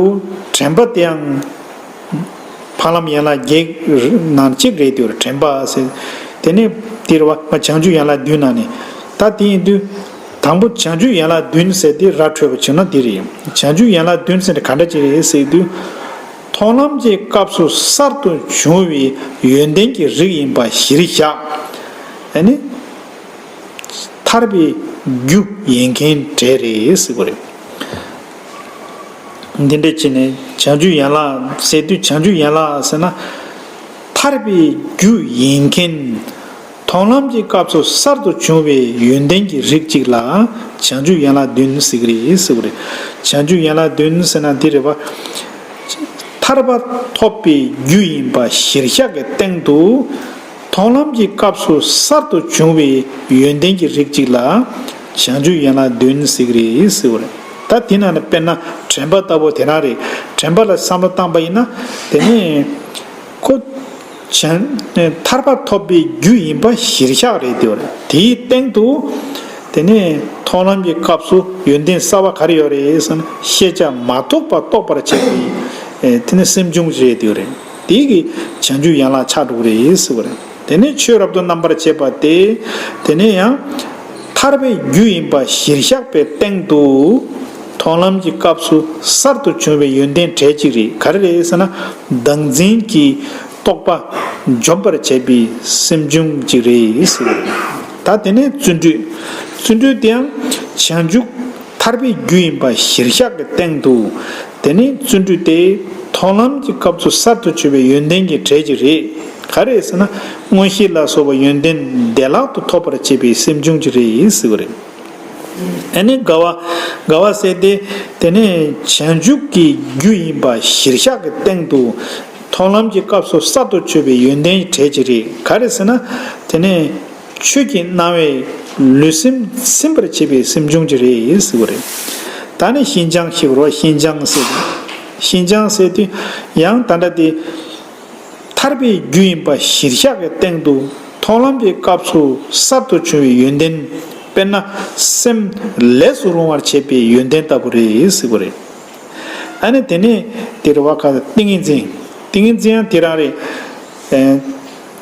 དྲན་པ་དེ་ཡང་འཕགས་ལམ་ཡན་ལག་བརྒྱད་ནང་གཅིག་རེད་དེ་བ་རེད། དྲན་པ་ཟེར། དེ་ནས་འདིར་བ་བྱང་ཆུབ་ཡན་ལག་བདུན་ནང་ནས་ད་དེ་ཡིན་དུས། དང་པོ་བྱང་ཆུབ་ཡན་ལག་བདུན་ཟེར་དེ་ར་འཕྲོད་པ་བྱུང་ན་འདི་རེད། བྱང་ཆུབ་ཡན་ལག་བདུན་ཟེར་དེ་ག་འདྲ་ཅིག་རེད་ཟེར་དུས། མཐོང་ལམ་གྱི་སྐབས་སུ་གསར་དུ་བྱུང་བའི་ཡོན་ཏན་གྱི་རིགས་ཡིན་པ་གཞིར་བཞག་ཨ་ནི། ཐར་པའི་རྒྱུ་ཡིན་མཁན་གྲས་རེད་ཟེར་བ་རེད། འདི་འདྲ་བྱས་ནས་བྱང་ཆུབ་ཡན་ལག་ཟེར་དུས་བྱང་ཆུབ་ཡན་ལག་ཟེར་ན། ཐར་པའི་རྒྱུ་ཡིན་མཁན། མཐོང་ལམ་གྱི་སྐབས་སུ་གསར་དུ་བྱུང་བའི་ཡོན་ཏན་གྱི་རིགས་གཅིག་ལ་བྱང་ཆུབ་ཡན་ལག་བདུན་ཟེར་གྱི་རེད་ཟེར་བ་རེད། བྱང་ཆུབ་ཡན་ལག་བདུན་ཟེར་ན་འདི་རེད་པ། ཐར་པ་ཐོབ་པའི་རྒྱུ་ཡིན་པ་གཞིར་བཞག་གི་སྟེང་དུ། མཐོང་ལམ་གྱི་སྐབས་སུ་གསར་དུ་བྱུང་བའི་ཡོན་ཏན་གྱི་རིགས་གཅིག་ལ་བྱང་ཆུབ་ཡན་ལག་བདུན་ཟེར་གྱི་རེད་ཟེར་བ་རེད། ད་དེ་ནང་ནས་དཔེར་ན་དྲན་པ་ལྟ་བུ་དེ་རང་རེད། དྲན་པ་ལ་བསམ་བློ་བཏང་པ་ཡིན་ན་དེ་ནས་ཁོ། བྱང་། ཐར་པ་ཐོབ་པའི་རྒྱུ་ཡིན་པ་གཞིར་བཞག་རེད་དེ་བ་རེད། དེའི་སྟེང་དུ། དེ་ནས་མཐོང་ལམ་གྱི་སྐབས་སུ་ཡོན་ཏན་གསར་པ་ག་རེ་ཡོད་རེད་ཟེར་ན་ཤེས་བྱ་མ་རྟོགས་པ་རྟོགས་པར་བྱེད་པའི། དེ་ནི་སེམས་བྱུང་རེད་དེ་བ་རེད། དེ་གི་བྱང་ཆུབ་ཡན་ལག་ཆགས་འགྲོ་གི་རེད་ཟེར་བ་རེད། དེ་ནས་ཆོས་རབ་ཏུ་རྣམ་པར་འབྱེད་པ་སྟེ། དེ་ནས་ཡང་ཐར་པའི་རྒྱུ་ཡིན་པ་གཞིར་བཞག་པའི་སྟེང་དུ། མཐོང་ལམ་གྱི་སྐབས་སུ་གསར་དུ་བྱུང་བའི་ཡོན་ཏན་གྲས་གཅིག་རེད། ག་རེ་རེད་ཟེར་ན། བདག་འཛིན་གྱི་རྟོག་པ་འཇོམས་པར་བྱེད་པའི་སེམས་བྱུང་གཅིག་རེད་ཟེར་བ་རེད། ད་དེ་ནས་བརྩོན་འགྲུས། བརྩོན་འགྲུས་དེ་ཡང་བྱང་ཆུབ་ཐར་པའི་རྒྱུ་ཡིན་པ་གཞིར་བཞག་གི་སྟེང་དུ། དེ་ནས་བརྩོན་འགྲུས་དེ་མཐོང་ལམ་གྱི་སྐབས་སུ་གསར་དུ་བྱུང་བའི་ཡོན་ཏན་གྱི་གྲས་ཀྱི་རེད། ག་རེ་ཟེར་ན། མངོན་ཤེས་ལ་སོགས་པ་ཡོན་ཏན་བདེ་བླག་ཏུ་ཐོབ་པར་བྱེད་པའི་སེམས་བྱུང་གི་རེད་ཟེར་བ་རེད། ཨ་ནི་དགའ་བ། དགའ་བ་ཟེར་དེ། དེ་ནས་བྱང་ཆུབ་ཀྱི་རྒྱུ་ཡིན་པ་གཞིར་བཞག་གི་སྟེང་དུ། མཐོང་ལམ་གྱི་སྐབས་སུ་གསར་དུ་བྱུང་བའི་ཡོན་ཏན་གྱི་གྲས་ཀྱི་རེད། ག་རེ་ཟེར་ན། དེ་ནས། ཆོས་ཀྱི་སྣང་བས་ལུས་སེམས་ཚིམ་པར་བྱེད་པའི་སེམས་བྱུང་གཅིག་རེད་ཟེར་བ་རེད། ད་ནི་ཤིན་སྦྱངས་ཞེས་པ་རེད་བ། ཤིན་སྦྱངས་ཟེར་ཏེ། ཤིན་སྦྱངས་ཟེར་དུས་ཡང་ད་ལྟ་དེ། ཐར་པའི་རྒྱུ་ཡིན་པ་གཞིར་བཞག་གི་སྟེང་དུ་མཐོང་ལམ་གྱི་སྐབས་སུ་གསར་དུ་བྱུང་བའི་ཡོན་ཏན། དཔེར་ན་སེམས་ལས་སུ་རུང་བར་བྱེད་པའི་ཡོན་ཏན་ལྟ་བུ་རེད་ཟེར་བ་རེད། ཨ་ནི་དེ་ནས་དེ་རེད་བ། ག་ཏིང་ངེ་འཛིན། ཏིང་ངེ་འཛིན་ཡང་དེ་རང་རེད། ཨེ།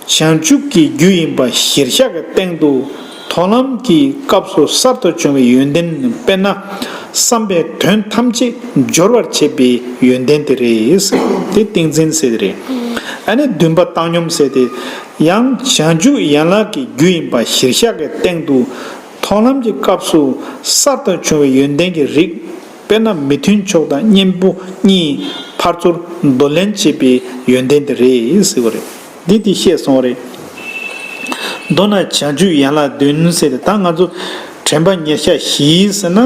བྱང་ཆུབ་ཀྱི་རྒྱུ་ཡིན་པ་གཞིར་བཞག་གི་སྟེང་དུ་མཐོང་ལམ་གྱི་སྐབས་སུ་གསར་དུ་བྱུང་བའི་ཡོན་ཏན། དཔེར་ན་བསམ་པའི་དོན་ཐམས་ཅད་སྦྱོར་བར་བྱེད་པའི་ཡོན་ཏན་དེ་རེད། དེ་ཏིང་འཛིན་ཟེར་དེ་རེད། ཨ་ནི་བདུན་པ་བཏང་སྙོམས་ཟེར་དེ། ཡང་བྱང་ཆུབ་ཡན་ལག་གི་རྒྱུ་ཡིན་པ་གཞིར་བཞག་གི་སྟེང་དུ་མཐོང་ལམ་གྱི་སྐབས་སུ་གསར་དུ་བྱུང་བའི་ཡོན་ཏན་གྱི་རིགས། དཔེར་ན་མི་མཐུན་ཕྱོགས་དང་གཉེན་པོ་གཉིས་ཕར་ཚུར་འདོར་ལེན་བྱེད་པའི་ཡོན་ཏན་དེ་རེད་ཟེར་བ་རེད། འདི་དེ་བཤད་སོང་བ་རེད། མདོར་ན་བྱང་ཆུབ་ཡན་ལག་བདུན་ཟེར་ཏེ། ད་ང་ཚོ་དྲན་པ་ཉེར་བཞག་བཞི་ཟེར་ན་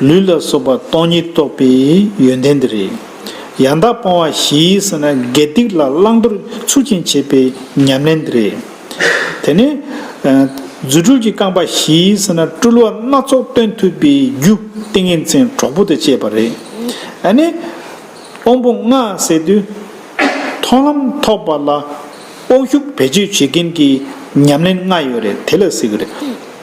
ལུས་ལ་སོགས་པ་སྟོང་ཉིད་རྟོགས་པའི་ཡོན་ཏན་དེ་རེད། ཡང་དག་སྤོང་བ་བཞི་ཟེར་ན་དགེ་སྡིག་ལ་བླང་དོར་ཚུལ་བཞིན་བྱེད་པའི་ཉམས་ལེན་དེ་རེད། དེ་ནས། ཨ། རྫུ་འཕྲུལ་གྱི་རྐང་པ་བཞི་ཟེར་ན་སྤྲུལ་པ་སྣ་ཚོགས་སྟོན་ཐུབ་པའི་རྒྱུ་ཏིང་ངེ་འཛིན་གྲོགས་པོ་དེ་བྱས་པ་རེད། ཨ་ནི། དབང་པོ་ལྔ་ཟེར་དུས། མཐོང་ལམ་ཐོབ་པ་ལ་དབང་ཤུགས་བེད་སྤྱོད་བྱེད་མཁན་གྱི་ཉམས་ལེན་ལྔ་ཡོད་རེད། དེ་ལ་ཟེར་གི་རེད།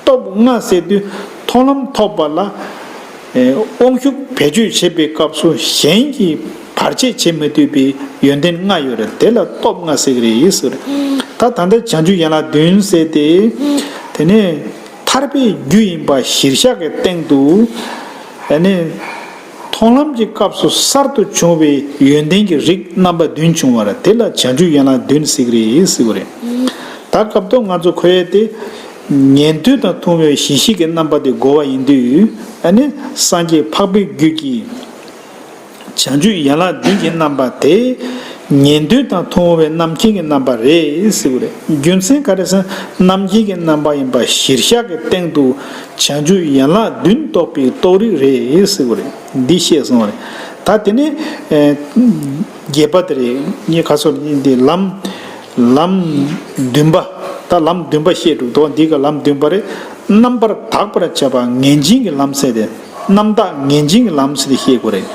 སྟོབས་ལྔ་ཟེར་དུས་མཐོང་ལམ་ཐོབ་པ་ལ། ཨེ། དབང་ཤུགས་བེད་སྤྱོད་བྱེད་པའི་སྐབས་སུ་གཞན་གྱིས་བར་ཆད་བྱེད་མི་ཐུབ་པའི་ཡོན་ཏན་ལྔ་ཡོད་རེད། དེ་ལ་སྟོབས་ལྔ་ཟེར་གི་རེད་ཟེར། ད་ད་ལྟ་བྱང་ཆུབ་ཡན་ལག་བདུན་ཟེར་ཏེ། དེ་ནས་ཐར་པའི་རྒྱུ་ཡིན་པ་གཞིར་བཞག་གི་སྟེང་དུ། ཨ་ནི། མཐོང་ལམ་གྱི་སྐབས་སུ་གསར་དུ་བྱུང་བའི་ཡོན་ཏན་གྱི་རིགས་རྣམ་པ་བདུན་བྱུང་བ་རེད། དེ་ལ་བྱང་ཆུབ་ཡན་ལག་བདུན་ཟེར་གི་རེད་ཟེར་གི་རེད། ད་སྐབས་ཐོག་ང་ཚོ་གོ་ཡས་དེ། ཉན་ཐོས་དང་ཐུན་མོང་བའི་གཞི་ཤེས་ཀྱི་རྣམ་པ་དེ་གོ་བ་ཡིན་དུས། ཨ་ནི་སངས་རྒྱས་འཕགས་པའི་རྒྱུད་ཀྱི་བྱང་ཆུབ་ཡན་ལག་བདུན་གྱི་རྣམ་པ་དེ། ཉན་ཐོས་དང་ཐུན་མོང་བའི་རྣམ་མཁྱེན་གྱི་རྣམ་པ་རེད་ཟེར་གི་རེད། རྒྱུ་མཚན་ག་རེ་ཟེར་ན། རྣམ་མཁྱེན་གྱི་རྣམ་པ་ཡིན་པ་གཞིར་བཞག་གི་སྟེང་དུ་བྱང་ཆུབ་ཡན་ལག་བདུན་རྟོགས་པའི་རྟོགས་རིགས་རེད་ཟེར་གི་རེད། འདི་བཤད་སོང་བ་རེད། ད་དེ་ནས། ཨེ། བརྒྱད་པ་དེ་རེད། ངས་ཁ་སོར་འདི་ལམ། ལམ་བདུན་པ། ད་ལམ་བདུན་པ་བཤད་འགྲོ་འདུག་འདི་ག་ལམ་བདུན་པ་རེད། རྣམ་པར་དག་པར་བྱ་བ་ངེས་འབྱིན་གྱི་ལམ་ཟེར་ཏེ། རྣམ་དག་ངེས་འབྱིན་གྱི་ལམ་ཟེར་ཏེ་བཤད་དགོས་རེད།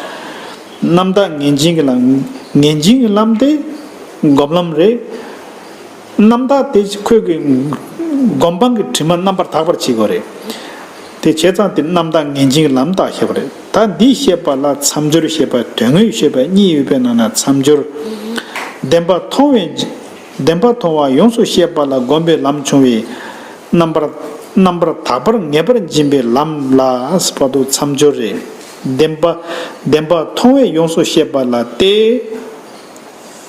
རྣམ་དག་ངེས་འབྱིན་གྱི་ལམ། ངེས་འབྱིན་གྱི་ལམ་དེ་སྒོམ་ལམ་རེད། རྣམ་དག་དེ་ཁོས་ཀྱི་སྒོམ་སྤང་གི་དྲི་མ་རྣམ་པར་དག་པར་བྱེད་དགོས་རེད། དེ་བྱས་ཙང་དེ་རྣམ་དག་ངེས་འབྱིན་གྱི་ལམ་དག་བཤད་པ་རེད། ད་འདི་བཤད་པ་ལ་མཚམས་སྦྱོར་བཤད་པ། དོན་དངོས་བཤད་པ་གཉིས་ཡོད་པའི་ནང་ན་མཚམས་སྦྱོར། བདེན་པ་མཐོང་བའི། བདེན་པ་མཐོང་བ་ཡོངས་སུ་ཤེས་པ་ལ་སྒོམ་པའི་ལམ་བྱུང་བས། རྣམ་པར། རྣམ་པར་དག་པར་ངེས་པར་འབྱིན་པའི་ལམ་ལ་ཟེར་བ་དུ་མཚམས་སྦྱོར་རེད། བདེན་པ། བདེན་པ་མཐོང་བས་ཡོངས་སུ་ཤེས་པ་ལ་སྟེ།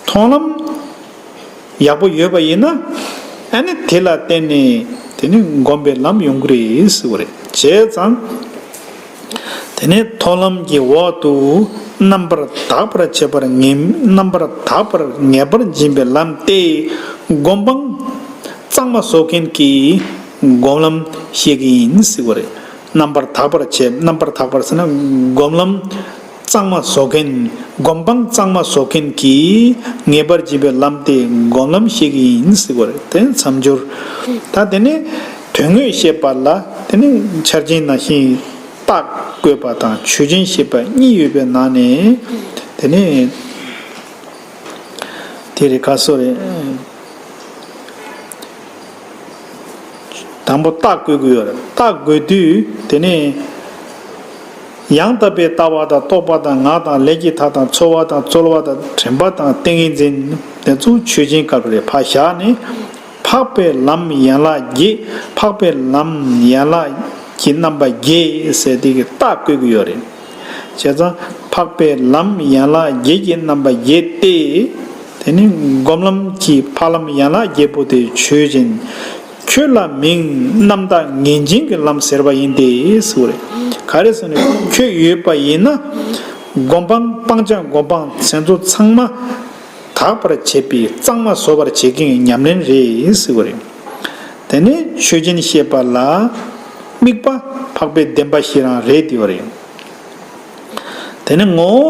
མཐོང་ལམ་ཡག་པོ་ཡོད་པ་ཡིན་ན། ཨ་ནི་དེ་ལ་བརྟེན་ནས་དེ་ནི་སྒོམ་པའི་ལམ་ཡོང་གི་རེད་ཟེར་བ་རེད། བྱས་ཙང་། དེ་ནས་མཐོང་ལམ་གྱི་འོག་ཏུ་རྣམ་པར་དག་པར་བྱེད་པར་ངེས། རྣམ་པར་དག་པར་ངེས་པར་འབྱིན་པའི་ལམ་སྟེ། སྒོམ་སྤང་གཙང་མ་བཟོ་མཁན་གྱི་སྒོམ་ལམ་བཤད་ཀྱི་ཡིན་ཟེར་བ་རེད། རྣམ་པར་དག་པར་བྱེད། རྣམ་པར་དག་པར་ཟེར་ན་སྒོམ་ལམ་གཙང་མ་བཟོ་མཁན། སྒོམ་སྤང་གཙང་མ་བཟོ་མཁན་གྱིས་ངེས་པར་འབྱིན་པའི་ལམ་སྟེ་སྒོམ་ལམ་བཤད་ཀྱི་ཡིན་ཟེར་བ་རེད། དེ་མཚམས་སྦྱོར། ད་དེ་ནས་དོན་དངོས་བཤད་པ་ལ་དེ་ནི་ཆ་རྐྱེན་ནང་བཞིན། རྟགས་བཀོད་པ་དང་ཆོས་ཅན་བཤད་པ་གཉིས་ཡོད་པའི་ནང་ནས། དེ་ནས་དེ་རེད། ག་སོ་རེད། དང་པོ་རྟགས་བཀོད་དགོས་ཡོད་རེད། རྟགས་བཀོད་དུས་དེ་ནས་ ཡང་དག་པའི་ལྟ་བ་དང་རྟོག་པ་དང་ངག་དང་ལས་ཀྱི་མཐའ་དང་ཚོར་བ་དང་རྩོལ་བ་དང་དྲན་པ་དང་ཏིང་ངེ་འཛིན་དེ་ཚོ་ཆོས་ཅན་སྐབས་རེ་ཕར་བཞག་ནས། འཕགས་པའི་ལམ་ཡན་ལག་བརྒྱད། འཕགས་པའི་ལམ་ཡན་ལག་གི་རྣམ་པ་བརྒྱད་ཟེར་དེ་གི་རྟགས་བཀོད་ཀྱི་ཡོད་རེད། བྱས་ཙང་འཕགས་པའི་ལམ་ཡན་ལག་བརྒྱད་ཀྱི་རྣམ་པ་བརྒྱད་དེ། དེ་ནི་སྒོམ་ལམ་གྱི་འཕགས་ལམ་ཡན་ལག་བརྒྱད་པོ་དེ་ཆོས་ཅན། ཁྱོད་ལ་མིང་རྣམ་དག་ངེས་འབྱིན་གྱི་ལམ་ཟེར་བ་ཡིན་ཏེ་ཟེར་བ་རེད། ག་རེ་ཟེར་ན་ཁྱོད་ཡོད་པ་ཡིན་ན། སྒོམ་སྤང་སྤང་བྱ་སྒོམ་སྤང་དེ་ཚོ་ཚང་མ་དག་པར་བྱེད་པའི་གཙང་མ་བཟོ་བར་བྱེད་མཁན་གྱི་ཉམས་ལེན་རེད་ཟེར་བ་རེད། དེ་ནི་ཆོས་ཅན་ཤེས་པ་ལ་དམིགས་པ་འཕགས་པའི་བདེན་པ་བཞི་རང་རེད་དེ་བ་རེད། དེ་ནི་ངོ་བོ།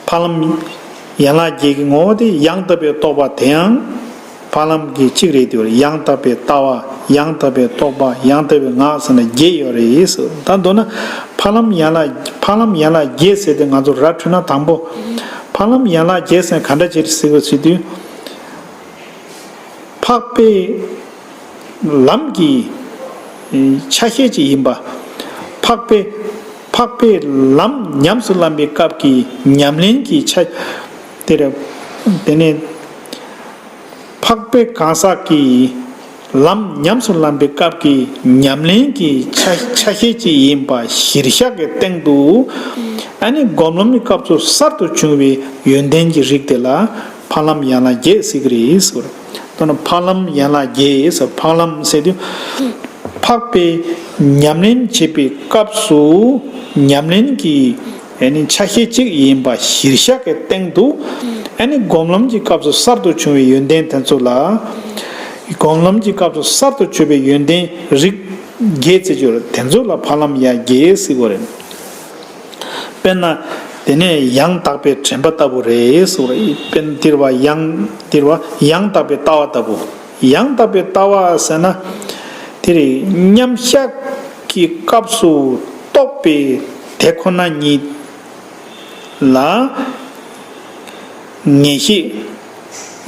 འཕགས་ལམ་ཡན་ལག་བརྒྱད་ཀྱི་ངོ་བོ་དེ་ཡང་དག་པའི་རྟོག་པ་དེའང་འཕགས་ལམ་གྱི་གཅིག་རེད་དེ། ཡང་དག་པའི་ལྟ་བ། ཡང་དག་པའི་རྟོག་པ། ཡང་དག་པའི་ངག་ཟེར་ན་བརྒྱད་ཡོད་རེད་ཟེར། ད་མདོར་ན་འཕགས་ལམ་ཡན་ལག་འཕགས་ལམ་ཡན་ལག་བརྒྱད་ཟེར་དེ་ང་ཚོ་ར་འཕྲོད་ན་དང་པོ། འཕགས་ལམ་ཡན་ལག་བརྒྱད་ཟེར་ག་འདྲ་ཅིག་ཟེར་དགོས་ཟེར་དུས། འཕགས་པའི་ལམ་གྱི་ཆ་ཤས་ཅིག་ཡིན་པ། འཕགས་པའི་འཕགས་པའི་ལམ་ཉམས་སུ་བླངས་པའི་སྐབས་ཀྱི་ཉམས་ལེན་གྱི་ཆ། དེ་རེད། དེ་ནས་འཕགས་པའི་གང་ཟག་གི་ལམ་ཉམས་སུ་བླངས་པའི་སྐབས་ཀྱི་ཉམས་ལེན་གྱི་ཆ་ཆ་ཤས་ཅིག་ཡིན་པ་གཞིར་བཞག་གི་སྟེང་དུ། ཨ་ནི་སྒོམ་ལམ་གྱི་སྐབས་སུ་གསར་དུ་བྱུང་བའི་ཡོན་ཏན་གྱི་རིགས་དེ་ལ་འཕགས་ལམ་ཡན་ལག་བརྒྱད་ཟེར་གྱི་རེད་ཟེར། དོན་ནི་འཕགས་ལམ་ཡན་ལག་བརྒྱད་ཟེར། འཕགས་ལམ་ཟེར་དུས། འཕགས་པའི་ཉམས་ལེན་བྱེད་པའི་སྐབས་སུ་ཉམས་ལེན་གྱི་ཨ་ནི་ཆ་ཤས་གཅིག་ཡིན་པ་གཞིར་བཞག་གི་སྟེང་དུ། ཨ་ནི་སྒོམ་ལམ་གྱི་སྐབས་སུ་གསར་དུ་བྱུང་བའི་ཡོན་ཏན་དེ་ཚོ་ལ། སྒོམ་ལམ་གྱི་སྐབས་སུ་གསར་དུ་བྱུང་བའི་ཡོན་ཏན་རིགས་བརྒྱད་ཟེར་གྱི་ཡོད་རེད། དེ་ཚོ་ལ་འཕགས་ལམ་ཡན་ལག་བརྒྱད་ཟེར་གྱི་ཡོད་རེད། དཔེར་ན། དེ་ནས་ཡང་དག་པའི་དྲན་པ་ལྟ་བུ་རེད་ཟེར་བ་རེད། དཔེར་ན་འདིར་བ་ཡང་འདིར་བ་ཡང་དག་པའི་ལྟ་བ་ལྟ་བུ། ཡང་དག་པའི་ལྟ་བ་ཟེར་ན། དེ་རེད། མཉམ་གཞག་གི་སྐབས་སུ་རྟོགས་པའི་དེ་ཁོ་ན་ཉིད་ལ་ངེས་ཤེས།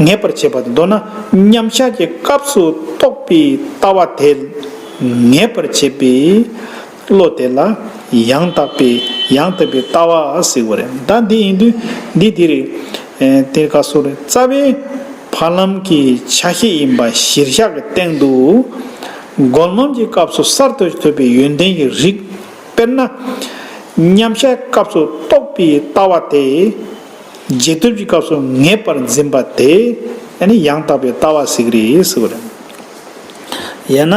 ངེས་པར་བྱེད་པ་དང་། མདོར་ན་མཉམ་གཞག་གི་སྐབས་སུ་རྟོགས་པའི་ལྟ་བ་དེ་ངེས་པར་བྱེད་པའི་བློ་དེ་ལ་ཡང་དག་པའི་ཡང་དག་པའི་ལྟ་བ་ཟེར་བ་རེད། ད་འདི་ཡིན་དུས་འདི་འདི་རེད། ཨེ་དེ་ག་སོ་རེད། རྩ་བའི་འཕགས་ལམ་གྱི་ཆ་ཤས་ཡིན་པ་གཞིར་བཞག་གི་སྟེང་དུ། སྒོམ་ལམ་གྱི་སྐབས་སུ་གསར་དུ་ཐོབ་པའི་ཡོན་ཏན་གྱི་རིགས། དཔེར་ན། མཉམ་གཞག་སྐབས་སུ་རྟོགས་པའི་ལྟ་བ་དེ། རྗེས་ཐོབ་ཀྱི་སྐབས་སུ་ངེས་པར་འཛིན་པ་དེ་ཨ་ནི་ཡང་དག་པའི་ལྟ་བ་ཟེར་གྱི་རེད་ཟེར་བ་རེད། ཡང་ན།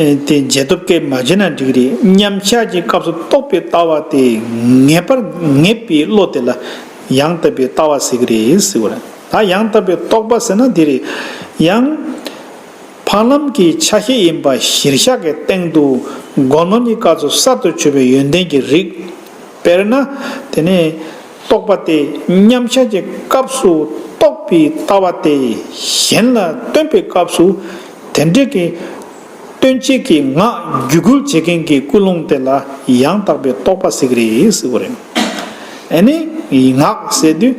ཨེ་དེ་རྗེས་ཐོབ་སྐད་མ་བརྗོད་ན་འགྲིག་གི་རེད། མཉམ་གཞག་གི་སྐབས་སུ་རྟོགས་པའི་ལྟ་བ་དེ་ངེས་པར་ངེས་པའི་བློ་དེ་ལ་ཡང་དག་པའི་ལྟ་བ་ཟེར་གྱི་རེད་ཟེར་བ་རེད། ད་ཡང་དག་པའི་རྟོག་པ་ཟེར་ན་འདི་རེད། ཡང་། འཕགས་ལམ་གྱི་ཆ་ཤས་ཡིན་པ་གཞིར་བཞག་གི་སྟེང་དུ་སྒོམ་ལམ་གྱི་སྐབས་སུ་གསར་དུ་བྱུང་བའི་ཡོན་ཏན་གྱི་རིགས། དཔེར་ན། དེ་ནས་རྟོག་པ་དེ་མཉམ་གཞག་གི་སྐབས་སུ་རྟོགས་པའི་ལྟ་བ་དེ་གཞན་ལ་སྟོན་པའི་སྐབས་སུ་དེ་འདྲའི་གི་སྟོན་བྱེད་ཀྱི་ངག་རྒྱུད་སྐུལ་བྱེད་མཁན་གྱི་ཀུན་སློང་དེ་ལ་ཡང་དག་པའི་རྟོག་པ་ཟེར་གྱི་རེད་ཟེར་བ་རེད། ཨ་ནི་ངག་ཟེར་དུས།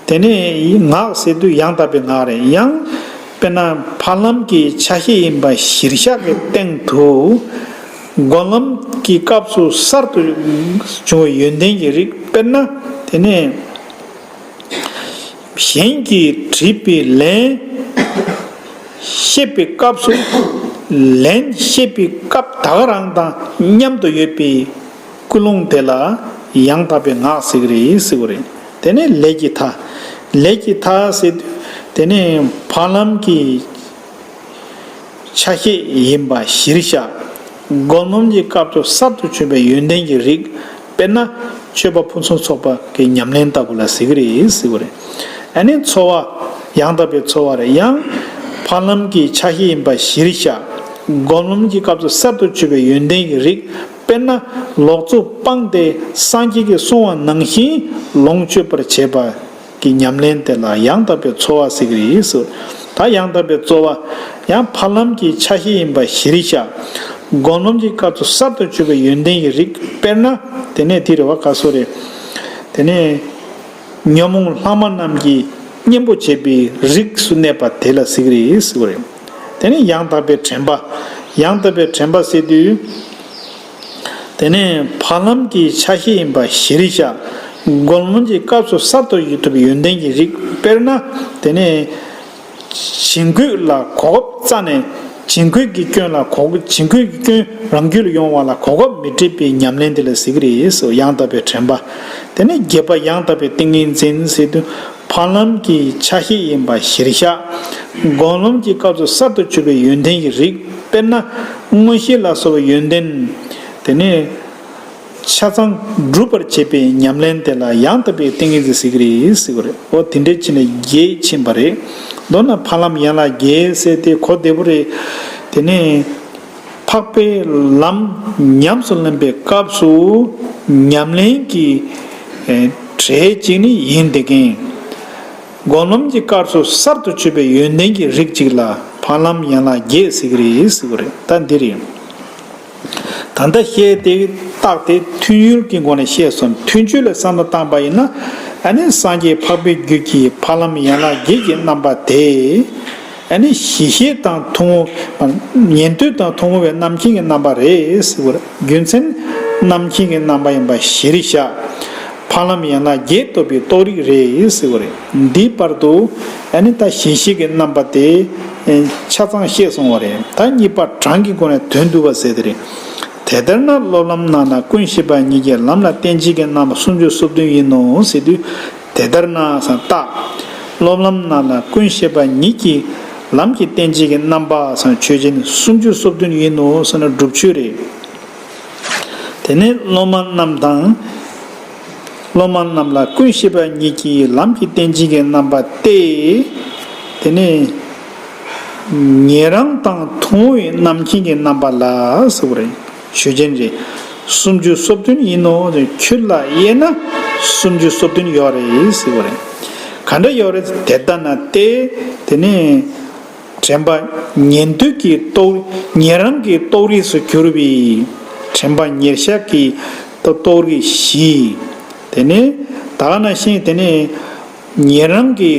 དེ་ནས་ངག་ཟེར་དུས་ཡང་དག་པའི་ངག་རེད། ཡང་དཔེར་ན་འཕགས་ལམ་གྱི་ཆ་ཤས་ཡིན་པ་གཞིར་བཞག་གི་སྟེང་དུ། སྒོམ་ལམ་གྱི་སྐབས་སུ་གསར་དུ་བྱུང་བའི་ཡོན་ཏན་གྱི་རིགས། དཔེར་ན་དེ་ནས་གཞན་གྱིས་བྲིས་པའི་ལན་བཤད་པའི་སྐབས་སུ། ལན་བཤད་པའི་སྐབས་ད་ག་རང་དང་མཉམ་དུ་ཡོད་པའི་ཀུན་སློང་དེ་ལ་ཡང་དག་པའི་ངག་ཟེར་གྱི་རེད་ཟེར་བ་རེད། དེ་ནས་ལས་ཀྱི་མཐའ། ལས་ཀྱི་མཐའ་ཟེར་དུས་དེ་ནས་འཕགས་ལམ་གྱི་ཆ་ཤས་ཡིན་པ་གཞིར་བཞག་སྒོམ་ལམ་གྱི་སྐབས་སུ་གསར་དུ་བྱུང་བའི་ཡོན་ཏན་གྱི་རིགས། དཔེར་ན་སྤྱོད་པ་ཕུན་སུམ་ཚོགས་པ་གི་ཉམས་ལེན་ལྟ་བུ་ལ་ཟེར་གྱི་རེད་ཟེར་བ་རེད། ཨ་ནི་ཚོར་བ། ཡང་དག་པའི་ཚོར་བ་རེད། ཡང་འཕགས་ལམ་གྱི་ཆ་ཤས་ཡིན་པ་གཞིར་བཞག་སྒོམ་ལམ་གྱི་སྐབས་སུ་གསར་དུ་བྱུང་བའི་ཡོན་ཏན་གྱི་རིགས། དཔེར་ན་ལོག་རྟོག་སྤངས་ཏེ་སངས་རྒྱས་ཀྱིས་གསུངས་པ་ནང་བཞིན་ལོངས་སྤྱོད་པར་བྱེད་པ་གི་ཉམས་ལེན་དེ་ལ་ཡང་དག་པའི་ཚོར་བ་ཟེར་གྱི་རེད་ཟེར། ད་ཡང་དག་པའི་ཚོར་བ། ཡང་འཕགས་ལམ་གྱི་ཆ་ཤས་ཡིན་པ་གཞིར་བཞག་སྒོམ་ལམ་གྱི་སྐབས་སུ་གསར་དུ་བྱུང་བའི་ཡོན་ཏན་གྱི་རིགས། དཔེར་ན་དེ་ནས་དེ་རེད་བ། ག་སོ་རེད། དེ་ནས་ཉོན་མོངས་ལྷག་མ་རྣམས་ཀྱི་གཉེན་པོ་བྱེད་པའི་རིགས་སུ་གནས་པ་དེ་ལ་ཟེར་གྱི་རེད་ཟེར་བ་རེད། དེ་ནས་ཡང་དག་པའི་དྲན་པ། ཡང་དག་པའི་དྲན་པ་ཟེར་དུས། དེ་ནས་ཕ་ལམ་གྱི་ཆ་ཤས་ཡིན་པ་གཞིར་བཞག་སྒོམ་ལམ་གྱི་སྐབས་སུ་གསར་དུ་ཡོད་ཐུབ་པའི་ཡོན་ཏན་གྱི་རིགས། དཔེར་ན། དེ་ནས་བྱིང་རྒོད་ལ་གོ་སྐབས་རྩ་ནས། བྱིང་རྒོད་ཀྱི་སྐྱོན་ལ་གོ། བྱིང་རྒོད་ཀྱི་སྐྱོན་རང་རྒྱུད་ལ་ཡོང་བ་ལ་གོ་སྐབས་མི་སྤྲད་པའི་ཉམས་ལེན་དེ་ལ་ཟེར་གྱི་རེད་ཟེར། ཡང་དག་པའི་དྲན་པ། དེ་ནས་བརྒྱད་པ་ཡང་དག་པའི་ཏིང་ངེ་འཛིན་ཟེར་དུས། ཕ་ལམ་གྱི་ཆ་ཤས་ཡིན་པ་གཞིར་བཞག་སྒོམ་ལམ་གྱི་སྐབས་སུ་གསར་དུ་གྱུར་པའི་ཡོན་ཏན་གྱི་རིགས། དཔེར་ན། མངོན་ཤེས་ལ་སོགས་པའི་ཡོན་ཏན། དེ་ནས་ཆ་ཚང་སྒྲུབ་པར་བྱེད་པའི་ཉམས་ལེན་དེ་ལ་ཡང་དག་པའི་ཏིང་ངེ་འཛིན་ཟེར་གྱི་རེད་ཟེར་གྱི་རེད། འོ་དེ་འདྲའི་ཕྱིར་ན་བརྒྱད་ཕྱིན་པ་རེད། མདོར་ན་ཕ་ལམ་ཡན་ལག་བརྒྱད་ཟེར་དེ་གོ་བདེ་པོ་རེད། དེ་ནས། འཕགས་པའི་ལམ་ཉམས་སུ་ལེན་པའི་སྐབས་སུ་ཉམས་ལེན་གྱི་ཨེ་གྲས་གཅིག་ནི་ཡིན་བསྡད་མཁན། སྒོམ་ལམ་གྱི་སྐབས་སུ་གསར་དུ་གྱུར་པའི་ཡོན་ཏན་གྱི་རིགས་གཅིག་ལ་ཕ་ལམ་ཡན་ལག་བརྒྱད་ཟེར་གྱི་རེད་ཟེར་གྱི་རེད། ད་འདི་རེད། ད་ལྟ་བཤད་དེ་རྟགས་དེ་ཐུན་ཡུལ་གྱི་སྒོ་ནས་བཤད་སོང་། ཐུན་གཅོད་ལ་བསམ་བློ་བཏང་པ་ཡིན་ན། ཨ་ནི་སངས་རྒྱས་འཕགས་པའི་རྒྱུད་ཀྱི་ཕ་ལམ་ཡན་ལག་བརྒྱད་ཀྱི་རྣམ་པ་དེ། ཨ་ནི་གཞི་ཤེས་དང་ཐུན་མོང་། ཉན་ཐོས་དང་ཐུན་མོང་བའི་རྣམ་མཁྱེན་གྱི་རྣམ་པ་རེད་ཟེར་བ་རེད། རྒྱུ་མཚན། རྣམ་མཁྱེན་གྱི་རྣམ་པ་ཡིན་པ་གཞིར་བཞག་ཕ་ལམ་ཡན་ལག་བརྒྱད་རྟོགས་པའི་རྟོགས་རིགས་རེད་ཟེར་བ་རེད། འདིའི་བར་དུ་ཨ་ནི་ད་གཞི་ཤེས་ཀྱི་རྣམ་པ་དེ་ཆ་ཚང་བཤད་སོང་བ་རེད། ད་གཉིས་པ་གྲངས་ཀྱི་སྒོ་ནས་དོན་བསྡུ་བ་ཟེར་དེ་རེད། དེ་ལྟར་ན་སློབ་ལམ་རྣམས་ལ་ཀུན་ཤེས་པ་ཉིད་ཀྱི་ལམ་ལ་བརྟེན་བྱེད་ཀྱི་རྣམ་པ་སུམ་ཅུ་སོ་བདུན་ཡིན་ནོ་ཟེར་དུས། དེ་ལྟར་ན་ཟེར་རྟགས། སློབ་ལམ་རྣམས་ལ་ཀུན་ཤེས་པ་ཉིད་ཀྱི་ལམ་གྱི་བརྟེན་བྱེད་ཀྱི་རྣམ་པ་ཟེར་ཆོས་ཅན་སུམ་ཅུ་སོ་བདུན་ཡིན་ནོ་ཟེར་ན་སྒྲུབ་ཆོས་རེད། དེ་ནས་སློབ་མ་རྣམས་དང་། སློབ་མ་རྣམས་ལ་ཀུན་ཤེས་པ་ཉིད་ཀྱི་ལམ་གྱི་བརྟེན་བྱེད་ཀྱི་རྣམ་པ་སྟེ། དེ་ནས་ཉན་རང་དང་ཐུན་མོང་བའི་རྣམ་མཁྱེན་གྱི་རྣམ་པ་ལ་ཟེར་བ་རེད། ཆོས་ཅན་རེད། སུམ་ཅུ་སོ་བདུན་ཡིན་ནོ། ཁྱོད་ལ་དབྱེ་ན་སུམ་ཅུ་སོ་བདུན་ཡོད་རེད་ཟེར་བ་རེད། ག་འདྲ་ཡོད་རེད། དེ་ལྟ་ན་སྟེ། དེ་ནས། དྲན་པ་ཉན་ཐོས་ཀྱི་རྟོགས། ཉན་རང་གི་རྟོགས་རིགས་སུ་གྱུར་པའི་དྲན་པ་ཉེར་བཞག་གི་རྟོགས་རིགས་བཞི། དེ་ནས་ད་ག་ནང་བཞིན་དེ་ནས་ཉན་རང་གི་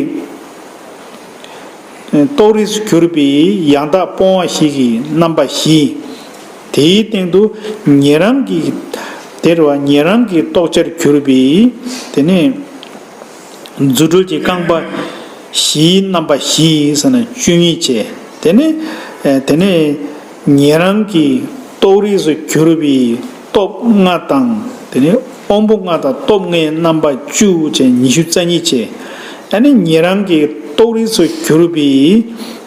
རྟོགས་རིགས་སུ་གྱུར་པའི་ཡང་དག་སྤོང་བ་བཞི་གི་རྣམ་པ་བཞི། དེའི་སྟེང་དུ་ཉན་རང་གི། དེ་རེད་བ། ཉན་རང་གི་རྟོགས་བྱར་གྱུར་པའི་དེ་ནས། རྫུ་འཕྲུལ་གྱི་རྐང་པ་བཞིའི་རྣམ་པ་བཞི་ཟེར་ན་བཅུ་གཉིས་བྱས། དེ་ནས་ཨེ་དེ་ནས་ཉན་རང་གི་རྟོགས་རིགས་སུ་གྱུར་པའི་སྟོབས་ལྔ་དང་། དེ་ནས་དབང་པོ་ལྔ་དང་སྟོབས་ལྔའི་རྣམ་པ་བཅུ་བྱས། ཉི་ཤུ་རྩ་གཉིས་བྱས། ཨ་ནི་ཉན་རང་གི་རྟོགས་རིགས་སུ་གྱུར་པའི་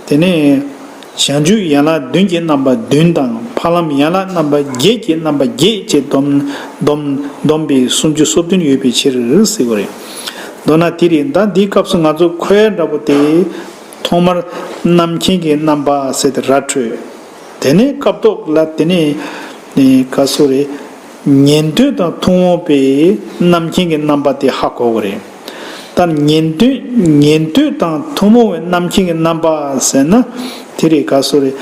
དེ་ནས། བྱང་ཆུབ་ཡན་ལག་བདུན་གྱི་རྣམ་པ་བདུན་དང་ཕ་ལམ་ཡན་ལག་རྣམ་པ་བརྒྱད་ཀྱི་རྣམ་པ་བརྒྱད་ཅེས་བསྡོམས་བསྡོམས་བསྡོམས་པའི་སུམ་ཅུ་སོ་བདུན་ཡོད་པའི་ཕྱིར་ཟེར་བ་རེད། མདོར་ན་དེ་རེད། ད་འདིའི་སྐབས་སུ་ང་ཚོ་ཁོའི་འདྲ་པོ་དེ་ཐོག་མར་རྣམ་མཁྱེན་གྱི་རྣམ་པ་ཟེར་ཏེ་ར་འཕྲོད། དེ་ནས་སྐབས་ཐོག་ལ་དེ་ནས་ག་སོ་རེད། ཉན་ཐོས་དང་ཐུན་མོང་པའི་རྣམ་མཁྱེན་གྱི་རྣམ་པ་དེ་ཧ་གོ་གི་རེད། ད་ཉན་ཐོས་ཉན་ཐོས་དང་ཐུན་མོང་བའི་རྣམ་མཁྱེན་གྱི་རྣམ་པ་ཟེར་ན། དེ་རེད། ག་སོ་རེད།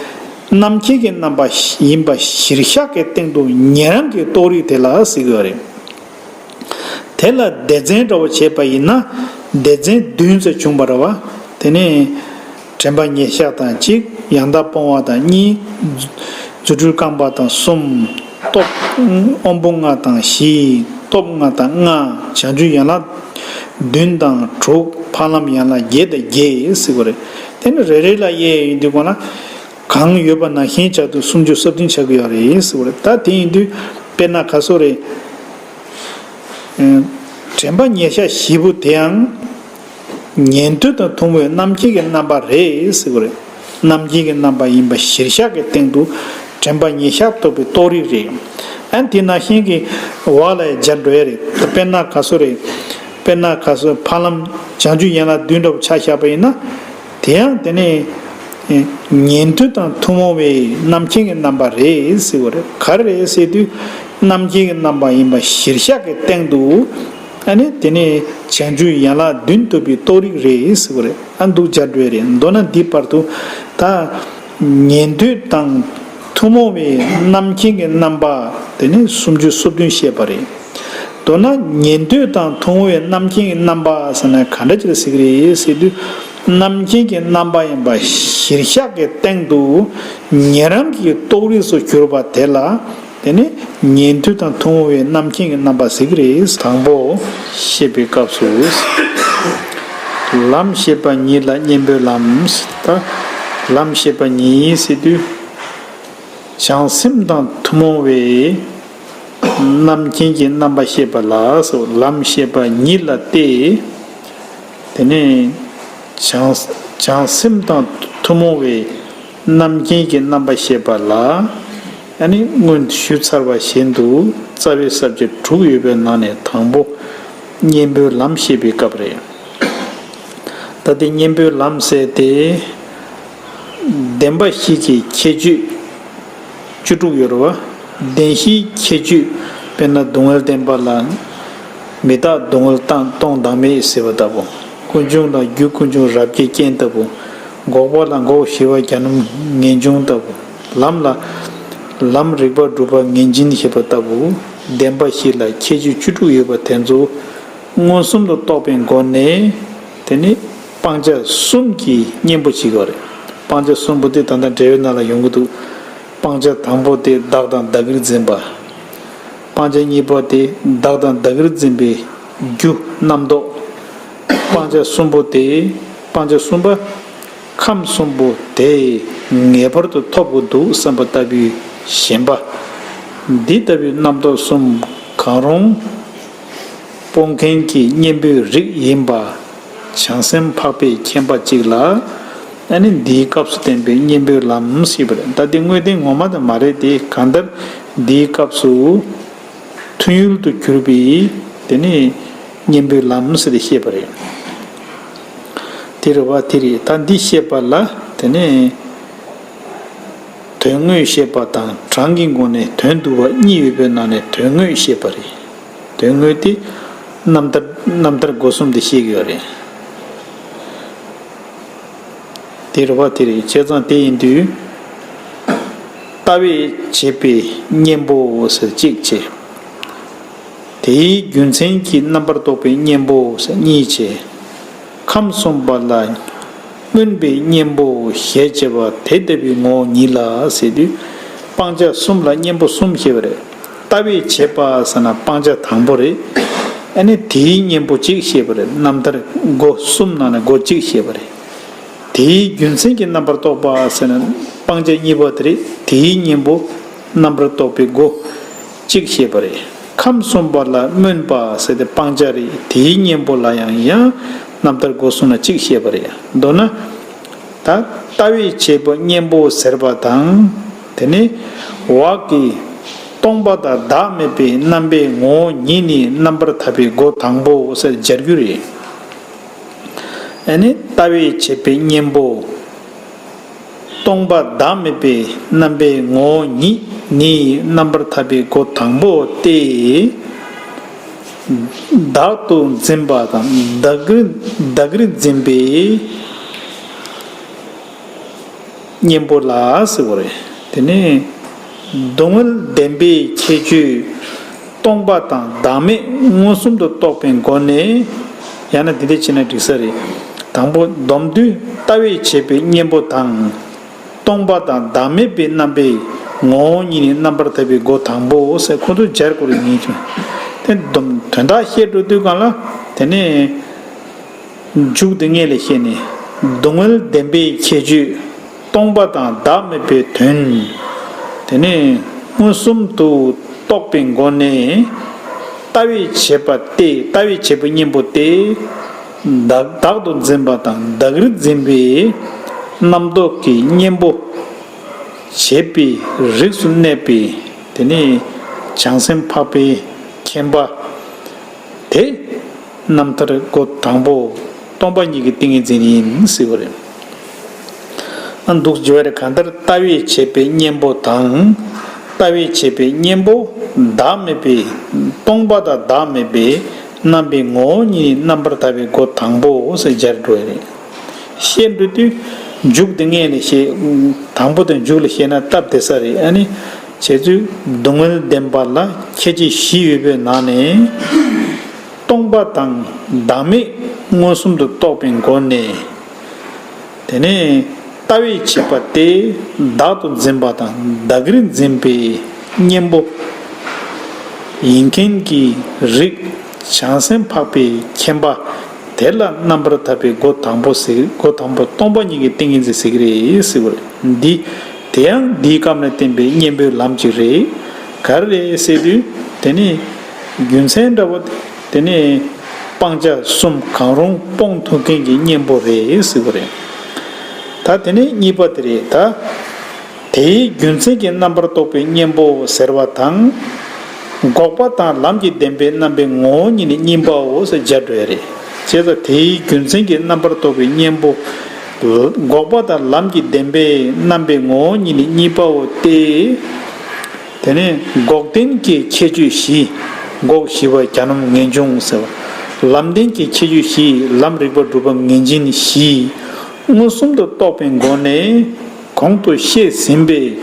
རྣམ་མཁྱེན་གྱི་རྣམ་པ་ཡིན་པ་གཞིར་བཞག་གི་སྟེང་དུ་ཉན་རང་གི་རྟོགས་རིགས་དེ་ལ་ཟེར་གྱི་ཡོད་རེད། དེ་ལ་སྡེ་ཚན་འདྲ་བོ་བྱས་པ་ཡིན་ན། སྡེ་ཚན་བདུན་ཙམ་བྱུང་བ་རེད་བ། དེ་ནས། དྲན་པ་ཉེར་བཞག་དང་གཅིག་ཡང་དག་སྤོང་བ་དང་གཉིས། རྫུ་འཕྲུལ་རྐང་པ་དང་གསུམ། སྟོབས། དབང་པོ་ལྔ་དང་བཞི། སྟོབས་ལྔ་དང་ལྔ། བྱང་ཆུབ་ཡན་ལག་བདུན་དང་དྲུག་ཕ་ལམ་ཡན་ལག་བརྒྱད་དང་བརྒྱད་ཟེར་བ་རེད། དེ་ནི་རེ་རེ་ལ་དབྱེ་ཡོང་དུས་གོང་ལ། གང་ཡོད་པ་ནང་བཞིན་ཆགས་དུས་སུམ་ཅུ་སོ་བདུན་ཆགས་ཀྱི་ཡོད་རེད་ཟེར་བ་རེད། ད་དེ་ཡིན་དུས་དཔེར་ན་ག་སོ་རེད། དྲན་པ་ཉེར་བཞག་བཞི་པོ་དེའང་། ཉན་ཐོས་དང་ཐུན་མོང་བའི་རྣམ་མཁྱེན་གྱི་རྣམ་པ་རེད་ཟེར་བ་རེད། རྣམ་མཁྱེན་གྱི་རྣམ་པ་ཡིན་པ་གཞིར་བཞག་གི་སྟེང་དུ་དྲན་པ་ཉེར་བཞག་རྟོགས་པའི་རྟོགས་རིགས་རེད། ཨ་ནི་དེ་ནང་བཞིན་གྱི་འོག་ལ་ཡང་སྦྱར་འགྲོ་ཡ་རེད། དཔེར་ན་ག་སོ་རེད། དཔེར་ན་ག་སོ་ཕ་ལམ་བྱང་ཆུབ་ཡན་ལག་བདུན་འདྲ་བོ་ཆ་བཞག་པ་ཡིན་ན། དེ་ཡང་དེ་ནི་ཉན་ཐོས་དང་ཐུན་མོང་བའི་རྣམ་མཁྱེན་གྱི་རྣམ་པ་རེད་ཟེར་བ་རེད། ག་རེ་རེད་ཟེར་དུས་རྣམ་མཁྱེན་གྱི་རྣམ་པ་ཡིན་པ་གཞིར་བཞག་གི་སྟེང་དུ། ཨ་ནི་དེ་ནས་བྱང་ཆུབ་ཡན་ལག་བདུན་ཐོབ་པའི་རྟོགས་རིགས་རེད་ཟེར་བ་རེད། ཨ་འདུག་སྦྱར་འགྲོ་ཡ་རེད། མདོར་ན་འདིའི་བར་དུ་ད་ཉན་ཐོས་དང་ཐུན་མོང་བའི་རྣམ་མཁྱེན་གྱི་རྣམ་པ་དེ་ནི་སུམ་ཅུ་སོ་བདུན་བཤད་པ་རེད། མདོར་ན་ཉན་ཐོས་དང་ཐུན་མོང་བའི་རྣམ་མཁྱེན་གྱི་རྣམ་པ་ཟེར་ན་ག་འདྲ་ཅིག་ལ་ཟེར་གྱི་རེད་ཟེར་དུས། རྣམ་མཁྱེན་གྱི་རྣམ་པ་ཡིན་པ་གཞིར་བཞག་གི་སྟེང་དུ་ཉན་རང་གི་རྟོགས་རིགས་སུ་གྱུར་པ་དེ་ལ། དེ་ནས་ཉན་ཐོས་དང་ཐུན་མོང་བའི་རྣམ་མཁྱེན་གྱི་རྣམ་པ་ཟེར་གྱི་རེད། དང་པོ་བཤད་པའི་སྐབས་སུ། ལམ་བཤད་པ་ཉིད་ལ་གཉེན་པོའི་ལམ། ད་ལམ་བཤད་པ་ཉིད་ཟེར་དུས། བྱང་སེམས་དང་ཐུན་མོང་བའི་རྣམ་མཁྱེན་གྱི་རྣམ་པ་བཤད་པ་ལ་སོགས། ལམ་བཤད་པ་ཉིད་ལ་སྟེ། དེ་ནས་བྱང་བྱང་སེམས་དང་ཐུན་མོང་བའི་རྣམ་མཁྱེན་གྱི་རྣམ་པ་བཤད་པ་ལ། ཨ་ནི་སྔོན་ཞུས་ཚར་བ་བཞིན་དུ་རྩ་བའི་ས་བཅད་དྲུག་ཡོད་པའི་ནང་ནས་དང་པོ་གཉེན་པོའི་ལམ་བཤད་པའི་སྐབས་རེད། ད་ལྟའི་གཉེན་པོའི་ལམ་ཟེར་ཏེ། བདེན་པ་བཞི་གི་ཁྱད་ཆོས་བཅུ་དྲུག་ཡོད་རེད་བ། བདེན་བཞིའི་ཁྱད་ཆོས། དཔེར་ན་སྡུག་བསྔལ་བདེན་པ་ལ། མི་རྟག་སྡུག་བསྔལ་སྟོང་བདག་མེད་ཟེར་བ་ལྟ་བུ། ཀུན་འབྱུང་ལ་རྒྱུ་ཀུན་འབྱུང་རབ་ཀྱི་རྐྱེན་ལྟ་བུ། འགོག་པ་ལ་འགོག་བཞི་པ་གྱ་ནོམ་ངེས་འབྱུང་ལྟ་བུ། ལམ་ལ། ལམ་རིག་པ་སྒྲུབ་པ་ངེས་འབྱིན་ཞེས་པ་ལྟ་བུ། བདེན་པ་བཞི་ལ་ཁྱད་ཆོས་བཅུ་དྲུག་ཡོད་པ་དེ་ཚོ་མངོན་སུམ་དུ་རྟོགས་པའི་སྒོ་ནས། དེ་ནི་སྤང་བྱ་གསུམ་གྱི་གཉེན་པོ་བྱེད་ཀྱི་ཡོད་རེད། སྤང་བྱ་གསུམ་པོ་དེ་ད་ལྟ་འགྲེལ་པའི་ནང་ལ་ཡོང་གི་འདུག་སྤང་བྱ་དང་པོ་དེ་བདག་དང་བདག་གིར་འཛིན་པ། སྤང་བྱ་གཉིས་པ་དེ་བདག་དང་བདག་གིར་འཛིན་པའི་རྒྱུ་རྣམ་རྟོག་སྤང་བྱ་གསུམ་པོ་དེ། སྤང་བྱ་གསུམ་པ། ཁམས་གསུམ་པོ་དེ་ངེས་པར་དུ་ཐོབ་དགོས་འདུག་བསམ་པ་ལྟ་བུའི་ཞེན་པ། འདི་ལྟ་བུའི་རྣམ་རྟོག་གསུམ་གང་རུང་སྤོང་མཁན་གྱི་གཉེན་པོའི་རིགས་ཡིན་པ། བྱང་སེམས་འཕགས་པའི་མཁྱེན་པ་གཅིག་ལ། ཨ་ནི་འདིའི་སྐབས་སུ་བསྟན་པའི་གཉེན་པོའི་ལམ་ཞེས་པ་རེད། ད་འདི་དངོས་བསྟན་ངོ་མ་དེ་མ་རེད་དེ། གང་ལྟར་འདིའི་སྐབས་སུ་ཐུན་ཡུལ་དུ་གྱུར་པའི་དེ་ནི་གཉེན་པོའི་ལམ་ཟེར་ཏེ་བཤད་པ་རེད། དེ་རེད་བ། དེ་རེད། ད་འདི་བཤད་པ་ལ་དེ་ནི་དོན་དངོས་བཤད་པ་དང་གྲངས་ཀྱི་སྒོ་ནས་དོན་བསྡུ་བ་གཉིས་ཡོད་པའི་ནང་ནས་དོན་དངོས་བཤད་པ་རེད། དོན་དངོས་དེ་རྣམ་ཐར་རྣམ་ཐར་སྒོ་གསུམ་དེ་བཤད་ཀྱི་ཡོད་རེད། དེ་རེད་བ། དེ་རེད། བྱས་ཙང་དེ་ཡིན་དུས། ལྟ་བས་བྱས་པའི་གཉེན་པོ་ཟེར་གཅིག་བྱས། དེའི་རྒྱུ་མཚན་གྱིས་རྣམ་པར་རྟོག་པའི་གཉེན་པོ་ཟེར་གཉིས་བྱས། ཁམས་གསུམ་པ་ལ་མངོན་པའི་གཉེན་པོ་ཞེས་བྱ་བ་དེ་ལྟ་བུའི་ངོ་བོ་ཉིད་ལ་ཟེར་དུས། སྤང་བྱ་གསུམ་ལ་གཉེན་པོ་གསུམ་བཤད་པ་རེད། ལྟ་བས་བྱས་པ་ཟེར་ན་སྤང་བྱ་དང་པོ་རེད། ཨ་ནི་དེའི་གཉེན་པོ་གཅིག་བཤད་པ་རེད། རྣམ་ཐར་སྒོ་གསུམ་ནང་ནས་སྒོ་གཅིག་བཤད་པ་རེད། དེའི་རྒྱུ་མཚན་གྱིས་རྣམ་པར་རྟོག་པ་ཟེར་ན་སྤང་བྱ་གཉིས་པ་དེ་རེད། དེའི་གཉེན་པོ་རྣམ་པར་རྟོག་པའི་སྒོ་གཅིག་བཤད་པ་རེད། ཁམས་གསུམ་པ་ལ་སྨོན་པ་ཟེར་ཏེ་སྤང་བྱ་རེད། དེའི་གཉེན་པོ་ལ་ཡང་ཡང་རྣམ་ཐར་སྒོ་གསུམ་ལ་གཅིག་བཤད་པ་རེད། མདོར་ན། ད་ལྟ་བས་བྱས་པའི་གཉེན་པོ་ཟེར་བ་དང་། དེ་ནི་འོག་གི་སྟོང་པ་དང་བདག་མེད་པའི་རྣམ་པའི་ངོ་བོ་ཉིད་ནི་རྣམ་པར་ཐར་པའི་སྒོ་དང་པོ་ཟེར་སྦྱར་རྒྱུ་རེད། ཨ་ནི་ལྟ་བས་བྱས་པའི་གཉེན་པོ། སྟོང་པ་བདག་མེད་པའི་རྣམ་པའི་ངོ་བོ་ཉིད་ནི་རྣམ་པར་ཐར་པའི་སྒོ་དང་པོ་སྟེ། བདག་ཏུ་འཛིན་པ་དང་བདག་གིར་བདག་གིར་འཛིན་པའི་གཉེན་པོ་ལ་ཟེར་བ་རེད། དེ་ནས་སྡུག་བསྔལ་བདེན་པའི་ཁྱད་ཆོས་སྟོང་པ་དང་བདག་མེད་མངོན་སུམ་དུ་རྟོགས་པའི་སྒོ་ནས། ཡང་ན་འདི་འདྲ་བྱས་ན་འགྲིག་ས་རེད། དང་པོ་སྡོམ་དུས་ལྟ་བས་བྱས་པའི་གཉེན་པོ་དང་། སྟོང་པ་དང་བདག་མེད་པའི་རྣམ་པའི་ངོ་བོ་ཉིད་ནི་རྣམ་པར་ཐར་པའི་སྒོ་དང་པོའོ་ཟེར། ཁོ་ཚོ་སྦྱར་དགོས་རེད་ཉིད་ཀྱང་། དེ་སྡོམ་དོན་དག་བཤད་འགྲོ་དུས་སྒང་ལ། དེ་ནས་མཇུག་དེ་སྔོན་ལ་བཤད་ནས། སྡུག་བསྔལ་བདེན་པའི་ཁྱད་ཆོས་སྟོང་པ་དང་བདག་མེད་པའི་དོན། དེ་ནས་མངོན་སུམ་དུ་རྟོགས་པའི་སྒོ་ནས། ལྟ་བས་བྱས་པ་སྟེ། ལྟ་བས་བྱས་པའི་གཉེན་པོ་སྟེ། བདག་བདག་ཏུ་འཛིན་པ་དང་བདག་གིར་འཛིན་པའི་རྣམ་རྟོག་གི་གཉེན་པོ་བྱས་པའི་རིགས་སུ་གནས་པའི། དེ་ནི་བྱང་སེམས་འཕགས་པའི་མཁྱེན་པ་དེ་རྣམ་ཐར་སྒོ་དང་པོ་སྟོང་པ་ཉིད་ཀྱི་ཏིང་ངེ་འཛིན་ཡིན་ཟེར་བ་རེད། ཨ་འདུག་བརྗོད་པ་རེད། གང་ལྟར་ལྟ་བས་བྱས་པའི་གཉེན་པོ་དང་། ལྟ་བས་བྱས་པའི་གཉེན་པོ་བདག་མེད་པའི། སྟོང་པ་དང་བདག་མེད་པའི་རྣམ་པའི་ངོ་བོ་ཉིད་རྣམ་པར་ཐར་པའི་སྒོ་དང་པོའོ་ཟེར་སྦྱར་འགྲོ་ཡ་རེད། བཤད་འགྲོ་དུས་མཇུག་དེ་སྔོན་ལ་བཤད། དང་པོ་དང་མཇུག་ལ་བཤད་ན་སྟབས་བདེ་ས་རེད། ཨ་ནི་བྱས་ཙང་སྡུག་བསྔལ་བདེན་པ་ལ་ཁྱད་ཆོས་བཞི་ཡོད་པའི་ནང་ནས། སྟོང་པ་དང་བདག་མེད་མངོན་སུམ་དུ་རྟོགས་པའི་སྒོ་ནས། དེ་ནས་ལྟ་བས་བྱས་པ་སྟེ། བདག་ཏུ་འཛིན་པ་དང་བདག་གིར་འཛིན་པའི་ གཉེན་པོ་ཡིན་མཁན་གྱི་རིགས་བྱང་སེམས་འཕགས་པའི་མཁྱེན་པ་དེ་ལ་རྣམ་པར་ཐར་པའི་སྒོ་དང་པོ་ཟེར། སྒོ་དང་པོ་སྟོང་པ་ཉིད་ཀྱི་ཏིང་ངེ་འཛིན་ཟེར་གྱི་རེད་ཟེར་བ་རེད། འདི་དེ་ཡང་འདིའི་སྐབས་ནས་བསྟན་པའི་གཉེན་པོའི་ལམ་གཅིག་རེད། ག་རེ་རེད་ཟེར་དུས་དེ་ནི་རྒྱུ་མཚན་འདྲ་བོ་དེ་ནི་སྤང་བྱ་གསུམ་གང་རུང་སྤོང་ཐུབ་མཁན་གྱི་གཉེན་པོ་རེད་ཟེར་བ་རེད། ད་དེ་ནས་གཉིས་པ་དེ་རེད་ད། དེའི་རྒྱུ་མཚན་གྱིས་རྣམ་པར་རྟོག་པའི་གཉེན་པོ་ཟེར་བ་དང་། འགོག་པ་དང་ལམ་གྱི་བདེན་པའི་རྣམ་པའི་ངོ་བོ་ཉིད་ནི་གཉིས་པའོ་ཟེར་སྦྱར་འགྲོ་ཡ་རེད། བྱས་ཙང་དེའི་རྒྱུ་མཚན་གྱིས་རྣམ་པར་རྟོག་པའི་གཉེན་པོ། འགོག་པ་དང་ལམ་གྱི་བདེན་པའི་རྣམ་པའི་ངོ་བོ་ཉིད་ནི་གཉིས་པའོ་སྟེ། དེ་ནས་འགོག་བདེན་གྱི་ཁྱད་ཆོས་བཞི། འགོག་བཞི་པ་གྱ་ནོམ་ངེས་འབྱུང་ཟེར་བ། ལམ་བདེན་གྱི་ཁྱད་ཆོས་བཞི། ལམ་རིགས་པ་སྒྲུབ་པ་ངེས་འབྱིན་བཞི། མངོན་སུམ་དུ་རྟོགས་པའི་སྒོ་ནས་གོང་དུ་བཤད་ཟིན་པའི་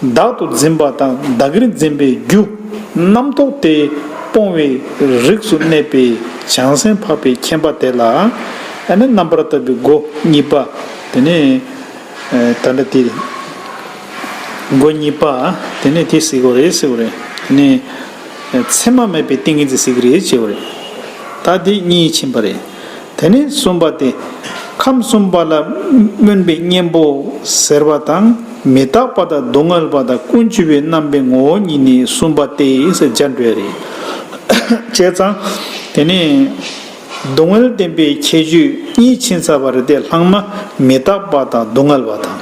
བདག་ཏུ་འཛིན་པ་དང་བདག་གིར་འཛིན་པའི་རྒྱུ་རྣམ་རྟོག་དེ་སྤོང་བའི་རིགས་སུ་གནས་པའི་བྱང་སེམས་འཕགས་པའི་མཁྱེན་པ་དེ་ལ་ཨ་ནི་རྣམ་པར་ཐར་པའི་སྒོ་གཉིས་པ་དེ་ནས་ད་ལྟ་དེ་སྒོ་གཉིས་པ་དེ་ནས་དེ་ཟེར་གྱི་རེད་ཟེར་གྱི་རེད། དེ་ནས་མཚན་མ་མེད་པའི་ཏིང་ངེ་འཛིན་ཟེར་གྱི་རེད་ཅེས་པ་རེད། ད་དེ་གཉིས་ཕྱིན་པ་རེད། དེ་ནས་གསུམ་པ་དེ། ཁམས་གསུམ་པ་ལ་སྨོན་པའི་གཉེན་པོ་ཟེར་བ་དང་མི་རྟག་པ་དང་སྡུག་བསྔལ་བ་དང་ཀུན་འབྱུང་བའི་རྣམ་པའི་ངོ་བོ་ཉིད་ནི་གསུམ་པ་སྟེ་ཟེར་སྦྱར་འགྲོ་ཡ་རེད། བྱས་ཙང་དེ་ནས་སྡུག་བསྔལ་བདེན་པའི་ཁྱད་ཆོས་གཉིས་ཕྱིན་ཚར་བ་རེད་དེ་ལྷག་མ་མི་རྟག་པ་དང་སྡུག་བསྔལ་བ་དང་།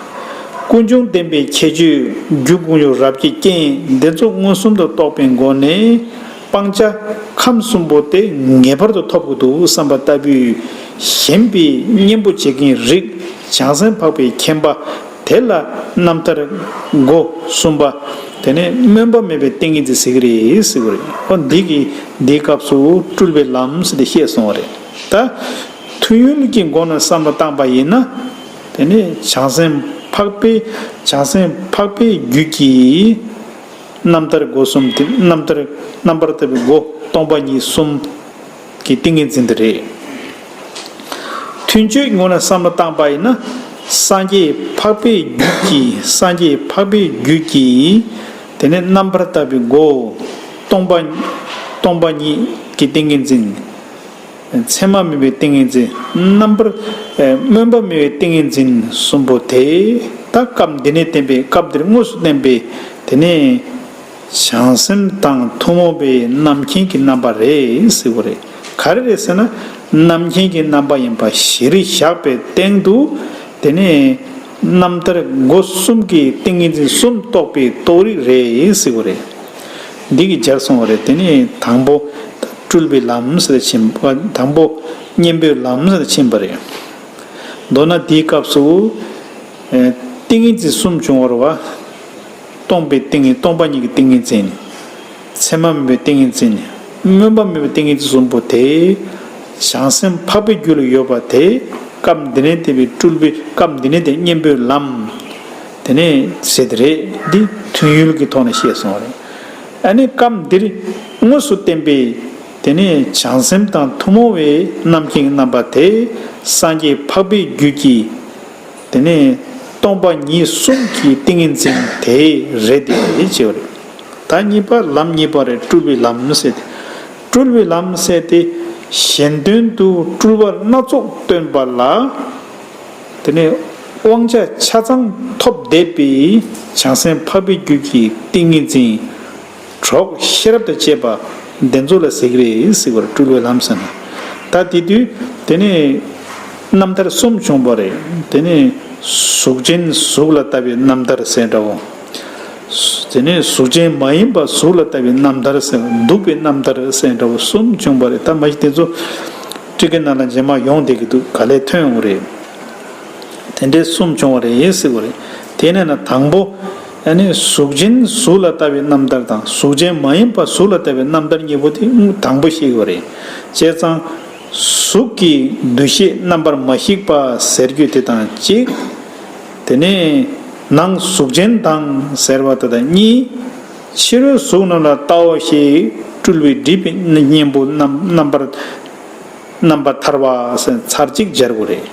ཀུན་འབྱུང་བདེན་པའི་ཁྱད་ཆོས་རྒྱུ་ཀུན་འབྱུང་རབ་ཀྱི་རྐྱེན་འདི་ཚོ་མངོན་སུམ་དུ་རྟོགས་པའི་སྒོ་ནས། སྤང་བྱ་ཁམས་གསུམ་པོ་དེ་ངེས་པར་དུ་ཐོབ་དགོས་འདུག་བསམ་པ་ལྟ་བུའི་ཞེན་པའི་གཉེན་པོ་བྱེད་མཁན་རིགས་བྱང་སེམས་འཕགས་པའི་མཁྱེན་པ་དེ་ལ་རྣམ་ཐར་སྒོ་གསུམ་པ་དེ་ནས་སྨོན་པ་མེད་པའི་ཏིང་ངེ་འཛིན་ཟེར་གྱི་རེད་ཟེར་བ་རེད། འོ་འདི་གི་འདིའི་སྐབས་སུ་སྤྲུལ་པའི་ལམ་ཟེར་ཏེ་བཤད་སོང་བ་རེད། ད་ཐུགས་ཡུལ་གྱི་སྒོ་ནས་བསམ་བློ་བཏང་པ་ཡིན་ན་དེ་ནས་བྱང་སེམས་འཕགས་པའི་བྱང་སེམས་འཕགས་པའི་རྒྱུད་ཀྱི། རྣམ་ཐར་སྒོ་གསུམ་དེ་རྣམ་ཐར་རྣམ་པར་ཐར་པའི་སྒོ་སྟོང་པ་ཉིད་གསུམ་གྱི་ཏིང་ངེ་འཛིན་དེ་རེད། ཐུན་གཅོད་ངོས་ནས་བསམ་བློ་བཏང་པ་ཡིན་ན་སངས་རྒྱས་འཕགས་པའི་རྒྱུད་ཀྱི་སངས་རྒྱས་འཕགས་པའི་རྒྱུད་ཀྱི་དེ་ནས་རྣམ་པར་ཐར་པའི་སྒོ་སྟོང་པ་སྟོང་པ་ཉིད་ཀྱི་ཏིང་ངེ་འཛིན། མཚན་མ་མེད་པའི་ཏིང་ངེ་འཛིན། རྣམ་པར་ཨེ་སྨོན་པ་མེད་པའི་ཏིང་ངེ་འཛིན་གསུམ་པོ་དེ་ད་སྐབས་འདི་ནས་བསྟན་པའི་སྐབས་འདིར་དངོས་སུ་བསྟན་པའི་དེ་ནས་བྱང་སེམས་དང་ཐུན་མོང་བའི་རྣམ་མཁྱེན་གྱི་རྣམ་པ་རེད་ཟེར་བ་རེད། ག་རེ་རེད་ཟེར་ན་རྣམ་མཁྱེན་གྱི་རྣམ་པ་ཡིན་པ་གཞིར་བཞག་པའི་སྟེང་དུ་དེ་ནས་རྣམ་ཐར་སྒོ་གསུམ་གྱི་ཏིང་ངེ་འཛིན་གསུམ་རྟོགས་པའི་རྟོགས་རིགས་རེད་ཟེར་བ་རེད། འདི་གི་སྦྱར་སོང་བ་རེད། དེ་ནས་དང་པོ་སྤྲུལ་པའི་ལམ་ཟེར་ཕྱིན་པ། དང་པོ་གཉེན་པོའི་ལམ་ཟེར་ཕྱིན་པ་རེད། མདོར་ན་དེའི་སྐབས་སུ་ཨེ་ཏིང་ངེ་འཛིན་གསུམ་བྱུང་བ་རེད་བ། སྟོང་པའི་ཏིང་ངེ་སྟོང་པ་ཉིད་ཀྱི་ཏིང་ངེ་འཛིན། མཚན་མ་མེད་པའི་ཏིང་ངེ་འཛིན། སྨོན་པ་མེད་པའི་ཏིང་ངེ་འཛིན་གསུམ་པོ་དེ་བྱང་སེམས་འཕགས་པའི་རྒྱུད་ལ་ཡོད་པ་དེ་སྐབས་འདི་ནས་བསྟན་པའི་སྤྲུལ་པའི་སྐབས་འདི་ནས་བསྟན་གཉེན་པོའི་ལམ། དེ་ནས་ཟེར་དེ་རེད། འདི་ཐུན་ཡུལ་གྱི་ཐོག་ནས་བཤད་སོང་བ་རེད། ཨ་ནི་སྐབས་འདིར་དངོས་སུ་བསྟན་པའི་དེ་ནས་བྱང་སེམས་དང་ཐུན་མོང་བའི་རྣམ་མཁྱེན་གྱི་རྣམ་པ་དེ་སངས་རྒྱས་འཕགས་པའི་རྒྱུད་ཀྱི་དེ་ནས་སྟོང་པ་ཉིད་གསུམ་གྱི་ཏིང་ངེ་འཛིན་དེ་རེད་དེ་ཅེས་པ་རེད། ད་གཉིས་པ་ལམ་གཉིས་པ་རེད། སྤྲུལ་པའི་ལམ་ཟེར་ཏེ། སྤྲུལ་པའི་ལམ་ཟེར་ཏེ་གཞན་དོན་དུ་སྤྲུལ་པ་སྣ་ཚོགས་སྟོན་པ་ལ། དེ་ནས་དབང་ཆ་ཆ་ཚང་ཐོབ་བསྡད་པའི་བྱང་སེམས་འཕགས་པའི་རྒྱུད་ཀྱི་ཏིང་ངེ་འཛིན། གྲོགས་ཤེས་རབ་དང་བཅས་པ་འདི་ཚོ་ལ་ཟེར་གྱི་རེད་ཟེར་བར་སྤྲུལ་པའི་ལམ་ཟེར་ན། ད་དེ་དུས་དེ་ནས་རྣམ་ཐར་གསུམ་བྱུང་བ་རེད། དེ་ནས་གཟུགས་ཅན་གཟུགས་ལ་ལྟ་བའི་རྣམ་ཐར་ཟེར་འདྲ་བོ། དེ་ནས་གཟུགས་ཅན་མ་ཡིན་པ་གཟུགས་ལ་ལྟ་བའི་རྣམ་ཐར་ཟེར་འདུག་པའི་རྣམ་ཐར་ཟེར་འདྲ་བོ་གསུམ་བྱུང་བ་རེད། ད་མ་གཞི་དེ་ཚོ་ཊཱི་ཀའི་ནང་ལ་རྗེས་མ་ཡོང་བསྡད་ཀྱི་འདུག་ག་ལེར་ཐོན་ཡོང་གི་རེད། དེ་འདྲའི་གསུམ་བྱུང་བ་རེད་ཟེར་བ་རེད། དེ་ནས་ན་དང་པོ་ཨ་ནི་གཟུགས་ཅན་གཟུགས་ལ་ལྟ་བའི་རྣམ་ཐར་དང་གཟུགས་ཅན་མ་ཡིན་པ་གཟུགས་ལ་ལྟ་བའི་རྣམ་ཐར་གཉིས་པོ་དེ་དང་པོ་བཤད་ཀྱི་བ་རེད། བྱས་ཙང་གཟུགས་ཀྱི་འདུ་ཤེས་རྣམ་པར་མ་ཞིག་པ་ཟེར་རྒྱུ་དེ་དང་གཅིག་དེ་ནས་ནང་གཟུགས་ཅན་དང་ཟེར་བ་དེ་དང་གཉིས། ཕྱི་རོལ་གཟུགས་རྣམས་ལ་ལྟའོ་ཞེས་སྤྲུལ་པའི་སྒྲིབ་པའི་གཉེན་པོ་རྣམ་རྣམ་པར་རྣམ་པར་ཐར་པ་ཟེར་ཚར་གཅིག་སྦྱར་དགོས་རེད།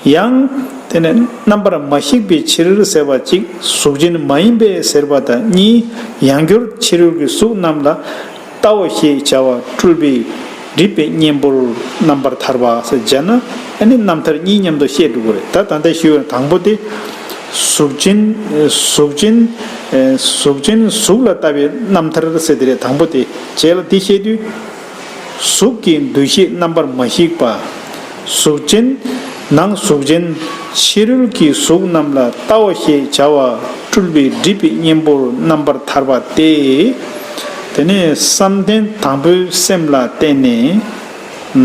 ཡང་དེ་ནས་རྣམ་པར་མ་ཞིག་པའི་ཕྱིར་ཟེར་བ་གཅིག། གཟུགས་ཅན་མ་ཡིན་པའི་ཟེར་བ་དང་གཉིས། ཡང་སྒྱུར་ཕྱི་རོལ་གྱི་གཟུགས་རྣམས་ལ་ལྟའོ་ཞེས་བྱ་བ་སྤྲུལ་པའི་སྒྲིབ་པའི་གཉེན་པོར་རྣམ་པར་ཐར་པ་ཟེར་བྱས་ན། ཨ་ནི་རྣམ་ཐར་གཉིས་མཉམ་དུ་བཤད་འགྲོ་གི་རེད། ད་ད་ལྟ་ཞུས་པ་དང་པོ་དེ་གཟུགས་ཅན། གཟུགས་ཅན། གཟུགས་ཅན་གཟུགས་ལ་ལྟ་བའི་རྣམ་ཐར་ཟེར་དེ་རེད། དང་པོ་དེ་རྗེས་ལ་དེ་བཤད་དུས། གཟུགས་ཀྱི་འདུ་ཤེས་རྣམ་པར་མ་ཞིག་པ། གཟུགས་ཅན། ནང་གཟུགས་ཅན། ཕྱི་རོལ་གྱི་གཟུགས་རྣམས་ལ་ལྟའོ་ཞེས་བྱ་བ་སྤྲུལ་པའི་སྒྲིབ་པའི་གཉེན་པོར་རྣམ་པར་ཐར་པ་སྟེ། དེ་ནས་བསམ་གཏན་དང་པོའི་སེམས་ལ་བརྟེན་ནས།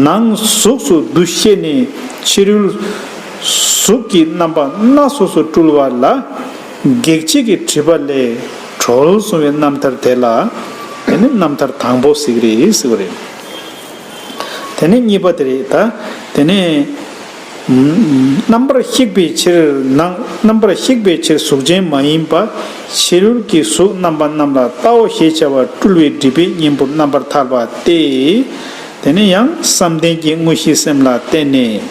ནང་གཟུགས་སུ་འདུ་ཤེས་ནས་ཕྱི་རོལ་གཟུགས་ཀྱི་རྣམ་པ་སྣ་ཚོགས་སུ་སྤྲུལ་བ་ལ། གེགས་བྱེད་ཀྱི་སྒྲིབ་པ་ལས་གྲོལ་སོང་བའི་རྣམ་ཐར་དེ་ལ། དེ་ནི་རྣམ་ཐར་དང་པོ་ཟེར་གྱི་རེད་ཟེར་བ་རེད། དེ་ནས་གཉིས་པ་དེ་རེད་ད། དེ་ནས་རྣམ་པར་ཞིག་པའི་ཕྱིར། ནང་རྣམ་པར་ཞིག་པའི་ཕྱིར་གཟུགས་ཅན་མ་ཡིན་པ། ཕྱི་རོལ་གྱི་གཟུགས་རྣམ་པ་རྣམས་ལ་ལྟའོ་ཞེས་བྱ་བ་སྤྲུལ་པའི་སྒྲིབ་པའི་གཉེན་པོར་རྣམ་པར་ཐར་པ་སྟེ། དེ་ནས་ཡང་བསམ་གཏན་གྱི་དངོས་གཞིའི་སེམས་ལ་བརྟེན་ནས།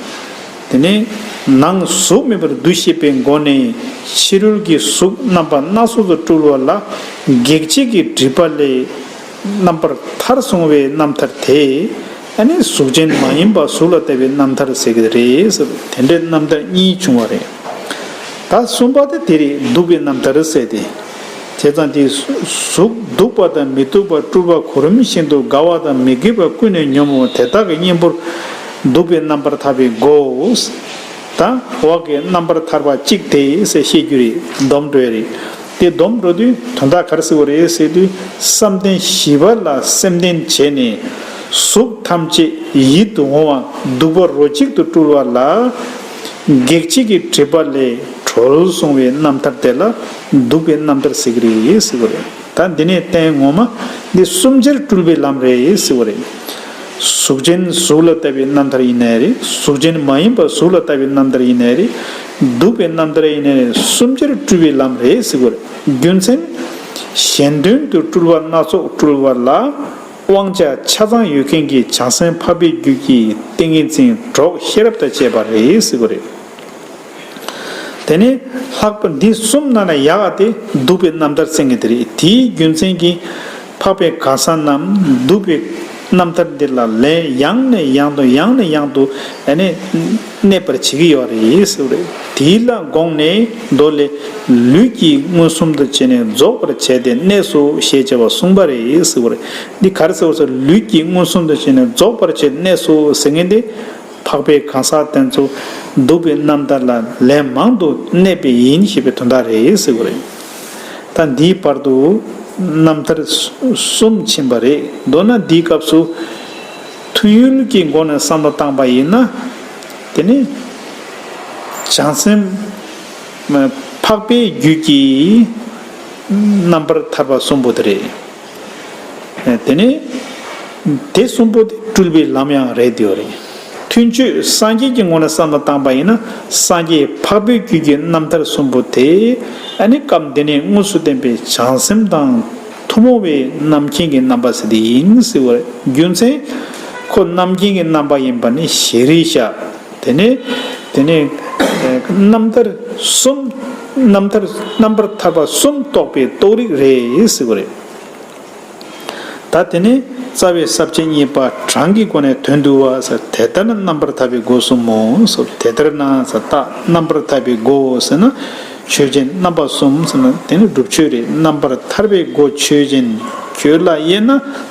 དེ་ནས་ནང་གཟུགས་མེད་པར་འདུ་ཤེས་པའི་སྒོ་ནས་ཕྱི་རོལ་གྱི་གཟུགས་རྣམ་པ་སྣ་ཚོགས་སུ་སྤྲུལ་བ་ལ་གེགས་བྱེད་ཀྱི་སྒྲིབ་པ་ལས་རྣམ་པར་ཐར་སོང་བའི་རྣམ་ཐར་དེ། ཨ་ནི་གཟུགས་ཅན་མ་ཡིན་པ་གཟུགས་ལ་ལྟ་བའི་རྣམ་ཐར་ཟེར་གྱི་རེད་ཟེར། དེ་འདྲའི་རྣམ་ཐར་གཉིས་བྱུང་བ་རེད། ད་གསུམ་པ་དེ་དེ་རེད། སྡུག་པའི་རྣམ་ཐར་ཟེར་ཏེ། བྱས་ཙང་དེ་གཟུགས་སྡུག་པ་དང་མི་སྡུག་པ་སྤྲུལ་པ་གོ་རིམ་བཞིན་དུ་དགའ་བ་དང་མི་དགའ་བ་ཀུན་ནས་མྱོང་བ་དེ་དག་གི་གཉེན་པོར་སྡུག་པའི་རྣམ་པར་ཐར་པའི་སྒོ། ད་འོག་གི་རྣམ་པར་ཐར་པ་གཅིག་དེ་ཟེར་བཤད་རྒྱུ་རེད། སྡོམ་འགྲོ་ཡ་རེད། དེ་སྡོམ་འགྲོ་དུས་དོན་དག་ག་རེ་ཟེར་བ་རེད་ཟེར་དུས། བསམ་གཏན་བཞི་པ་ལ་སེམས་ལྡན་བྱས་ནས་གཟུགས་ཐམས་ཅད་ཡིད་དུ་འོང་བ་སྡུག་པ་རོ་གཅིག་ཏུ་སྤྲུལ་བ་ལ། གེགས་བྱེད་ཀྱི་སྒྲིབ་པ་ལས་གྲོལ་སོང་བའི་རྣམ་ཐར་དེ་ལ་སྡུག་པའི་རྣམ་ཐར་ཟེར་གྱི་རེད་ཟེར་བ་རེད། ད་འདི་ནས་བསྟན་ངོ་མ་འདི་གསུམ་ཆར་སྤྲུལ་པའི་ལམ་རེད་ཟེར་བ་རེད། གཟུགས་ཅན་གཟུགས་ལ་ལྟ་བའི་རྣམ་ཐར་ཡིན་ནའི་རེད། གཟུགས་ཅན་མ་ཡིན་པ་གཟུགས་ལ་ལྟ་བའི་རྣམ་ཐར་ཡིན་ནའི་རེད། སྡུག་པའི་རྣམ་ཐར་ཡིན་ནའི་རེད། གསུམ་ཆར་སྤྲུལ་པའི་ལམ་རེད་ཟེར་བ་རེད། རྒྱུ་མཚན། གཞན་དོན་དུ་སྤྲུལ་པ་སྣ་ཚོགས་སྤྲུལ་བ་ལ། དབང་ཆ་ཆ་ཚང་ཡོད་མཁན་གྱི་བྱང་སེམས་འཕགས་པའི་རྒྱུད་ཀྱི་ཏིང་ངེ་འཛིན་གྲོགས་ཤེས་རབ་དང་བཅས་པ་རེད་ཟེར་བ་རེད། དེ་ནས་ལྷག་པར་འདི་གསུམ་ནང་ན་ཡག་ག་དེ་སྡུག་པའི་རྣམ་ཐར་གསན་མཁན་དེ་རེད། དེའི་རྒྱུ་མཚན་གྱིས་འཕགས་པའི་གང་ཟག་རྣམས་སྡུག་པའི་རྣམ་ཐར་འདི་ལ་ལན་ཡང་ནས་ཡང་དུ་ཡང་ནས་ཡང་དུ་ཨ་ནི་གནས་པར་བྱེད་ཀྱི་ཡོད་རེད་ཟེར་བ་རེད། དེ་ལ་དགོངས་ནས་མདོ་ལས། ལུས་ཀྱིས་མངོན་སུམ་དུ་བྱས་ནས་རྫོགས་པར་བྱས་ཏེ་གནས་སོ་ཞེས་བྱ་བ་གསུངས་པ་རེད་ཟེར་བ་རེད། འདི་ག་རེ་ཟེར་བ་ཟེར། ལུས་ཀྱིས་མངོན་སུམ་དུ་བྱས་ནས་རྫོགས་པར་བྱས་གནས་སོ་ཟེར་མཁན་དེ། འཕགས་པའི་གང་ཟག་དེ་ཚོ་སྡུག་པའི་རྣམ་ཐར་ལ་ལན་མང་དུ་གནས་པས་ཡིན་ཞེས་པའི་དོན་དག་རེད་ཟེར་བ་རེད། ད་འདིའི་བར་དུ་རྣམ་ཐར་གསུམ་ཕྱིན་པ་རེད། མདོར་ན་འདིའི་སྐབས་སུ་ཐུགས་ཡུལ་གྱི་སྒོ་ནས་བསམ་བློ་བཏང་པ་ཡིན་ན། དེ་ནི་བྱང་སེམས་འཕགས་པའི་རྒྱུད་ཀྱི་རྣམ་པར་ཐར་པ་གསུམ་པོ་དེ་རེད། དེ་ནས་དེ་གསུམ་པོ་དེ་སྤྲུལ་པའི་ལམ་ཡང་རེད་དེ་ཡོད་རེད། ཐུན་གཅོད་སངས་རྒྱས་ཀྱི་ངོས་ནས་བསམ་བློ་བཏང་པ་ཡིན་ན། སངས་རྒྱས་འཕགས་པའི་རྒྱུད་ཀྱི་རྣམ་ཐར་གསུམ་པོ་དེ་ཨ་ནི་སྐབས་འདི་ནས་དངོས་སུ་བསྟན་པའི་བྱང་སེམས་དང་ཐུན་མོང་བའི་རྣམ་མཁྱེན་གྱི་རྣམ་པ་ཟེར་དེ་ཡིན་ཟེར་བ་རེད། རྒྱུ་མཚན། ཁོ་རྣམ་མཁྱེན་གྱི་རྣམ་པ་ཡིན་པ་ནི་ཞེ་རེ་བཞག་དེ་ནས་དེ་ནས་རྣམ་ཐར་གསུམ། རྣམ་ཐར་རྣམ་པར་ཐར་པ་གསུམ་རྟོགས་པའི་རྟོགས་རིགས་རེད་ཟེར་བ་རེད། ད་དེ་ནས་རྩ་བའི་ས་བཅད་གཉིས་པ་གྲངས་ཀྱི་སྒོ་ནས་དོན་བསྡུ་བ་ཟེར། དེ་ལྟར་ན་རྣམ་པར་ཐར་པའི་སྒོ་གསུམ་མོ་ཟེར། དེ་ལྟར་ན་ཟེར། ད་རྣམ་པར་ཐར་པའི་སྒོ་ཟེར་ན་ཆོས་ཅན། རྣམ་པ་གསུམ་ཟེར་ན་དེ་ནི་སྒྲུབ་ཆོས་རེད། རྣམ་པར་ཐར་པའི་སྒོ་ཆོས་ཅན། ཁྱོད་ལ་དབྱེ་ན་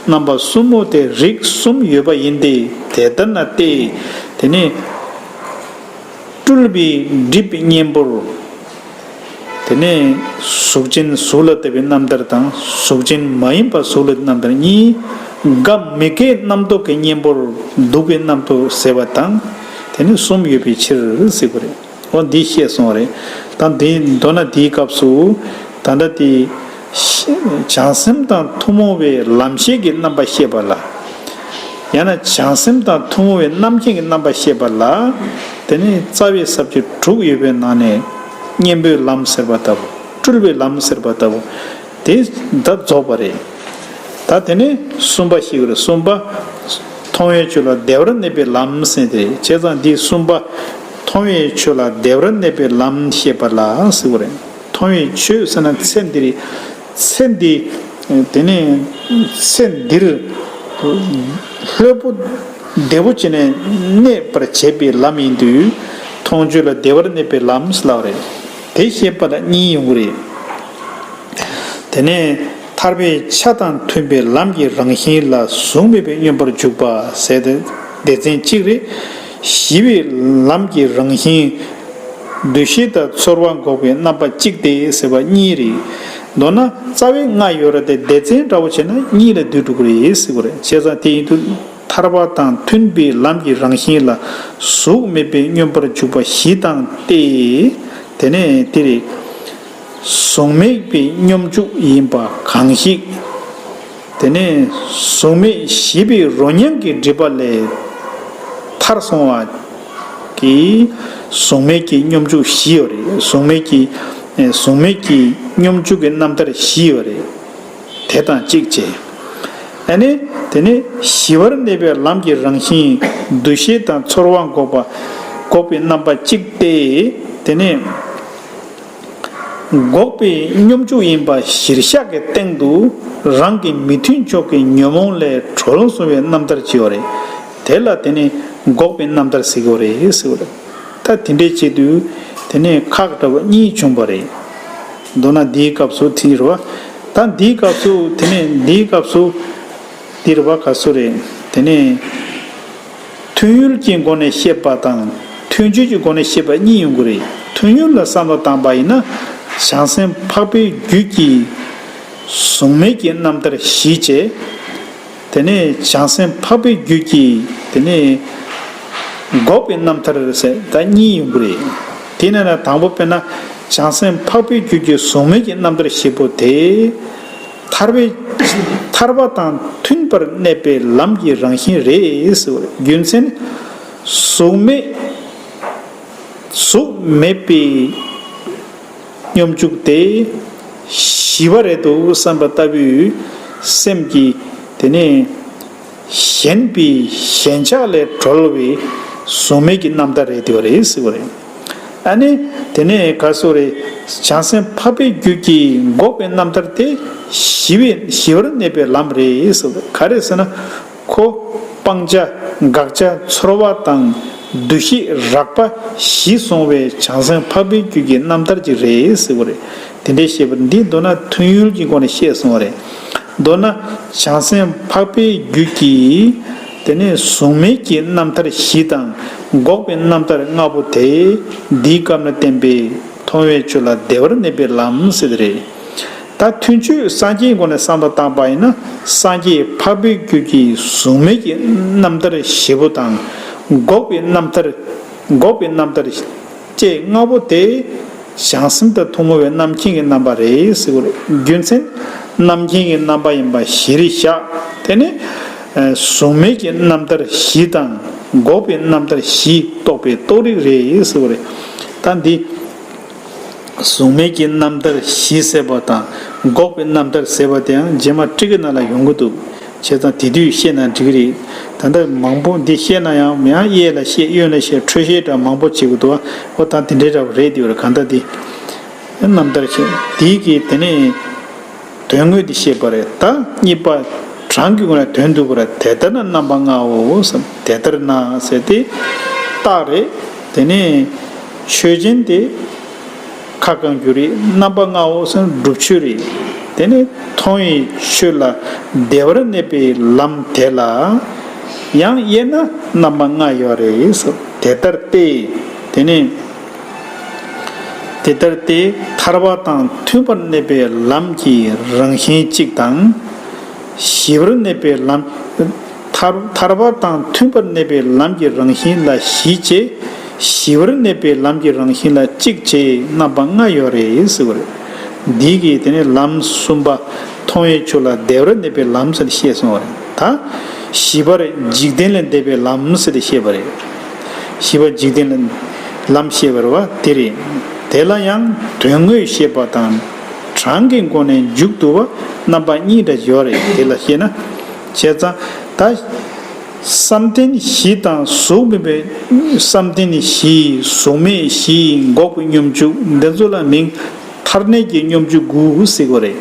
རྣམ་པ་གསུམ་མོ་དེ་རིགས་གསུམ་ཡོད་པ་ཡིན་ཏེ། དེ་ལྟར་ན་སྟེ། དེ་ནི་སྤྲུལ་པའི་སྒྲིབ་པའི་གཉེན་པོར། དེ་ནས་གཟུགས་ཅན་གཟུགས་ལ་ལྟ་བའི་རྣམ་ཐར་དང་། གཟུགས་ཅན་མ་ཡིན་པ་གཟུགས་ལ་ལྟ་བའི་རྣམ་ཐར་གཉིས། དགའ་མི་དགའི་རྣམ་རྟོག་གི་གཉེན་པོར་སྡུག་པའི་རྣམ་རྟོག་ཟེར་བ་དང་། དེ་ནི་གསུམ་ཡོད་པའི་ཕྱིར་ཟེར་བ་རེད། འོ་འདི་བཤད་སོང་བ་རེད། ད་འདི་མདོར་ན་འདིའི་སྐབས་སུ་ད་ལྟ་དེ་བྱང་སེམས་དང་ཐུན་མོང་བའི་ལམ་ཤེས་ཀྱི་རྣམ་པ་བཤད་པ་ལ། ཡང་ན་བྱང་སེམས་དང་ཐུན་མོང་བའི་རྣམ་མཁྱེན་གྱི་རྣམ་པ་བཤད་པ་ལ། དེ་ནི་རྩ་བའི་ས་བཅད་དྲུག་ཡོད་པའི་ནང་ནས་གཉེན་པོའི་ལམ་ཟེར་བ་ལྟ་བུ། སྤྲུལ་པའི་ལམ་ཟེར་བ་ལྟ་བུ། དེ་ད་རྫོགས་པ་རེད། ད་དེ་ནས་གསུམ་པ་ཞིག་རེད། གསུམ་པ། མཐོང་བའི་ཆོས་ལ་བདེ་བར་གནས་པའི་ལམ་ཟེར་དེ་རེད། བྱས་ཙང་འདི་གསུམ་པ། མཐོང་བའི་ཆོས་ལ་བདེ་བར་གནས་པའི་ལམ་བཤད་པ་ལ་ཟེར་བ་རེད། མཐོང་བའི་ཆོས་ཟེར་ན་ཚེ་འདིར། ཚེ་འདི། དེ་ནས་ཚེ་འདིར་ལྷོད་པོ་བདེ་པོ་བྱས་ནས་གནས་པར་བྱེད་པའི་ལམ་ཡིན་དུས། མཐོང་ཆོས་ལ་བདེ་བར་གནས་པའི་ལམ་ཟེར་ལབ་པ་རེད། དེ་བཤད་པ་ལ་གཉིས་ཡོང་གི་རེད། དེ་ནས་ཐར་པའི་ཆ་དང་མཐུན་པའི་ལམ་གྱི་རང་བཞིན་ལ་གཟུགས་མེད་པའི་སྙོམས་པར་འཇུག་པ་ཟེར་ཏེ་སྡེ་ཚན་གཅིག་རེད། ཞི་བའི་ལམ་གྱི་རང་བཞིན། འདུ་ཤེས་དང་ཚོར་བ་འགོག་པའི་རྣམ་པ་གཅིག་སྟེ་ཟེར་བ་གཉིས་རེད། མདོར་ན་རྩ་བའི་ལྔ་ཡོད་རེད་དེ་སྡེ་ཚན་འདྲ་བོ་བྱས་ན་གཉིས་ལ་བསྡུས་འགྲོ་གི་རེད་ཟེར་བ་རེད། བྱས་ཙང་དེ་ཡིན་དུས་ཐར་པ་དང་མཐུན་པའི་ལམ་གྱི་རང་བཞིན་ལ་གཟུགས་མེད་པའི་སྙོམས་པར་འཇུག་པ་བཞི་དང་སྟེ། དེ་ནས་དེ་རེད། གཟུགས་མེད་པའི་སྙོམས་འཇུག་ཡིན་པ་གང་ཞིག་དེ་ནས་གཟུགས་མེད་ཞི་བའི་རོ་མྱང་གི་སྒྲིབ་པ་ལས་ཐར་སོང་བ་གི་གཟུགས་མེད་ཀྱི་སྙོམས་འཇུག་བཞི་ཡོད་རེད། གཟུགས་མེད་ཀྱི་གཟུགས་མེད་ཀྱི་སྙོམས་འཇུག་གི་རྣམ་ཐར་བཞི་ཡོད་རེད། དེ་དང་གཅིག་བྱས། ཨ་ནི་དེ་ནི་ཞི་བར་གནས་པའི་ལམ་གྱི་རང་བཞིན་འདུ་ཤེས་དང་ཚོར་བ་འགོག་པ་འགོག་པའི་རྣམ་པ་གཅིག་སྟེ། དེ་ནི། འགོག་པའི་སྙོམས་འཇུག་ཡིན་པ་གཞིར་བཞག་གི་སྟེང་དུ་རང་གི་མི་མཐུན་ཕྱོགས་ཀྱི་ཉོན་མོངས་ལས་གྲོལ་སོང་བའི་རྣམ་ཐར་ཅིག་ཡོད་རེད། དེ་ལ་དེ་ནི་འགོག་པའི་རྣམ་ཐར་ཟེར་གྱི་ཡོད་རེད་ཟེར་བ་རེད། ད་དེ་འདྲའི་ཆེད་དུ་དེ་ནི་ཁག་འདྲ་བ་གཉིས་བྱུང་བ་རེད། མདོར་ན་འདིའི་སྐབས་སུ་དེ་རེད་བ། ད་འདིའི་སྐབས་སུ་དེ་ནི་འདིའི་སྐབས་སུ་དེ་རེད་བ། ག་སུ་རེད། དེ་ནི། ཐུན་ཡུལ་གྱི་སྒོ་ནས་བཤད་པ་དང་ཐུན་ཆོད་ཀྱི་སྒོ་ནས་བཤད་པ་གཉིས་ཡོང་གི་རེད། ཐུན་ཡུལ་ལ་བསམ་བློ་བཏང་པ་ཡིན་ན། བྱང་སེམས་འཕགས་པའི་རྒྱུད་ཀྱི་གཟུགས་མེད་ཀྱི་རྣམ་ཐར་བཞི་བྱས། དེ་ནས་བྱང་སེམས་འཕགས་པའི་རྒྱུད་ཀྱི་དེ་ནས་འགོག་པའི་རྣམ་ཐར་ཟེར་ད་གཉིས་ཡོང་གི་རེད། དེ་ནས་ན་དང་པོ་དཔེར་ན་བྱང་སེམས་འཕགས་པའི་རྒྱུད་ཀྱི་གཟུགས་མེད་ཀྱི་རྣམ་ཐར་བཞི་པོ་དེ། ཐར་པའི་ཐར་པ་དང་མཐུན་པར་གནས་པའི་ལམ་གྱི་རང་བཞིན་རེད་ཟེར་བ་རེད། རྒྱུ་མཚན། གཟུགས་མེད། གཟུགས་མེད་པའི་སྙོམས་འཇུག་དེ། ཞི་བ་རེད་འདུག་བསམ་པ་ལྟ་བུའི་སེམས་ཀྱི་དེ་ནས་ཞེན་པའི་ཞེན་ཆགས་ལས་གྲོལ་བའི་གཟུགས་མེད་ཀྱི་རྣམ་ཐར་རེད་འདུག་རེད་ཟེར་བ་རེད། ཨ་ནི། དེ་ནས་ག་སོ་རེད། བྱང་སེམས་འཕགས་པའི་རྒྱུད་ཀྱི་འགོག་པའི་རྣམ་ཐར་དེ་ཞི་བའི་ཞི་བར་གནས་པའི་ལམ་རེད་ཟེར། ག་རེ་ཟེར་ན། ཁོ་སྤང་བྱ་དགག་བྱ་ཚོར་བ་དང་འདུ་ཤེས་རགས་པ་ཞི་སོང་བའི་བྱང་སེམས་འཕགས་པའི་རྒྱུད་ཀྱི་རྣམ་ཐར་ཅིག་རེད་ཟེར་བ་རེད། དེ་འདྲའི་བཤད་པ་འདི་མདོར་ན་ཐུན་ཡུལ་གྱི་སྒོ་ནས་བཤད་སོང་བ་རེད། མདོར་ན་བྱང་སེམས་འཕགས་པའི་རྒྱུད་ཀྱི། དེ་ནས་གཟུགས་མེད་ཀྱི་རྣམ་ཐར་བཞི་དང་འགོག་པའི་རྣམ་ཐར་ལྔ་པོ་དེ་འདིའི་སྐབས་ན་བསྟན་པའི་མཐོང་བའི་ཆོས་ལ་བདེ་བར་གནས་པའི་ལམ་ཟེར་དེ་རེད། ད་ཐུན་ཆོད་སངས་རྒྱས་སྒོ་ནས་བསམ་བློ་བཏང་པ་ཡིན་ན་སངས་རྒྱས་འཕགས་པའི་རྒྱུད་ཀྱི་གཟུགས་མེད་ཀྱི་རྣམ་ཐར་བཞི་པོ་དང་འགོག་པའི་རྣམ་ཐར། འགོག་པའི་རྣམ་ཐར། བཅས་ལྔ་པོ་དེ། བྱང་སེམས་དང་ཐུན་མོང་བའི་རྣམ་མཁྱེན་གྱི་རྣམ་པ་རེད་ཟེར་བ་རེད། རྒྱུ་མཚན། རྣམ་མཁྱེན་གྱི་རྣམ་པ་ཡིན་པ་གཞིར་བཞག་དེ་ནི། གཟུགས་མེད་ཀྱི་རྣམ་ཐར་བཞི་དང་འགོག་པའི་རྣམ་ཐར་བཞི་རྟོགས་པའི་རྟོགས་རིགས་རེད་ཟེར་བ་རེད། ད་འདི། གཟུགས་མེད་ཀྱི་རྣམ་ཐར་བཞི་ཟེར་བ་དང་འགོག་པའི་རྣམ་ཐར་ཟེར་བ་དེའང་རྗེས་མ་ཊཱི་ཀའི་ནང་ལ་ཡོང་གི་འདུག་བྱས་ཙང་དེ་དུས་བཤད་ན་འགྲིག་གི་རེད། ད་ལྟ་མང་པོ་འདི་བཤད་ན་ཡང་ཡང་གཡས་ལ་བཤད་གཡོན་ལ་བཤད་འཕྲོས་བཤད་འདྲ་མང་པོ་བྱེད་དགོས་འདུག་འོ་ད་དེ་འདྲའི་འདྲ་བ་རེད་དེ་བར་གང་ལྟར་དེ། རྣམ་ཐར་བཤད་དེའི་གི་དེ་ནས་དོན་དངོས་དེ་བཤད་པ་རེད། ད་གཉིས་པ་གྲངས་ཀྱི་སྒོ་ནས་དོན་བསྡུ་བ་རེད། དེ་ལྟར་ན་རྣམ་པ་ལྔའོ་ཟེར། དེ་ལྟར་ན་ཟེར་དེ་རྟགས་རེད། དེ་ནས་ཆོས་ཅན་དེ། ཁ་བསྐང་རྒྱུ་རེད། རྣམ་པ་ལྔའོ་ཟེར་ན་སྒྲུབ་ཆོས་རེད། དེ་ནས་མཐོང་བའི་ཆོས་ལ་བདེ་བར་གནས་པའི་ལམ་དེ་ལ་ཡང་དབྱེ་ན་རྣམ་པ་ལྔ་ཡོད་རེད་ཟེར། དེ་ལྟར་ཏེ། དེ་ནས་དེ་ལྟར་ཏེ་ཐར་པ་དང་མཐུན་པར་གནས་པའི་ལམ་གྱི་རང་བཞིན་གཅིག་དང་། ཞི་བར་གནས་པའི་ལམ། ཐར་ཐར་པ་དང་མཐུན་པར་གནས་པའི་ལམ་གྱི་རང་བཞིན་ལ་བཞི་བྱས། ཞི་བར་གནས་པའི་ལམ་གྱི་རང་བཞིན་ལ་གཅིག་བྱས་རྣམ་པ་ལྔ་ཡོད་རེད་ཟེར་བ་རེད། འདི་གིས་དེ་ནས་ལམ་གསུམ་པ་མཐོང་བའི་ཆོས་ལ་བདེ་བར་གནས་པའི་ལམ་ཟེར་བཤད་སོང་བ་རེད། ད་བཞི་པར་འཇིག་རྟེན་ལས་འདས་པའི་ལམ་ཟེར་ཏེ་བཤད་པ་རེད། བཞི་པ་འཇིག་རྟེན་ལ་ལམ་བཤད་པ་རེད་བ་དེ་རེད། དེ་ལ་ཡང་དོན་དངོས་བཤད་པ་དང་གྲངས་ཀྱི་སྒོ་ནས་མཇུག་བསྡུ་བ་རྣམ་པ་གཉིས་འདྲ་ཡོད་རེད། དེ་ལ་བཤད་ན་བྱས་ཙང་ད། བསམ་གཏན་བཞི་དང་གཟུགས་མེད་པའི་བསམ་གཏན་བཞི། གཟུགས་མེད་བཞི། འགོག་པའི་སྙོམས་འཇུག་འདི་ཚོ་ལ་མིང་མཐར་གནས་ཀྱི་སྙོམས་འཇུག་དགུ་ཟེར་གོ་རེད།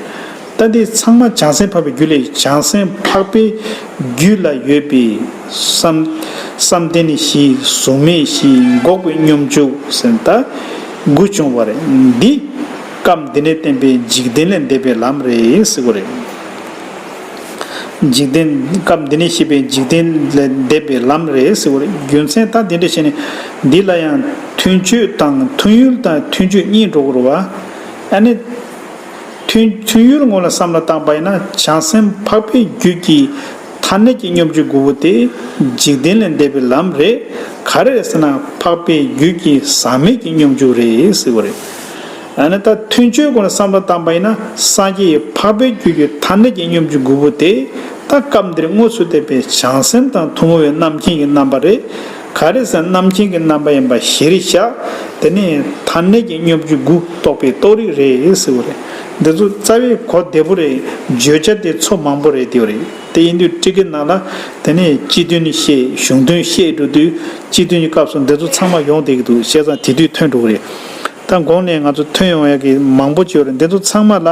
ད་འདི་ཚང་མ་བྱང་སེམས་འཕགས་པའི་རྒྱུད་ལས། བྱང་སེམས་འཕགས་པའི་རྒྱུད་ལ་ཡོད་པའི་བསམ་བསམ་གཏན་བཞི། གཟུགས་མེད་བཞི། འགོག་པའི་སྙོམས་འཇུག་ཟེར་ད་དགུ་བྱུང་བ་རེད། འདི་སྐབས་འདི་ནས་བསྟན་པའི་འཇིག་རྟེན་ལས་འདས་པའི་ལམ་རེད་ཟེར་གོ་རེད། འཇིག་རྟེན་སྐབས་འདི་ནས་བཤད་པའི་འཇིག་རྟེན་ལས་འདས་པའི་ལམ་རེད་ཟེར་བ་རེད། རྒྱུ་མཚན་ད་འདི་འདྲ་བྱས་ནས་འདི་ལ་ཡང་མཐུན་ཆོས་དང་མཐུན་ཡུལ་དང་མཐུན་ཆོས་གཉིས་འགྲོ་གི་རེད་བ། ཨ་ནི་མཐུན་མཐུན་ཡུལ་ངོས་ལ་བསམ་བློ་བཏང་པ་ཡིན་ན། བྱང་སེམས་འཕགས་པའི་རྒྱུད་ཀྱི་མཐར་གནས་ཀྱི་སྙོམས་འཇུག་དགུ་པོ་དེ་འཇིག་རྟེན་ལས་འདས་པའི་ལམ་རེད། ག་རེ་རེད་ཟེར་ན། འཕགས་པའི་རྒྱུད་ཀྱི་ཟག་མེད་ཀྱི་སྙོམས་འཇུག་རེད་ཟེར་བ་རེད། ཨ་ནི་ད་མཐུན་ཆོས་སྒོ་ནས་བསམ་བློ་བཏང་པ་ཡིན་ན། སངས་རྒྱས་འཕགས་པའི་རྒྱུད་ཀྱི་མཐར་གནས་ཀྱི་སྙོམས་འཇུག་དགུ་པོ་དེ་ད་སྐབས་འདིར་དངོས་སུ་བསྟན་པའི་བྱང་སེམས་དང་ཐུན་མོང་བའི་རྣམ་མཁྱེན་གྱི་རྣམ་པ་རེད། ག་རེ་ཟེར་ན། རྣམ་མཁྱེན་གྱི་རྣམ་པ་ཡིན་པ་གཞིར་བཞག་དེ་ནས་མཐར་གནས་ཀྱི་སྙོམས་འཇུག་དགུ་རྟོགས་པའི་རྟོགས་རིགས་རེད་ཟེར་བ་རེད། འདི་ཚོ་རྩ་བའི་གོ་བདེ་པོ་རེད། བརྗོད་བྱ་དེ་ཚོ་མང་པོ་རེད་དེ་རེད། དེ་ཡིན་དུས་ཊཱི་ཀའི་ནང་ལ་དེ་ནས་སྤྱི་དོན་བཤད། གཞུང་དོན་བཤད་འགྲོ་དུས་སྤྱི་དོན་གྱི་སྐབས་སུ་འདི་ཚོ་ཚང་མ་ཡོང་བསྡད་ཀྱི་འདུག་བྱས་ཙང་དེ་དུས་ཐོན་འགྲོ་གི་རེད། ད་གོང་ནས་ང་ཚོ་ཐོན་ཡོང་ཡག་གི་མང་པོ་ཅིག་ཡོད་རེད། འདི་ཚོ་ཚང་མ་ལ་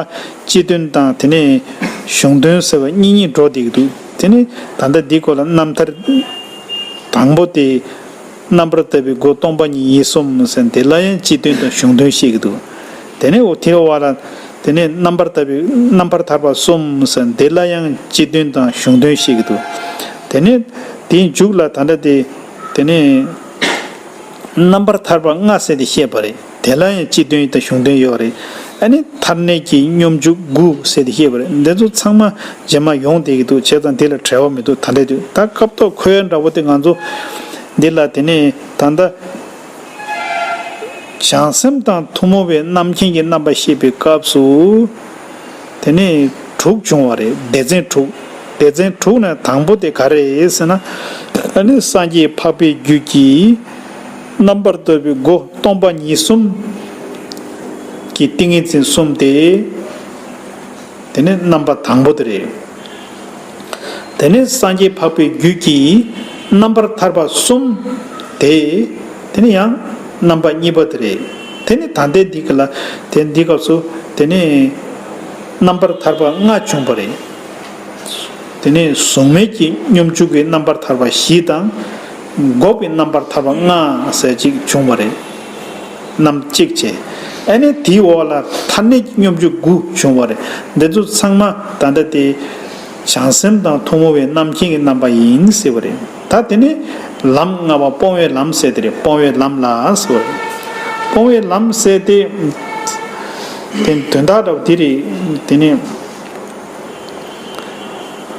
སྤྱི་དོན་དང་དེ་ནས་གཞུང་དོན་ཟེར་བ་གཉིས་གཉིས་འགྲོ་བསྡད་ཀྱི་འདུག་དེ་ནས་ད་ལྟ་འདི་སྐོར་ལ་རྣམ་ཐར་དང་པོ་དེ། རྣམ་པར་དག་པའི་སྒོ་སྟོང་པ་ཉིད་ཡིད་གསུམ་ཟེར། འདི་ལ་ཡང་སྤྱི་དོན་དང་གཞུང་དོན་བཤད་ཀྱི་འདུག་དེ་ནས་འོ་དེའི་བར་ལ་དེ་ནས་རྣམ་པར་དག་པའི་རྣམ་པར་ཐར་པ་གསུམ་ཟེར། འདི་ལ་ཡང་སྤྱི་དོན་དང་གཞུང་དོན་བཤད་ཀྱི་འདུག་དེ་ནས་དེའི་མཇུག་ལ་ད་ལྟ་དེ་དེ་ནས་རྣམ་པར་ཐར་པ་ལྔ་ཟེར་ཏེ་བཤད་པ་རེད། དེ་ལ་ཡང་སྤྱི་དོན་དང་གཞུང་དོན་ཡོད་རེད། ཨ་ནི་མཐར་གནས་ཀྱི་སྙོམས་འཇུག་དགུ་ཟེར་ཏེ་བཤད་པ་རེད། འདི་ཚོ་ཚང་མ་རྗེས་མ་ཡོང་བསྡད་ཀྱི་འདུག་བྱས་ཙང་འདི་ལ་བྲེལ་བ་མི་འདུག་ད་ལྟ་དུས་ད་སྐབས་ཐོག་ཁོའི་འདྲ་བོ་དེ་ང་ཚོ་འདི་ལ་དེ་ནས་ད་ལྟ་བྱང་སེམས་དང་ཐུན་མོང་བའི་རྣམ་མཁྱེན་གྱི་རྣམ་པ་བཤད་པའི་སྐབས་སུ། དེ་ནས་དྲུག་བྱུང་བ་རེད། སྡེ་ཚན་དྲུག་སྡེ་ཚན་དྲུག་ནས་དང་པོ་དེ་ག་རེ་རེད་ཟེར་ན། ཨ་ནི་སངས་རྒྱས་འཕགས་པའི་རྒྱུད་ཀྱི་རྣམ་པར་དག་པའི་སྒོ་སྟོང་པ་ཉིད་གསུམ་གྱི་ཏིང་ངེ་འཛིན་གསུམ་སྟེ། དེ་ནི་རྣམ་པ་དང་པོ་དེ་རེད། དེ་ནས་སངས་རྒྱས་འཕགས་པའི་རྒྱུད་ཀྱི་རྣམ་པར་ཐར་པ་གསུམ་དེ། དེ་ནི་ཡང་རྣམ་པ་གཉིས་པ་དེ་རེད། དེ་ནི་ད་ལྟའི་འདི་ག་ལ་དེ་འདི་སྐབས་སུ་དེ་ནི་རྣམ་པར་ཐར་པ་ལྔ་བྱུང་བ་རེད། དེ་ནས་གཟུགས་མེད་ཀྱི་སྙོམས་འཇུག་གི་རྣམ་པར་ཐར་པ་བཞི་དང་། འགོག་པའི་རྣམ་པར་ཐར་པ་ལྔ་ཟེར་ཅིག་བྱུང་བ་རེད། རྣམ་གཅིག་བྱས། ཨ་ནི་དེའི་འོག་ལ་མཐར་གནས་ཀྱི་སྙོམས་འཇུག་དགུ་བྱུང་བ་རེད། འདི་ཚོ་ཚང་མ་ད་ལྟ་དེ་བྱང་སེམས་དང་ཐུན་མོང་བའི་རྣམ་མཁྱེན་གྱི་རྣམ་པ་ཡིན་ཟེར་བ་རེད། ད་དེ་ནས་ལམ་ལྔ་པ་སྤོང་བའི་ལམ་ཟེར་དེ་རེད། སྤོང་བའི་ལམ་ལ་ཟེར་བ་རེད། སྤོང་བའི་ལམ་ཟེར་དེ་དེ་དོན་དག་འདྲ་བོ་དེ་རེད། དེ་ནས།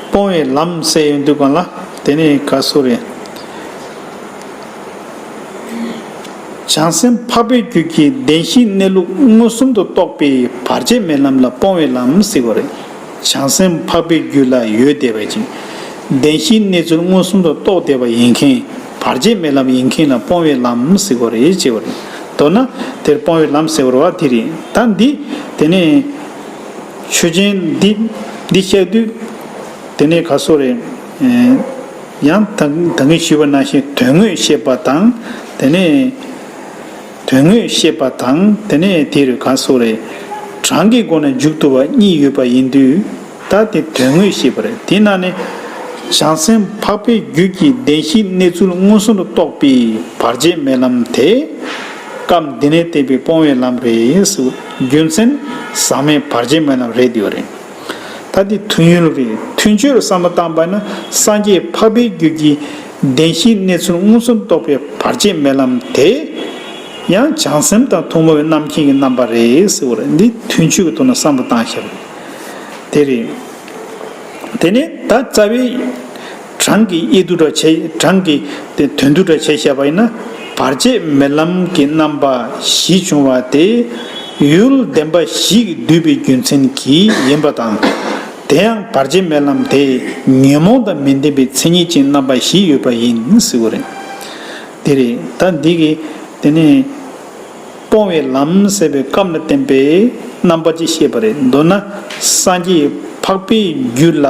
སྤོང་བའི་ལམ་ཟེར་ཡོང་དུས་གང་ལ་དེ་ནི་ག་སུ་རེད། བྱང་སེམས་འཕགས་པའི་རྒྱུད་ཀྱི་བདེན་བཞིའི་གནས་ལུགས་མངོན་སུམ་དུ་རྟོགས་པའི་བར་ཆད་མེད་ལམ་ལ་སྤོང་བའི་ལམ་ཟེར་བ་རེད། བྱང་སེམས་འཕགས་པའི་རྒྱུད་ལ་ཡོད་བསྡད་པ་ཅིག་བདེན་བཞིའི་གནས་ཚུལ་མངོན་སུམ་དུ་རྟོགས་བསྡད་པ་ཡིན་མཁན། བར་ཆད་མེད་ལམ་ཡིན་མཁན་ལ་སྤོང་བའི་ལམ་ཟེར་བ་རེད་ཅེས་པ་རེད། མདོར་ན་དེར་སྤོང་བའི་ལམ་ཟེར་བ་དེ་རེད། ད་འདི་དེ་ནི། ཆོས་ཅན་འདི་འདི་བཤད་དུས། དེ་ནས་ག་སོ་རེད། ཡང་ད་ད་གིན་ཞུས་པ་ནང་བཞིན་དོན་དངོས་བཤད་པ་དང་། དེ་ནས་དོན་དངོས་བཤད་པ་དང་། དེ་ནས་དེ་རུ་ག་སོ་རེད། གྲངས་ཀྱི་སྒོ་ནས་མཇུག་བསྡུ་བ་གཉིས་ཡོད་པ་ཡིན་དུས། ད་དེ་དོན་དངོས་བཤད་པ་རེད། དེ་ནང་ནས་བྱང་སེམས་འཕགས་པའི་རྒྱུད་ཀྱི་བདེན་བཞིའི་གནས་ཚུལ་མངོན་སུམ་དུ་རྟོགས་པའི་བར་ཆད་མེད་ལམ་དེ། སྐབས་འདི་ནས་བསྟན་པའི་སྤོང་བའི་ལམ་རེད་ཟེར། རྒྱུ་མཚན་ཟག་མེད་བར་ཆད་མེད་ལམ་རེད་དེ་བ་རེད། ད་འདི་མཐུན་ཡུལ་རེད། མཐུན་ཆོས་ལ་བསམ་བློ་བཏང་པ་ན། སངས་རྒྱས་འཕགས་པའི་རྒྱུད་ཀྱི་བདེན་བཞིའི་གནས་ཚུལ་མངོན་སུམ་རྟོགས་པའི་བར་ཆད་མེད་ལམ་དེ། ཡང་བྱང་སེམས་དང་ཐུན་མོང་བའི་རྣམ་མཁྱེན་གྱི་རྣམ་པ་རེད་ཟེར་བ་རེད། འདི་མཐུན་ཆོས་ཀྱི་ཐོག་ནས་བསམ་བློ་བཏང་བཞག་པ་རེད། དེ་རེད། དེ་ནས་ད་རྩ་བའི་གྲངས་ཀྱི་དབྱེ་བསྡུ་འདྲ་བྱས། གྲངས་ཀྱི་དེ་དོན་བསྡུ་འདྲ་བྱས་བཤད་པ་ཡིན་ན། བར་ཆད་མེད་ལམ་གྱི་རྣམ་པ་བཞི་བྱུང་བ་དེ་ཡུལ་བདེན་པ་བཞི་གིས་བསྡུས་པའི་རྒྱུ་མཚན་གྱིས་ཡིན་པ་དང་། དེ་ཡང་བར་ཆད་མེད་ལམ་དེ་ཉོན་མོངས་དང་མི་ལྡན་པའི་མཚན་ཉིད་ཀྱི་རྣམ་པ་བཞི་ཡོད་པ་ཡིན་ཟེར་བ་རེད། དེ་རེད། ད་འདི་གི་དེ་ནས། སྤོང་བའི་ལམ་ཟེར་བའི་སྐབས་ལ་བསྟན་པའི་རྣམ་པ་ཅིག་བཤད་པ་རེད། མདོར་ན་སངས་རྒྱས་འཕགས་པའི་རྒྱུད་ལ་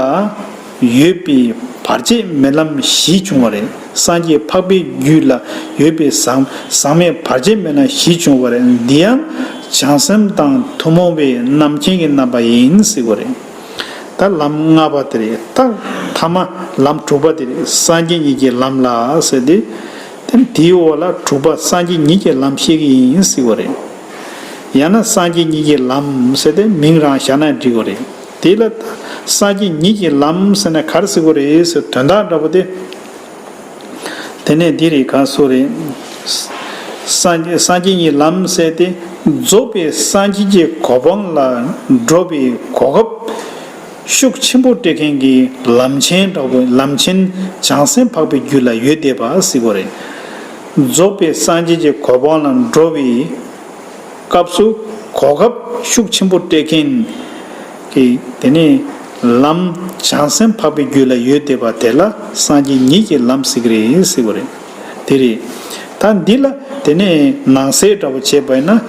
ཡོད་པའི་བར་ཆད་མེད་ལམ་བཞི་བྱུང་བ་རེད། སངས་རྒྱས་འཕགས་པའི་རྒྱུད་ལ་ཡོད་པའི་ཟག་ཟག་མེད་བར་ཆད་མེད་ལམ་བཞི་བྱུང་བ་རེད། འདི་ཡང་བྱང་སེམས་དང་ཐུན་མོང་བའི་རྣམ་མཁྱེན་གྱི་རྣམ་པ་ཡིན་ཟེར་བ་རེད། ད་ལམ་ལྔ་པ་དེ་རེད། ད་ཐ་མ་ལམ་དྲུག་པ་དེ་རེད། སངས་རྒྱས་ཉིད་ཀྱི་ལམ་ལ་ཟེར་ཏེ། དེ་དེའི་འོག་ལ་དྲུག་པ་སངས་རྒྱས་ཉིད་ཀྱི་ལམ་བཤད་ཀྱི་ཡིན་ཟེར་བ་རེད། ཡང་ན་སངས་རྒྱས་ཉིད་ཀྱི་ལམ་ཟེར་ཏེ་མིང་རང་བཞག་ན་འགྲིག་གི་རེད། དེ་ལ་སངས་རྒྱས་ཉིད་ཀྱི་ལམ་ཟེར་ན་ག་རེ་ཟེར་དགོས་རེད་ཟེར། དོན་དག་འདྲ་པོ་དེ། དེ་ནས་འདི་རེད། ག་སོ་རེད། སངས་སངས་རྒྱས་ཉིད་ལམ་ཟེར་ཏེ། རྫོགས་པའི་སངས་རྒྱས་ཀྱི་གོ་འཕང་ལ་འགྲོ་བའི་གོ་སྐབས་ཤུགས་ཆེན་པོ་སྤྲད་མཁན་གྱི་ལམ་ཆེན་འདྲ་པོ། ལམ་ཆེན་བྱང་སེམས་འཕགས་པའི་རྒྱུད་ལ་ཡོད་བསྡད་པ་ཟེར་དགོས་རེད། རྫོགས་པའི་སངས་རྒྱས་ཀྱི་གོ་འཕང་ལ་འགྲོ་བའི་སྐབས་སུ་གོ་སྐབས་ཤུགས་ཆེན་པོ་སྤྲད་མཁན་གྱི་དེ་ནི་ལམ་བྱང་སེམས་འཕགས་པའི་རྒྱུད་ལ་ཡོད་བསྡད་པ་དེ་ལ་སངས་རྒྱས་ཉིད་ཀྱི་ལམ་ཟེར་གྱི་རེད་ཟེར་བ་རེད། དེ་རེད། ད་འདི་ལ་དེ་ནས་ནང་གསེས་འདྲ་པོ་བྱས་པ་ཡིན་ན།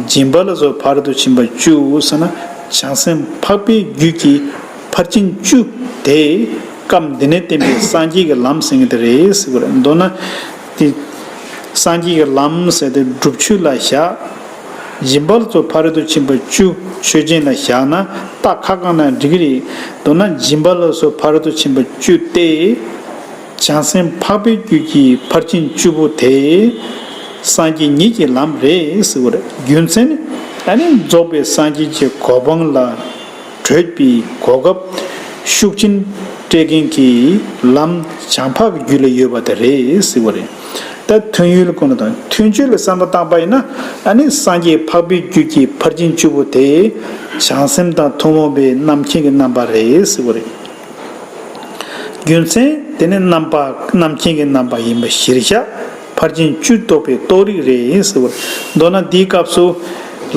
སྦྱིན་པ་ལ་སོགས་ཕ་རོལ་ཏུ་ཕྱིན་པ་བཅུ་ཟེར་ན། བྱང་སེམས་འཕགས་པའི་རྒྱུད་ཀྱི་ཕར་ཕྱིན་བཅུ་དེ་སྐབས་འདི་ནས་བསྟན་པའི་སངས་རྒྱས་ཀྱི་ལམ་ཟེར་མཁན་དེ་རེད་ཟེར་བ་རེད། མདོར་ན་དེ་སངས་རྒྱས་ཀྱི་ལམ་ཟེར་དེ་སྒྲུབ་མཆོད་ལ་བཞག་སྦྱིན་པ་ལ་སོགས་ཕ་རོལ་ཏུ་ཕྱིན་པ་བཅུ་མཆོད་སྦྱིན་ལ་བཞག་ན་རྟགས་ཁ་བཀང་ན་འགྲིག་གི་རེད། མདོར་ན་སྦྱིན་པ་ལ་སོགས་ཕ་རོལ་ཏུ་ཕྱིན་པ་བཅུ་སྟེ། བྱང་སེམས་འཕགས་པའི་རྒྱུད་ཀྱི་ཕར་ཕྱིན་བཅུ་པོ་དེ་སངས་རྒྱས་ཉིད་ཀྱི་ལམ་རེད་ཟེར་བ་རེད། རྒྱུ་མཚན་ནི་ཨ་ནི་རྫོགས་པའི་སངས་རྒྱས་ཀྱི་གོ་འཕང་ལ་བགྲོད་པའི་གོ་སྐབས་ཤུགས་ཆེན་སྤྲད་མཁན་གྱི་ལམ་བྱང་འཕགས་ཀྱི་རྒྱུད་ལ་ཡོད་པ་དེ་རེད་ཟེར་བ་རེད། ད་ཐུན་ཡུལ་ཀུན་ལ་དང་ཐུན་ཆོད་ལ་བསམ་བློ་བཏང་པ་ཡིན་ན། ཨ་ནི་སངས་རྒྱས་འཕགས་པའི་རྒྱུད་ཀྱི་ཕར་ཕྱིན་བཅུ་པོ་དེ་བྱང་སེམས་དང་ཐུན་མོང་བའི་རྣམ་མཁྱེན་གྱི་རྣམ་པ་རེད་ཟེར་བ་རེད། རྒྱུ་མཚན་དེ་ནི་རྣམ་པ་རྣམ་མཁྱེན་གྱི་རྣམ་པ་ཡིན་པ་གཞིར་བཞག་ཕར་ཕྱིན་བཅུ་རྟོགས་པའི་རྟོགས་རིགས་རེད་ཟེར་བ། མདོར་ན་འདིའི་སྐབས་སུ་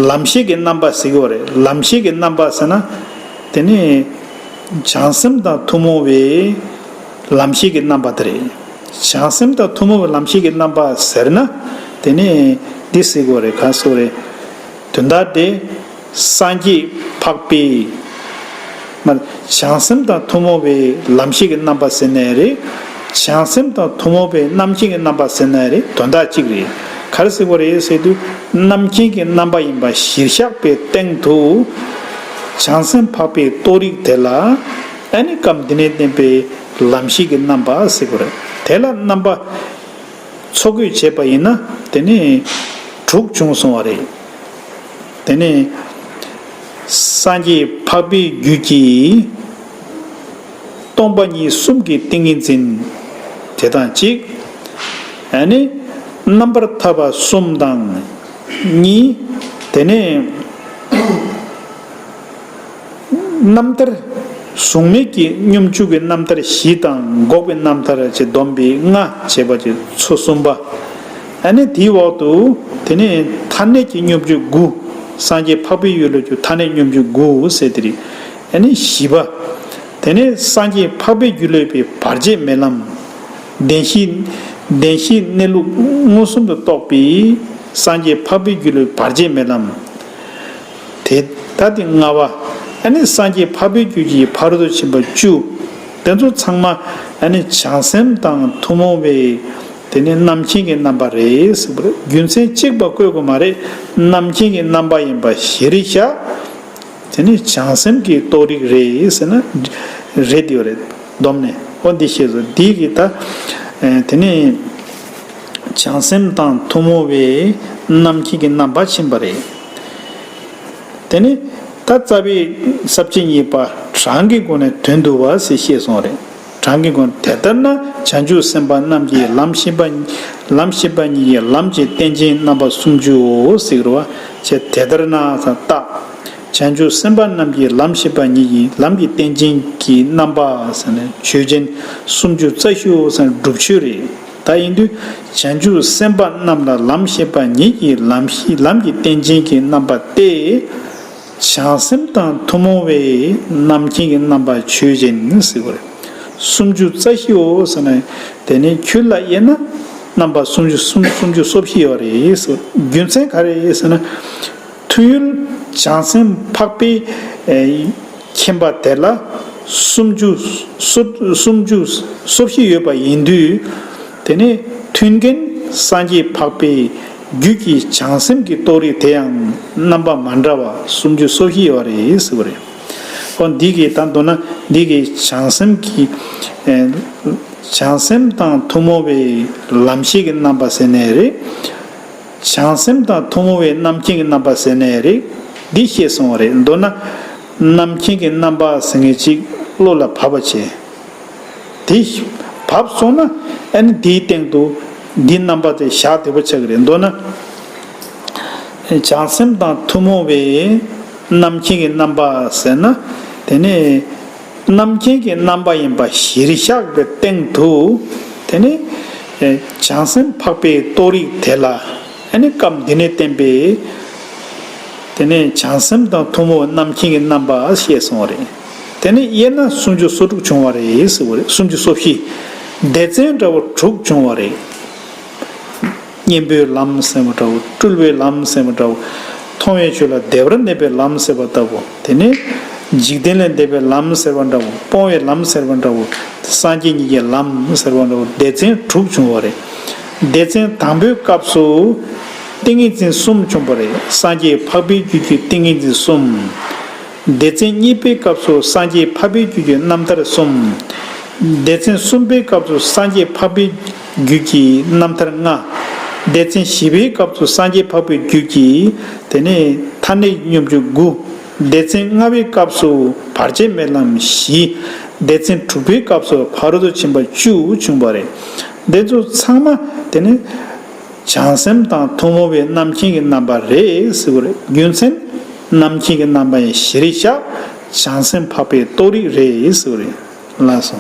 ལམ་ཤེས་ཀྱི་རྣམ་པ་ཟེར་གྱི་ཡོད་རེད། ལམ་ཤེས་ཀྱི་རྣམ་པ་ཟེར་ན། དེ་ནི་བྱང་སེམས་དང་ཐུན་མོང་བའི་ལམ་ཤེས་ཀྱི་རྣམ་པ་དེ་རེད། བྱང་སེམས་དང་ཐུན་མོང་བའི་ལམ་ཤེས་ཀྱི་རྣམ་པ་ཟེར་ན། དེ་ནི་འདི་ཟེར་གྱི་ཡོད་རེད། ག་སོ་རེད། དོན་དག་དེ། སངས་རྒྱས་འཕགས་པའི། མ། བྱང་སེམས་དང་ཐུན་མོང་བའི་ལམ་ཤེས་ཀྱི་རྣམ་པ་ཟེར་ནའི་རེད། བྱང་སེམས་དང་ཐུན་མོང་བའི་རྣམ་མཁྱེན་གྱི་རྣམ་པ་ཟེར་ནའི་རེད། དོན་དག་གཅིག་རེད། ག་རེ་ཟེར་དགོས་རེད་ཟེར་དུས། རྣམ་མཁྱེན་གྱི་རྣམ་པ་ཡིན་པ་གཞིར་བཞག་པའི་སྟེང་དུ། བྱང་སེམས་འཕགས་པའི་རྟོགས་རིགས་དེ་ལ། ཨ་ནི་སྐབས་འདི་ནས་བསྟན་པའི་ལམ་ཤེས་ཀྱི་རྣམ་པ་ཟེར་དགོས་རེད། དེ་ལ་རྣམ་པ། ཚོགས་བགོས་བྱས་པ་ཡིན་ན། དེ་ནི་དྲུག་བྱུང་སོང་བ་རེད། དེ་ནི་སངས་རྒྱས་འཕགས་པའི་རྒྱུད་ཀྱི་སྟོང་པ་ཉིད་གསུམ་གྱི་ཏིང་ངེ་འཛིན་དེ་དང་གཅིག་ཨ་ནི་རྣམ་པར་ཐར་པ་གསུམ་དང་གཉིས། དེ་ནས་རྣམ་ཐར་གཟུགས་མེད་ཀྱི་སྙོམས་འཇུག་གི་རྣམ་ཐར་བཞི་དང་། འགོག་པའི་རྣམ་ཐར་གྱི་སྡོམ་པའི་ལྔ་བྱས་པ་ཀྱི་ཚོ་གསུམ་པ། ཨ་ནི་དེའི་འོག་ཏུ་དེ་ནས་མཐར་གནས་ཀྱི་སྙོམས་འཇུག་དགུ། སངས་རྒྱས་འཕགས་པའི་ཡུལ་ལ་གྱུར་མཐར་གནས་སྙོམས་འཇུག་དགུ་ཟེར་དེ་རེད། ཨ་ནི་བཞི་པ། དེ་ནས་སངས་རྒྱས་འཕགས་པའི་རྒྱུད་ལ་ཡོད་པའི་བར་ཆད་མེད་ལམ། བདེན་བཞིའི་བདེན་བཞིའི་གནས་ལུགས་མངོན་སུམ་དུ་རྟོགས་པའི་སངས་རྒྱས་འཕགས་པའི་རྒྱུད་ལ་ཡོད་པའི་བར་ཆད་མེད་ལམ། དེ་ད་དེ་ལྔ་པ། ཨ་ནི་སངས་རྒྱས་འཕགས་པའི་རྒྱུད་ཀྱི་ཕ་རོལ་ཏུ་ཕྱིན་པ་བཅུ། དེ་ཚོ་ཚང་མ་ཨ་ནི་བྱང་སེམས་དང་ཐུན་མོང་བའི་དེ་ནི་རྣམ་མཁྱེན་གྱི་རྣམ་པ་རེད་ཟེར་བ་རེད། རྒྱུ་མཚན་གཅིག་པ་བཀོད་དགོས་མ་རེད། རྣམ་མཁྱེན་གྱི་རྣམ་པ་ཡིན་པ་གཞིར་བཞག་དེ་ནི་བྱང་སེམས་ཀྱི་རྟོགས་རིགས་རེད་ཟེར་ན་རེད་དེ་རེད། བསྡོམས་ནས་ཨོ་འདི་ཤེས་སོ། འདི་གི་ད་དེ་ནི་བྱང་སེམས་དང་ཐུན་མོང་བའི་རྣམ་མཁྱེན་གྱི་རྣམ་པ་ཕྱིན་པ་རེད། དེ་ནི་ད་རྩ་བའི་ས་བཅད་གཉིས་པ་གྲངས་ཀྱི་སྒོ་ནས་དོན་བསྡུ་བ་ཟེར་བཤད་སོང་རེད། གྲངས་ཀྱི་སྒོ་ནས་དེ་ལྟར་ན་བྱང་ཆུབ་སེམས་དཔའ་རྣམས་ཀྱིས་ལམ་ཤེས་པ་ལམ་ཤེས་པ་ཉིད་ཀྱིས་ལམ་གྱི་རྟེན་ཅན་རྣམ་པ་སུམ་ཅུའོ་ཟེར་བ་བྱས། དེ་ལྟར་ན་ཟེར་རྟགས། བྱང་ཆུབ་སེམས་དཔའ་རྣམས་ཀྱིས་ལམ་ཤེས་པ་ཉིད་ཀྱིས་ལམ་གྱི་རྟེན་ཅན་གྱི་རྣམ་པ་ཟེར་ནས་ཆོས་ཅན་སུམ་ཅུ་རྩ་བཞིའོ་ཟེར་ནས་སྒྲུབ་ཆོས་རེད། ད་ཡིན་དུས་བྱང་ཆུབ་སེམས་དཔའ་རྣམས་ལ་ལམ་ཤེས་པ་ཉིད་ཀྱིས་ལམ་ཤེས་ལམ་གྱི་རྟེན་ཅན་གྱི་རྣམ་པ་སྟེ། བྱང་སེམས་དང་ཐུན་མོང་བའི་རྣམ་མཁྱེན་གྱི་རྣམ་པ་ཆོས་ཅན་ཟེར་བ་རེད། སུམ་ཅུ་རྩ་བཞིའོ་ཟེར་ནས་དེ་ནི་ཁྱོད་ལ་དབྱེ་ན་རྣམ་པ་སུམ་ཅུ་སུམ་སུམ་ཅུ་སོ་བཞི་ཡོད་རེད་ཟེར། རྒྱུ་མཚན་ག་རེ་ཟེར་ན། ཐུན་ཡུལ་བྱང་སེམས་འཕགས་པའི་ཨེ་མཁྱེན་པ་དེ་ལ་ སུམ་ཅུ་སོ་སུམ་ཅུ་སོ་བཞི་ཡོད་པ་ཡིན་དུས། དེ་ནས་མཐུན་རྐྱེན་སངས་རྒྱས་འཕགས་པའི་རྒྱུད་ཀྱི་བྱང་སེམས་ཀྱི་རྟོགས་རིགས་དེ་ཡང་རྣམ་པ་མ་འདྲ་བ་སུམ་ཅུ་སོ་བཞི་ཡོད་རེད་ཟེར་བ་རེད། ཨོ་འདི་གི་ད་མདོར་ན་འདི་གི་བྱང་སེམས་ཀྱི་ཨེ་བྱང་སེམས་དང་ཐུན་མོང་བའི་ལམ་ཤེས་ཀྱི་རྣམ་པ་ཟེར་ནའི་རེད། བྱང་སེམས་དང་ཐུན་མོང་བའི་རྣམ་མཁྱེན་གྱི་རྣམ་པ་ཟེར་ནའི་རེད། འདི་ཤེས་སོང་བ་རེད། མདོར་ན་རྣམ་མཁྱེན་གྱི་རྣམ་པ་ཟེར་མཁན་ཅིག་བློ་ལ་བབས་པ་བྱས། དེ་བབས་སོང་ན་ཨ་ནི་དེའི་སྟེང་དུ་འདི་རྣམ་པ་དེ་བཞག་བསྡད་པ་ཆགས་ཀྱི་རེད། མདོར་ན་བྱང་སེམས་དང་ཐུན་མོང་བའི་རྣམ་མཁྱེན་གྱི་རྣམ་པ་ཟེར་ན། དེ་ནི་རྣམ་མཁྱེན་གྱི་རྣམ་པ་ཡིན་པ་གཞིར་བཞག་པའི་སྟེང་དུ། དེ་ནི་བྱང་སེམས་འཕགས་པའི་རྟོགས་རིགས་དེ་ལ། ཨ་ནི་སྐབས་འདི་ནས་བསྟན་པའི། དེ་ནས་བྱང་སེམས་དང་ཐུན་མོང་རྣམ་མཁྱེན་གྱི་རྣམ་པ་ཞེས་གསུངས་པ་རེད། དེ་ནས་དབྱེ་ན་སུམ་ཅུ་སོ་དྲུག་བྱུང་བ་རེད་ཟེར་བ་རེད། སུམ་ཅུ་སོ་བཞི། སྡེ་ཚན་འདྲ་བོ་དྲུག་བྱུང་བ་རེད། གཉེན་པོའི་ལམ་ཟེར་བ་འདྲ་བོ། སྤྲུལ་པའི་ལམ་ཟེར་བ་འདྲ་བོ། མཐོང་བའི་ཆོས་ལ་བདེ་བར་གནས་པའི་ལམ་ཟེར་བ་ལྟ་བུ། དེ་ནས་འཇིག་རྟེན་ལས་འདས་པའི་ལམ་ཟེར་བ་འདྲ་བོ། སྤོང་བའི་ལམ་ཟེར་བ་འདྲ་བོ། སངས་རྒྱས་གཉིས་ཀྱི་ལམ་ཟེར་བ་འདྲ་བོ། སྡེ་ཚན་དྲུག་བྱུང་བ་རེད། སྡེ་ཚན་དང་པོའི་སྐབས་སུ་ཏིང་ངེ་འཛིན་གསུམ་བྱུང་བ་རེད། སངས་རྒྱས་འཕགས་པའི་རྒྱུད་ཀྱི་ཏིང་ངེ་འཛིན་གསུམ། སྡེ་ཚན་གཉིས་པའི་སྐབས་སུ་སངས་རྒྱས་འཕགས་པའི་རྒྱུད་ཀྱི་རྣམ་ཐར་གསུམ། སྡེ་ཚན་གསུམ་པའི་སྐབས་སུ་སངས་རྒྱས་འཕགས་པའི་རྒྱུད་ཀྱི་རྣམ་ཐར་ལྔ། སྡེ་ཚན་བཞི་པའི་སྐབས་སུ་སངས་རྒྱས་འཕགས་པའི་རྒྱུད་ཀྱི། དེ་ནས་མཐར་གནས་སྙོམས་འཇུག་དགུ། སྡེ་ཚན་ལྔ་པའི་སྐབས་སུ་བར་ཆད་མེད་ལམ་བཞི། སྡེ་ཚན་དྲུག་པའི་སྐབས་སུ་ཕ་རོལ་ཏུ་ཕྱིན་པ་བཅུ་བྱུང་བ་རེད། འདི་ཚོ་ཚང་མ་དེ་ནི་བྱང་སེམས་དང་ཐུན་མོང་བའི་རྣམ་མཁྱེན་གྱི་རྣམ་པ་རེད་ཟེར་བ་རེད། རྒྱུ་མཚན་རྣམ་མཁྱེན་གྱི་རྣམ་པ་ཡང་གཞིར་བཞག་བྱང་སེམས་འཕགས་པའི་རྟོགས་རིགས་རེད་ཟེར་བ་རེད། ལགས་སོ།